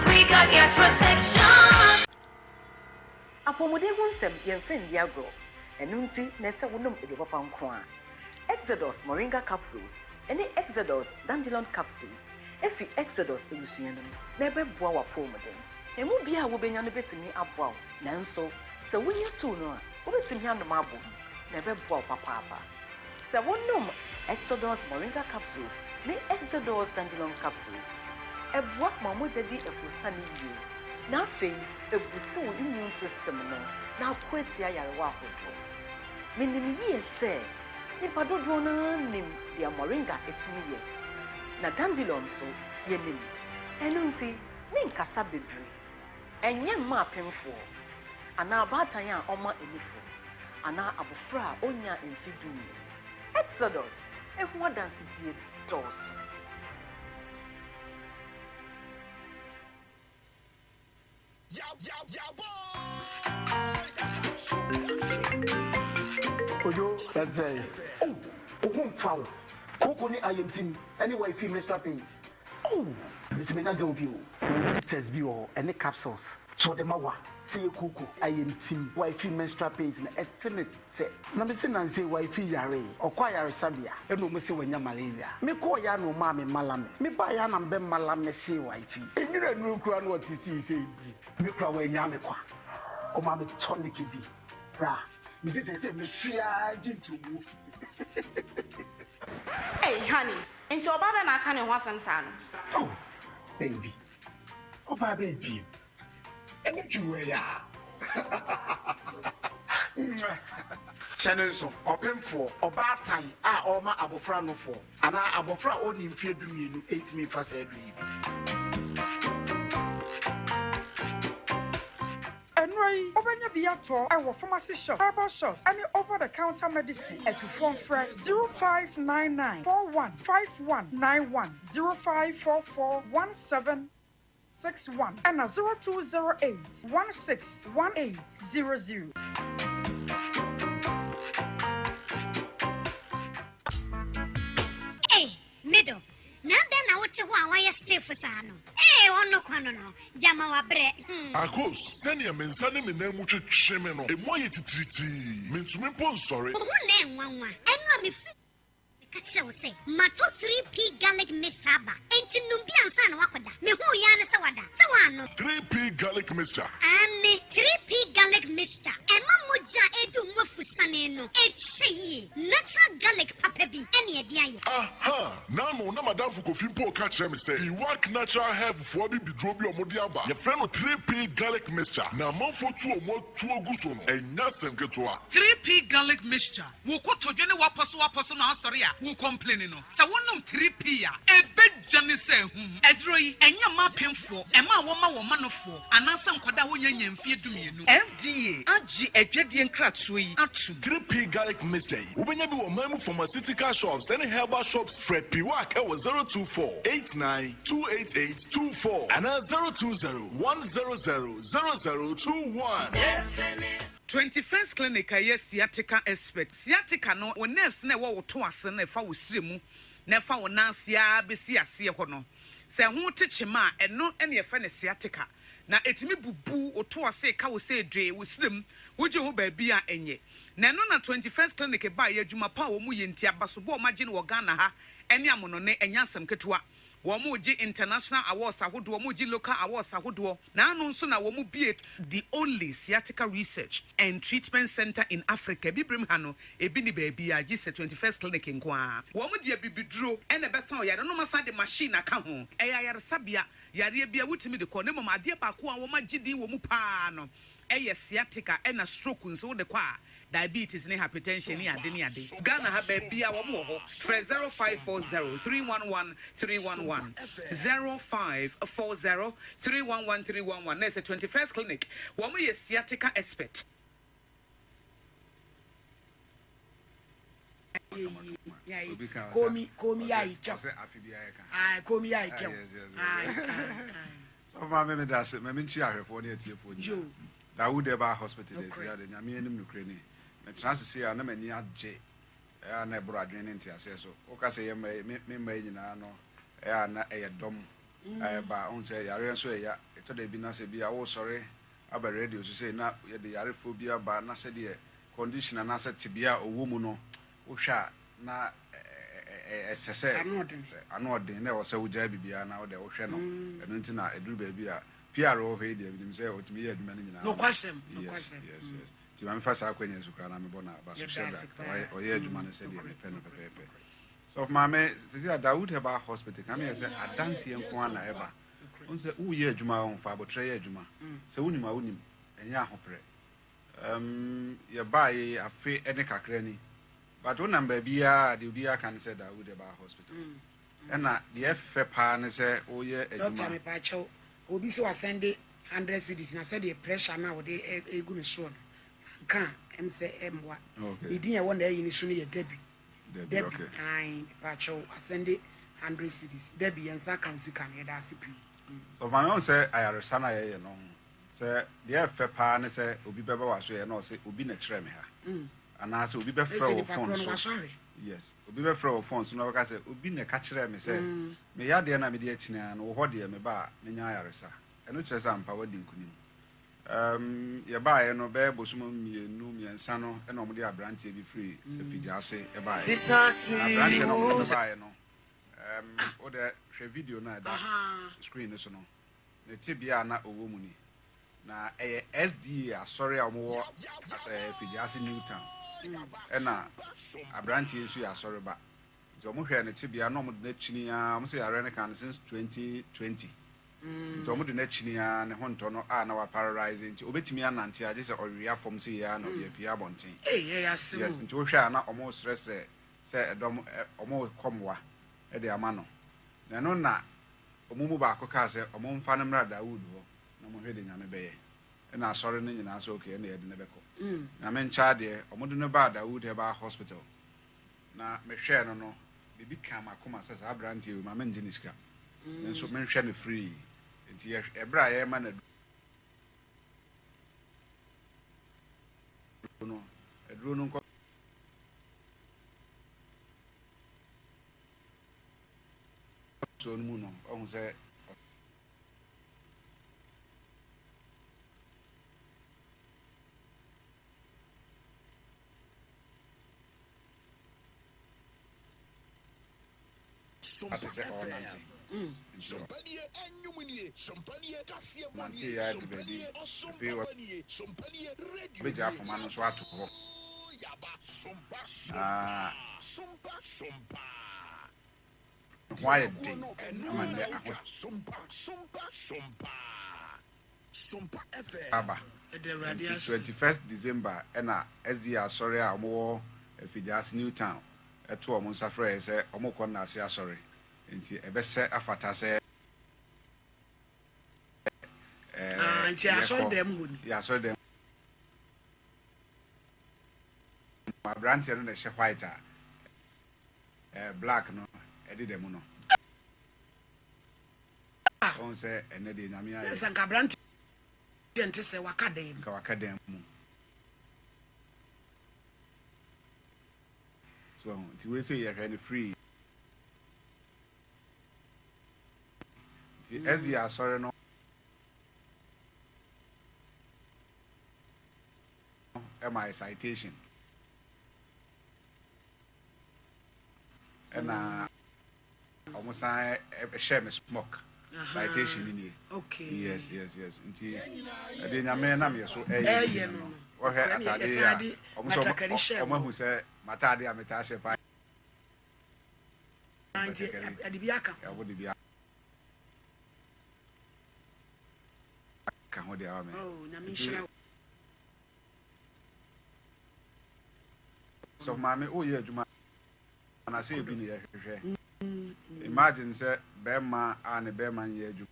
We got yes protection. Apɔmuden ho nsɛm yɛmfa nni agorɔ. Ɛno nti na ɛsɛ wonom aduro papa nko a. Exodus Moringa Capsules ne Exodus Dandelion Capsules fi Exodus abusua no mu na ɛbɛboa w'apɔwmuden. Emu biara a wubenya no betumi aboa wo, nanso sɛ wunya tow no a, wubetumi anom abom na ɛbɛboa wo papaapa. Sɛ wonom Exodus Moringa Capsules ne Exodus Dandelion Capsules, ɛboa ma mogya di afurusiane yiye, na afei ebusti wo immune system no na ako atia nyarewa ahodoɔ. Minim yie sɛ nnipa dodoɔ no ara nim deɛ moringa tumi yɛ, na dandelion nso, yɛnim. Ɛno nti, menkasa bebree. Ɛnyɛ mma apemfoɔ, anaa abaatan a ɔma anifo, anaa abofra a ɔnnyaa mfe dumien. Exodus ho adansedie dɔɔso. Kojo, ɛte sɛn? Oh, wo ho mfa wo. Kooko ne ayamtim ne wifi menstrual pains. Oh, mese menya girl bi o. Mewɔ bitters bi wɔ hɔ ɛne capsules. Sɛ ɔde ma wo a, sɛ ɛyɛ kooko, ayamtim, wifi menstrual pains no, ɛte me tɛ. Na mese nansa yi wifi yaree, ɔkɔ ayaresabea ɛna ɔmo se wanya malaria. Me kɔɔ yɛ a na ɔmaa me malamis. Me baa yɛ a na mebɛ malamisee wifi. Enwura nnuru koraa na ɔte sii sɛ ebiri. Me koraa wanyaa me kwa. Ɔmaa me tonic bi. Bra. Mese seesei mehwe ara gye ntomu. Ei honey, nti ɔbaa bɛn na aka ne ho asɛm saa no? Oh baby, ɔbaa bɛn bio? Ɛne dwuma yi a. Mwah. Hyɛ no nso, ɔpemfoɔ, ɔbaatan a ɔrema abɔfra nofoɔ, anaa abɔfra a ɔnnii mfeɛ dumienu ntumi mfa saa aduro yi bi. Nnuro yi, wobɛnya bi atɔ wɔ pharmacy shops, herbal shops ne over the counter medicine. Atufoɔ mfrɛ 0599 41 5191, 0544 17 61 ɛna 0208 16 1800. Ei, me dɔ, na adɛn na wote hɔ a woayɛ stiff saa no? Ei, ɔno kwa no no, gyama wabrɛ, hmm. Akos, sɛnea me nsa ne me nan mu twetwe me no, emu ayɛ titiritii. Mintumi mpo nsɔre. Wo ho na ɛnwanwa. Ɛno a mefiri Meka kyerɛ wo sɛ, matɔ 3P Garlic Mixture aba, enti nom bi ansa na woakɔda. Mehuu yi ara ne sɛ wada. Sɛ woannom. 3P Garlic Mixture. Aane, 3P Garlic Mixture. Ɛma mogya a ɛredi wo mu afusane no kyɛ yie. Natural garlic papa bi ne ɛde ayɛ. Aha! N'ano na m'adamfo Kofi mpo reka kyerɛ me sɛ Iwak Natural Health foɔ abibiduro bi a wɔde aba, yɛfrɛ no 3P Garlic Mixture, na amanfoɔ tu wɔn atuo gu so no, ɛnyɛ asɛm ketewa. 3P Garlic Mixture. Wo kotodwe ne w'apɔsowapɔso na asɔre a wo complaini no, sɛ wo nom 3P a, ɛbɛgya ne sɛ ahum. Aduro yi, ɛnyɛ mma apemfoɔ, ɛma a wɔma wɔn manofoɔ, anaasɛ nkwadaa a wɔnnya nnya mfeɛ dumienu. FDA agye adwadie nkratoɔ yi atom. 3P Garlic Mixture yi, wobɛnya bi wɔ ɔman mu pharmaceutical shops ne herbal shops. Frɛ Piwak wɔ 024 89 288 24 anaa 020 100 0021. 21st Clinic a ɛyɛ sciatica expert. Sciatica no, wo nerves no a ɛwɔ wo to ase no a ɛfa wo srɛ mu na ɛfa wo nan ase ara bɛsi aseɛ hɔ no, sɛ ɛho te kyema a, ɛno na yɛfrɛ no sciatica. Na ɛtumi bubu wo to ase, ɛka wo sɛ dwee, wo srɛ mu, wogye ho baabi a ɛnyɛ. Na ɛno na 21st Clinic baeɛ, adwuma pa a wɔyɛ nti, abasobɔ a wɔagye no wɔ Ghana ha ne amonɔne, ɛnyɛ asɛm ketewa. Wɔregye international awards ahodoɔ, wɔregye local awards ahodoɔ, na ano nso na wɔbue the only sciatica research and treatment centre in Africa, Abibirem ha no, ebi nni baabiara gye sɛ 21st Clinic nko ara. Wɔde abibiduro na ɛbɛsa wo yareɛ na wɔasan de machine aka ho. Ɛyɛ ayaresabea, yareɛ biara wotumi de kɔ, na mmom adeɛ baako a wɔagye din wɔ mu pa ara no yɛ sciatica ɛna stroke nso wode kɔ a diabetes ne hypertension ne ade ne ade. Ghana ha baabia wɔn wɔ hɔ frɛ 0540 311 311 0540 311 311 na ɛsɛ 21st clinic wɔn yɛ sciatica expert. Komi komi ya ikyɛw. Komi ya ikyɛw. Sɔfo maame meda ase ma menkyi ahwɛfoɔ ne atiefoɔ nyinaa. Dawood Herbal Hospital de asi ade Nyame anim nokorɛ ni. Metena ase sei a na m'ani agye ɛyɛ a na ɛboro adwene ne nteaseɛ so. Woka sɛ yɛ mma yi me mma yi nyinaa no ɛyɛ a na ɛyɛ dɔm a ɛba. Wohu sɛ yareɛ nso ɛya. Ɛtɔ da bi na sɛ bi a wosɔre aba radio so sei na yɛde yarefoɔ bi aba na sɛdeɛ condition anaasɛ tebea a ɔwɔ mu no wohwɛ a na ɛsɛ sɛ ano ɔden na ɛwɔ sɛ wogyae biribiara na wode wohwɛ no. Ɛno nti na ɛduru baabi a PR wɔ hɔ yi deɛ menim sɛ ɔtumi yɛ adwuma no nyinaa. Nokwasɛm, Yes, nokwasɛm. yes, yes. Nti ma mefa saa akwanya yi so koraa na mebɔ no aba so Yɛda hyɛ ase da. paa. Ɔyɛ ɔyɛ adwuma no sɛdeɛ mepɛ no pɛpɛɛpɛ. Sɔfo maame, sɛsi a Dawood Herbal Hospital ka meyɛ sɛ adanseɛ nko ara na ɛba. Wohu sɛ woyɛ adwuma a, fa aboterɛ yɛ adwuma. Sɛ wonim a wonim, ɛnyɛ ahoperɛ. Umm yɛbaeɛ yi afe ne kakra ni but wonam baabiara a deɛ obiara ka ne sɛ Dawood Herbal Hospital. Ɛna deɛ ɛfɛ paa ne sɛ woyɛ Doctor adwuma. mepaakyɛw obi sɛ wasɛnde hundred cedis na sɛdeɛ pressure no a wɔde egu me soɔ no manka a ɛm sɛ ɛmmoa. Okay. Ne din a ɛwɔ n'ayi no so no yɛ Debbie. Debbie, Debbie, okay. ae mepaakyɛw wasɛnde hundred cedis. Debbie yɛn nsa aka wo sika no yɛda ase pii. So maame wohu sɛ ayaresa no a yɛyɛ no sɛ deɛ ɛfɛ paa ne sɛ obi bɛba w'asoɛeɛ na ɔse obi na ɛkyerɛɛ me ha. Anaasɛ obi bɛfrɛ Ɛsɛ wo nipa phone korɔ no so. wasɔ ahwɛ. Yes. Obi bɛfrɛ wo phone so na ɔbɛka sɛ obi na ɛka kyerɛɛ me sɛ me yadeɛ no a mede akyini ara no wo hɔ deɛ meba a menya ayaresa. Ɛno kyerɛ sɛ ampa woadi nkunim. Um, yɛbaeɛ no bɛyɛ bosom mmienu mmiɛnsa no ɛna wɔde aberanteɛ bi firi Afigyaase baeɛ. Na aberanteɛ no a wɔde no baeɛ no, um, wo deɛ hwɛ video no a ɛda screen no so no, ne tebea a na ɔwɔ mu ni. Na ɛyɛ SDA asɔre a wɔwɔ Afigyaase New Town. Ɛna aberanteɛ yi nso yɛ asɔreba. Nti wɔhwɛɛ ne tebea na wɔde no akyini ara, wɔn sɛ yareɛ no kaa no since 2020. Nti wɔn de no akyini ara ne ho ntɔ no a na wa paralyze nti obetumi anante a gye sɛ ɔwea fam sei ara na ɔde apue abɔnten. Ei ɛyɛ asɛm Yes o. nti wohwɛ a na wɔn resrɛsrɛ sɛ ɛdɔm ɛ wɔn rekɔ mmoa de ama no. Na ɛno na wɔn mu baako kaa sɛ wɔn mfa no mmra Dawood hɔ na wɔn hwɛ deɛ Nyame bɛyɛ. Ɛna asɔre no nyinaa sɛ okay ɛna yɛde no bɛkɔ. Nyame nkyɛ adeɛ wɔn de no baa Dawood Herbal Hospital na mehwɛɛ no no biribi kaa m'akoma sɛ saa aberanteɛ wei ma mengye ne sika. Me nso menhwɛ no free. Nti yɛ ɛberɛ a yɛrema no aduro no, aduro no nkɔ soɔ no mu no, wahu sɛ Ate sɛ ɔrenante. Nti ɔnanteeɛ ara duru baabi, afei wabɛgyaa poma no nso ato hɔ. Na ne ho ayɛ den ama nnɛ ahotɔ aba. Nti 21st December na SDA Asɔre a wɔwɔ Afigyaase New Town too wɔn nsa frɛɛ yɛn sɛ wɔrekɔ nnaase asɔre, enti ɛbɛsɛ afata sɛ Ah, nti yɛkɔ. asɔredan mu hɔ ni? Yɛ asɔredan mu. Aberanteɛ no na ɛhyɛ white a black no ɛdeda mu no. Ɔhu sɛ ɛnɛ deɛ Nyame ayɛ. Sɛ nka aberanteɛ nte sɛ waka dan mu. Nka waka dan mu. So wahu? Nti wei sei yɛhwɛ no free. Nti SDA asɔre no ɛma yɛ citation. Ɛna Ɔmo san hyɛɛ me smock citation no nie. Yes yes yes nti ɛdeɛ Nyame nam yɛ so ɛyɛ ne no no. Wɔhwɛ ataade yi a ɔmo sɛ ɔmo ahu sɛ m'ataade a metaa hyɛ paa Nti ɛde bi aka ho. Ɔmo de bi aka ho de ama me. Oh, Nyame nhyira wo. Sɔfo maame woyɛ adwuma na sɛ ebi na yɛhwehwɛ. Imagine sɛ bɛɛma a ne bɛɛma nyɛ adwuma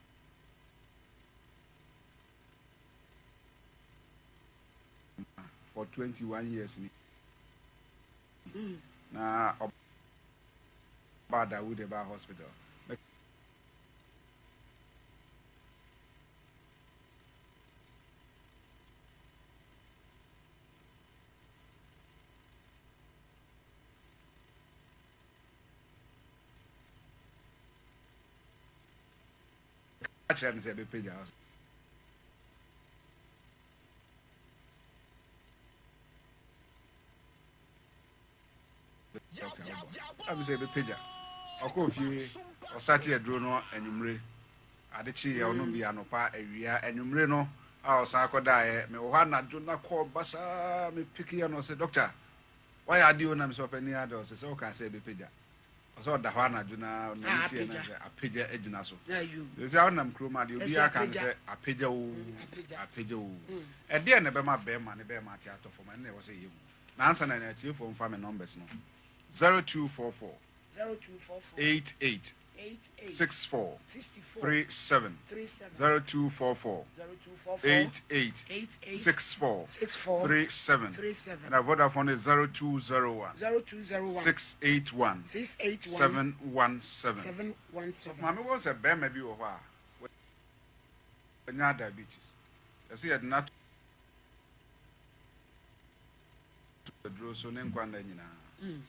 for 21 years ni na ɔbaa Dawood ɛbaa hospital. Meka kyerɛɛ no sɛ ɛbɛpagya wo so. Dɔkta wobɔ. Ɛm sɛ ɛbɛpagya. Ɔkɔɔ fie, ɔsate aduro no anwummere. Ade kyeeɛ ɔnom bi anɔpa, awia, anwummere no a ɔsan kɔdaeɛ. Mewɔ hɔ anadwo na kɔɔ basaa mepekeɛ no ɔsɛ dɔkta Wayɛ adeɛ o na mesɛ ɔpanin adɛ ɔsɛ sɛ wokaa sɛ ɛbɛpagya ɔsɛ ɔda hɔ anadwo na n'ani si ɛna sɛ apagya agyina so sɛ wonam kurom adeɛ obiara ka no sɛ apagya o apagya o ɛdeɛ na ɛbɛma bɛrima ne bɛrima ate atɔ fam ɛno na ɛwɔ sɛ yɛhu na ansa na atiefoɔ mfa me numbers no 0244 88 64 37 0244 88 64 37 ɛna Vodafone is 0201 681 717. Maame wɔn sɛ bɛrima bi wɔ hɔ a wɔnya diabetes yɛsɛ yɛde no ato aduro so ne nkwa nna nyinaa.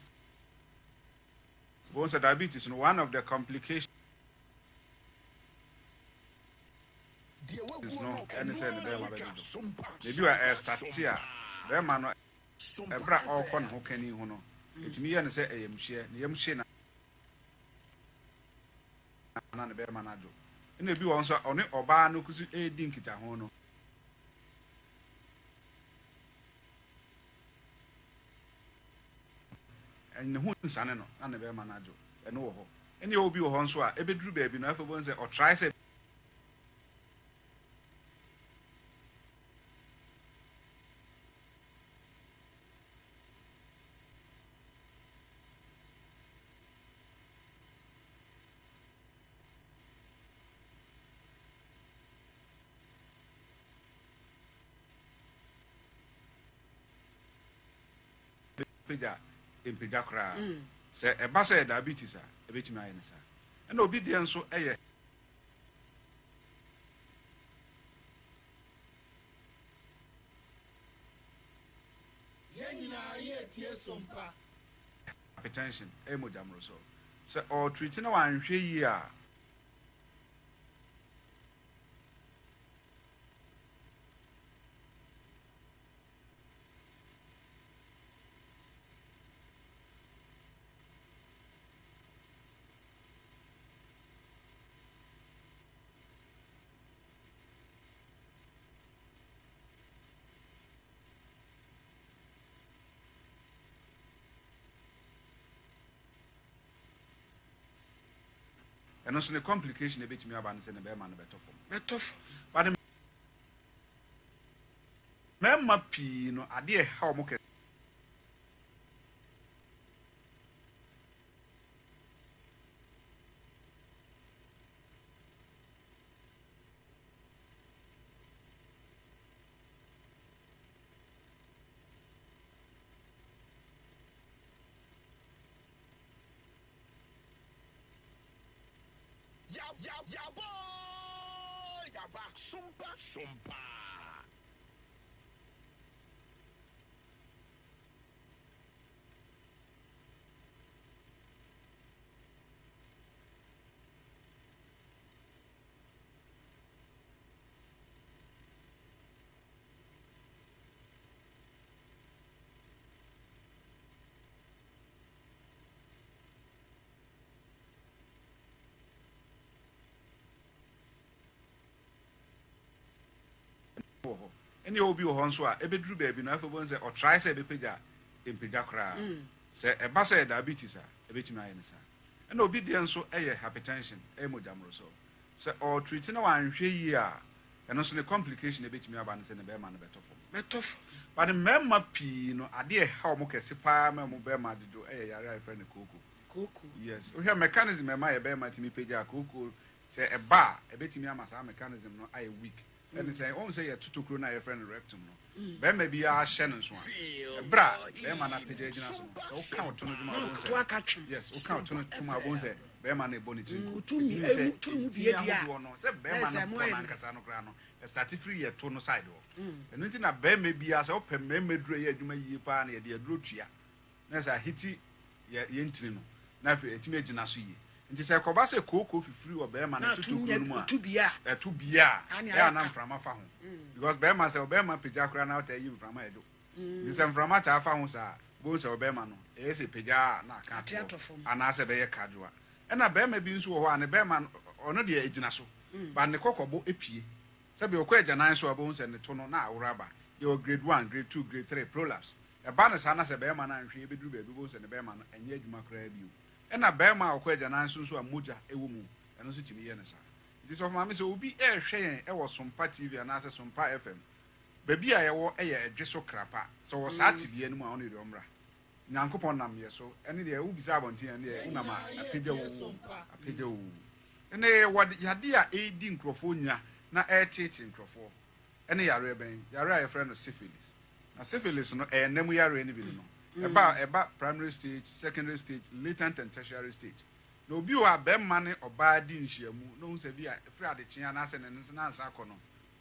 Wobɛhu sɛ diabetes no one of the complications no ɛne sɛ ne bɛrima bɛdwodwo. Na ebi wɔ a ɛrestate a bɛrima no ɛberɛ a ɔrekɔ ne ho kani ho no ɛtumi yɛ no sɛ ɛyamhyeɛ, ne yam hye no na ne bɛrima no adwo. Ɛna ebi wɔ hɔ nso a ɔne ɔbaa no kusu redi nkitaho no. Ne ho nsane no na ne bɛrima no adwo. Ɛno wɔ hɔ. Ɛna ɛwɔ bi wɔ hɔ nso a ɛbɛduru baabi no afei wobɛhu sɛ ɔtrae sɛ. Pagya mpagya koraa. Sɛ ɛba sɛ ɛyɛ diabetes a, ɛbɛtumi ayɛ no saa. Ɛna obi deɛ nso yɛ. Yɛn nyinaa yɛretie som pa. Hypertension, ɛyɛ mogya mmorosoɔ. Sɛ ɔretreat na wanhwɛ yie a. Ɛno nso ne complication a ebetumi aba ne sɛ ne bɛrima no bɛtɔ fam. Bɛtɔ fam. But mmarima pii no adeɛ ɛha wɔn kɛse. Wɔ hɔ. Ɛnna obi wɔ hɔ nso a, ebeduru baabi no, afei wobɛhu sɛ ɔtrae sɛ ɛbɛpagya a, ɛmpagya koraa. Sɛ ɛba sɛ ɛyɛ diabetes a, ɛbɛtumi ayɛ no saa. Ɛnna obi deɛ nso yɛ hypertension, ɛyɛ mogya mmorosoɔ. Sɛ ɔretreat na wanhwɛ yie a, ɛno nso ne complication a ɛbɛtumi aba ne sɛ ne bɛrima no bɛtɔ fam. Bɛtɔ fam. But mmarima pii no, adeɛ a ɛha wɔn kɛse pa ara ma wɔn bɛrima dwodwo yɛ yareɛ a yɛfrɛ no kooko. Kooko. Yes. Wohwɛ mechanism a ɛma yɛn bɛrima tumi pagya a, kooko, sɛ ɛba a, ɛbɛtumi ama saa mechanism no ayɛ weak. Ɛne sɛ, wohu sɛ yɛto tokuro no a yɛfrɛ no rectum no, barima biara hyɛ no nso a, ɛberɛ a barima no apagya agyina so no, sɛ woka wo to no tom a, wobɛhu sɛ, yes, woka wo to no tom a, wobɛhu sɛ barima no rebɔ ne tiri nko. Ɛtumi sɛ, ntini ahodoɔ no, sɛ barima no bɔ no ankasa no koraa no, ɛstarte firi yɛ to no side hɔ. Ɛno nti na barima biara, sɛ wopɛ mmarima aduro a ɛyɛ adwuma yie paa no, yɛde aduro tua. na sɛ ahete yɛ yɛn ntini no, na afei atumi agyina so yie. Nti sɛ ɛkɔba sɛ kooko fifiri wɔ bɛrima no to tokuro no mu a, ɛto bie a, ɛyɛ a na mframa fa ho. Because bɛrima sɛ ɔbɛrima pagya koraa na ɔtaa yi mframa ɛdo. Nti sɛ mframa taa fa ho saa a, wobɛhu sɛ ɔbɛrima no, ɛyɛ sɛ pagya a na aka ato hɔ, anaasɛ ɛbɛyɛ kadwoa. Ɛna bɛrima bi nso wɔ hɔ a, ne bɛrima no, ɔno deɛ ɛgyina so, but ne kɔkɔbo pue. Sɛbi ɔkɔ agyanan so a, wobɛhu sɛ ne to no na aworo aba. Yɛwɔ grade one, grade two, grade three, prolapse. Ɛba no saa na sɛ barima no anhwɛ yie bɛduru baabi wobɛhu sɛ ne barima no ɛnyɛ adwuma koraa bio. Ɛna barima a ɔkɔ agyanan so nso a mogya wɔ mu, ɛno nso tumi yɛ no saa. Nti sɔfo maame sɛ obi rehwɛ yɛn wɔ Sompa TV anaasɛ Sompa FM, baabi a yɛwɔ yɛ Ɛdwe so Krapa, sɛ ɔwɔ saa tebea no mu a ɔno deɛ ɔmmra. Nyankopɔn nam yɛ so, ɛne deɛ wobisa abɔnten a ɛne deɛ wonam a apagya wo, apagya wo. Ɛnɛ yɛwɔ yadeɛ a ɛredi nkurɔfoɔ nya na ɛreteetee nkurɔfoɔ. Ɛne yareɛ bɛn? Yareɛ a yɛfrɛ no syphilis. Na syphilis no, ɛyɛ nna mu yareɛ no bi no no. Ɛba a, ɛba primary stage, secondary stage, latent and tertiary stage. Na obi wɔ hɔ a, barima ne ɔbaa di nhyiamu na ohu sɛ bi a ɛfiri adekyeɛ anaasɛ ne nansa akɔ no,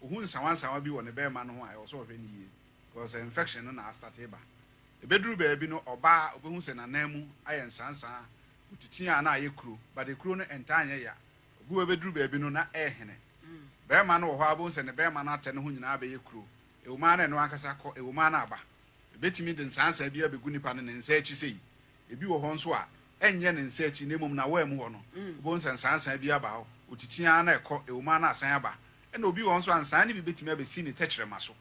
ohu nsawansawa bi wɔ ne barima no ho a, ɛwɔ sɛ ɔhwɛ no yie because infection no na astate ba. Ɛbɛduru baabi no ɔbaa a ɔbɛhu sɛ n'anan mu ayɛ nsansaa, ɔtiti a na ayɛ kuro, but ekuro no ɛntaa nyɛ ya. Obi wɔ hɔ ɛbɛduru baabi no na ɛrehene. Barima no wɔ hɔ a wobɛhu sɛ ne barima no atɛ ne ho nyinaa bɛyɛ kuro. Ɛwom ara na ɛno ankasa kɔ, ɛwom ara na aba. Ɛbɛtumi de nsansaa bi abɛgu nipa no ne nsa akyi sei. Ebi wɔ hɔ nso a, ɛnyɛ ne nsa akyi na mmom n'awaa mu hɔ no, wobɛhu sɛ nsansaa bi aba hɔ. Ɔtiti ara na ɛkɔ, ɛwom ara na asan aba. Ɛna obi wɔ hɔ nso a, nsaa no bi bɛtumi abɛsi ne tɛkyerɛma so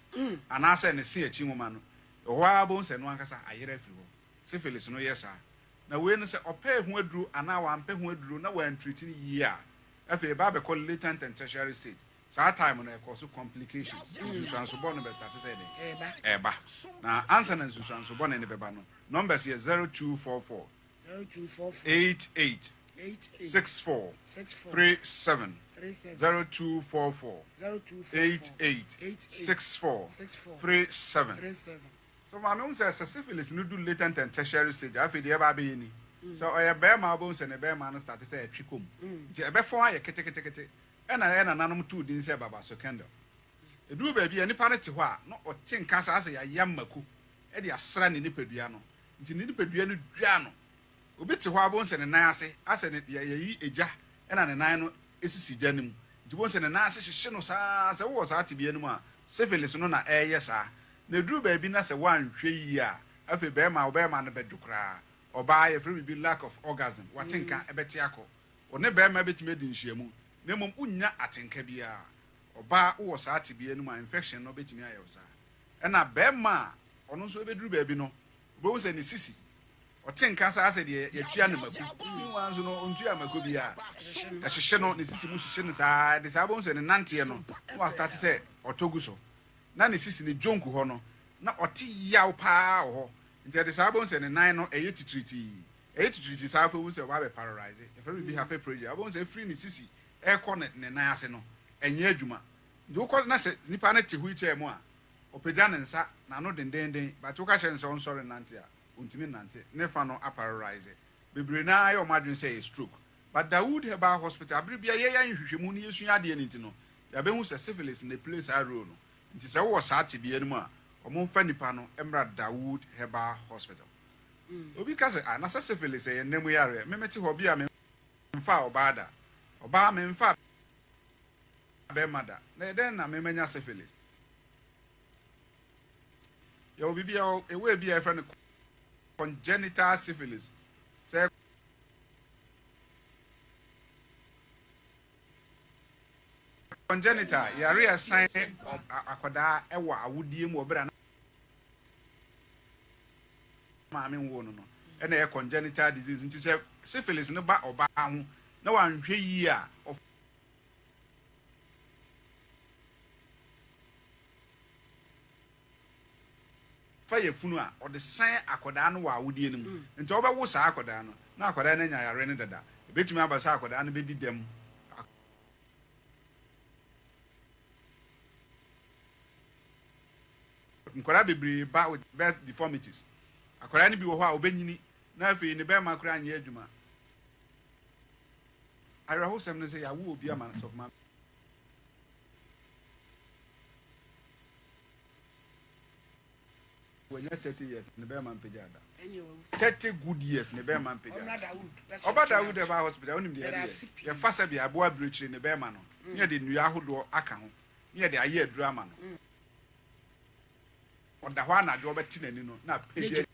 anaasɛ ne se akyi nwoma no. Ɛhɔ ara wobɛhu sɛ ɛno ankasa ayera afiri hɔ. Syphilis no yɛ saa. Na wei no, sɛ ɔpɛɛ ho aduro anaa wampɛ ho aduro na wantreati no yie a, afei ɛba abɛkɔ latent and tertiary stage. Saa time no ɛkɔ so complications, nsunsuanso bɔne bɛstarte sɛ ɛdɛn? Ɛreba. Na ansa na nsunsuanso bɔne no bɛba no, numbers yɛ 0244 88 64 37, 0244 88 64 37. So maame wohu sɛ sɛ syphilis no du latent and tertiary stage a afei deɛ ɛba abɛyɛ ni. Sɛ ɔyɛ barima a wobɛhu sɛ ne barima no starte sɛ ɛtwe kɔ mu. Nti ɛbɛfɔn ayɛ keteketekete. Ɛna yɛn nananom too din sɛ Babaso Candle. Ɛduru baabi a nipa no te hɔ a na ɔte nka saa sɛ yɛayam mako de asra ne nipadua no. Nti ne nipadua no dwa no. Obi te hɔ a wobɛhu sɛ ne nan ase asɛ ne yɛyi egya ɛna ne nan no sisi gya no mu. Nti wobɛhu sɛ ne nan ase hyehye no saa. Sɛ wowɔ saa tebea no mu a syphilis no na ɛreyɛ saa. Na ɛduru baabi na sɛ woanhwɛ yie a, afei barima wo barima no bɛdwo koraa. Ɔbaa, yɛfrɛ biribi lack of orgasm, w'atenka bɛte akɔ. Wo ne barima bɛtumi adi nhyiamu, na mmom wonnya atenka biara. Ɔbaa, wowɔ saa tebea no mu a, infection no bɛtumi ayɛ wo saa. Ɛna barima a, ɔno nso ɛbɛduru baabi no, wobɛhu sɛ ne sisi, ɔte nka saa sɛ deɛ yɛtua no mako. Meanwhile nso no, ɔntua mako biara. Ɛhyehye no, ne sisi mu hyehye no saa, ɛde saa wobɛhu sɛ ne nanteɛ no, na wastate sɛ ɔtɔ gu so. Na ne sisi ne dwonku hɔ no, na ɔte yaw paa wɔ hɔ. Nti ɛde saa wobɛhu sɛ ne nan no ɛyɛ titiritii. Ɛyɛ titiritii saa afei wobɛhu sɛ wabɛ paralyze. Yɛfrɛ biribi hapɛplegia. Wobɛhu sɛ ɛfiri ne sisi ɛrekɔ ne ne nan ase no, ɛnyɛ adwuma. Nti wokɔ na sɛ nipa no te wheelchair mu a, ɔpagya ne nsa, n'ano dendeenden, but woka kyerɛ no sɛ ɔnsɔre nnante a, ɔntumi nnante. Ne fa no aparalyze. Bebree no ara yɛ wɔn adwene sɛ ɛyɛ stroke. But Dawood Herbal Hospital, bere biara yɛyɛ nhwehwɛmu na yɛsua adeɛ no nti no, Yɛabehu sɛ syphilis na ɛplay saa role no, nti sɛ wowɔ saa tebea no mu a, wɔmfa nipa no mmra Dawood Herbal Hospital. Obi ka sɛ, ah, na sɛ syphilis ɛyɛ nna mu yareɛ, me mete hɔ, bi a memfaa ɔbaa da, ɔbaa memfaa bɛrima da, na ɛyɛ dɛn na me manya syphilis? Yɛwɔ biribi a, ɛwɔ ebi a yɛfrɛ no congenital syphilis, sɛ Congenital, yare a ɛsan akwadaa wɔ awodeɛ mu wɔ berɛ a na maame nwoo no no ɛna ɛyɛ congenital disease. Nti sɛ syphilis no ba ɔbaa ho na wanhwɛ yie a, ɔfa yafunu a, ɔde san akwadaa no wɔ awodeɛ no mu. Nti ɔbɛwo saa akwadaa no na akwadaa no anya yare no dada. Ɛbɛtumi aba sɛ akwadaa no bɛdi dɛm. Nkwadaa bebree ba with birth deformities. Akwadaa no bi wɔ hɔ a ɔbɛnyini na afei ne bɛrima koraa nyɛ adwuma. Awerɛhosɛm ne sɛ yɛawo obi ama no sɔfo maame. Wanya 30 years ne bɛrima mpagya da. 30 good years ne bɛrima mpagya da. Ɔba Dawud ɛba hospital wonim deɛ yɛde yɛ. Yɛfa sɛ bea aboa abirekyire ne bɛrima no ne yɛde nnua ahodoɔ aka ho ne yɛde ayɛ aduro ama no. Ɔda hɔ anadwo ɔbɛte n'ani no na apagya.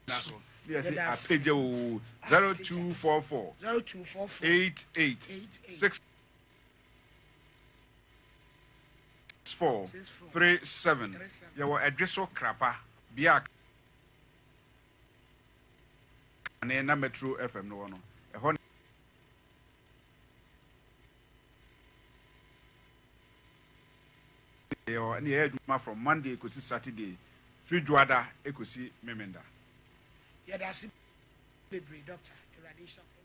So ne yɛse apagya oo 0244 88 64 37 yɛwɔ ɛdwe so krapa bea kane na Metro FM no wɔ no ɛhɔ Yɛwɔ ɛne yɛyɛ adwuma from Monday kɔsi Saturday, firi Dwoada kɔsi Memenda. Yɛda ase bebree Doctor, Awurade nhyira wo.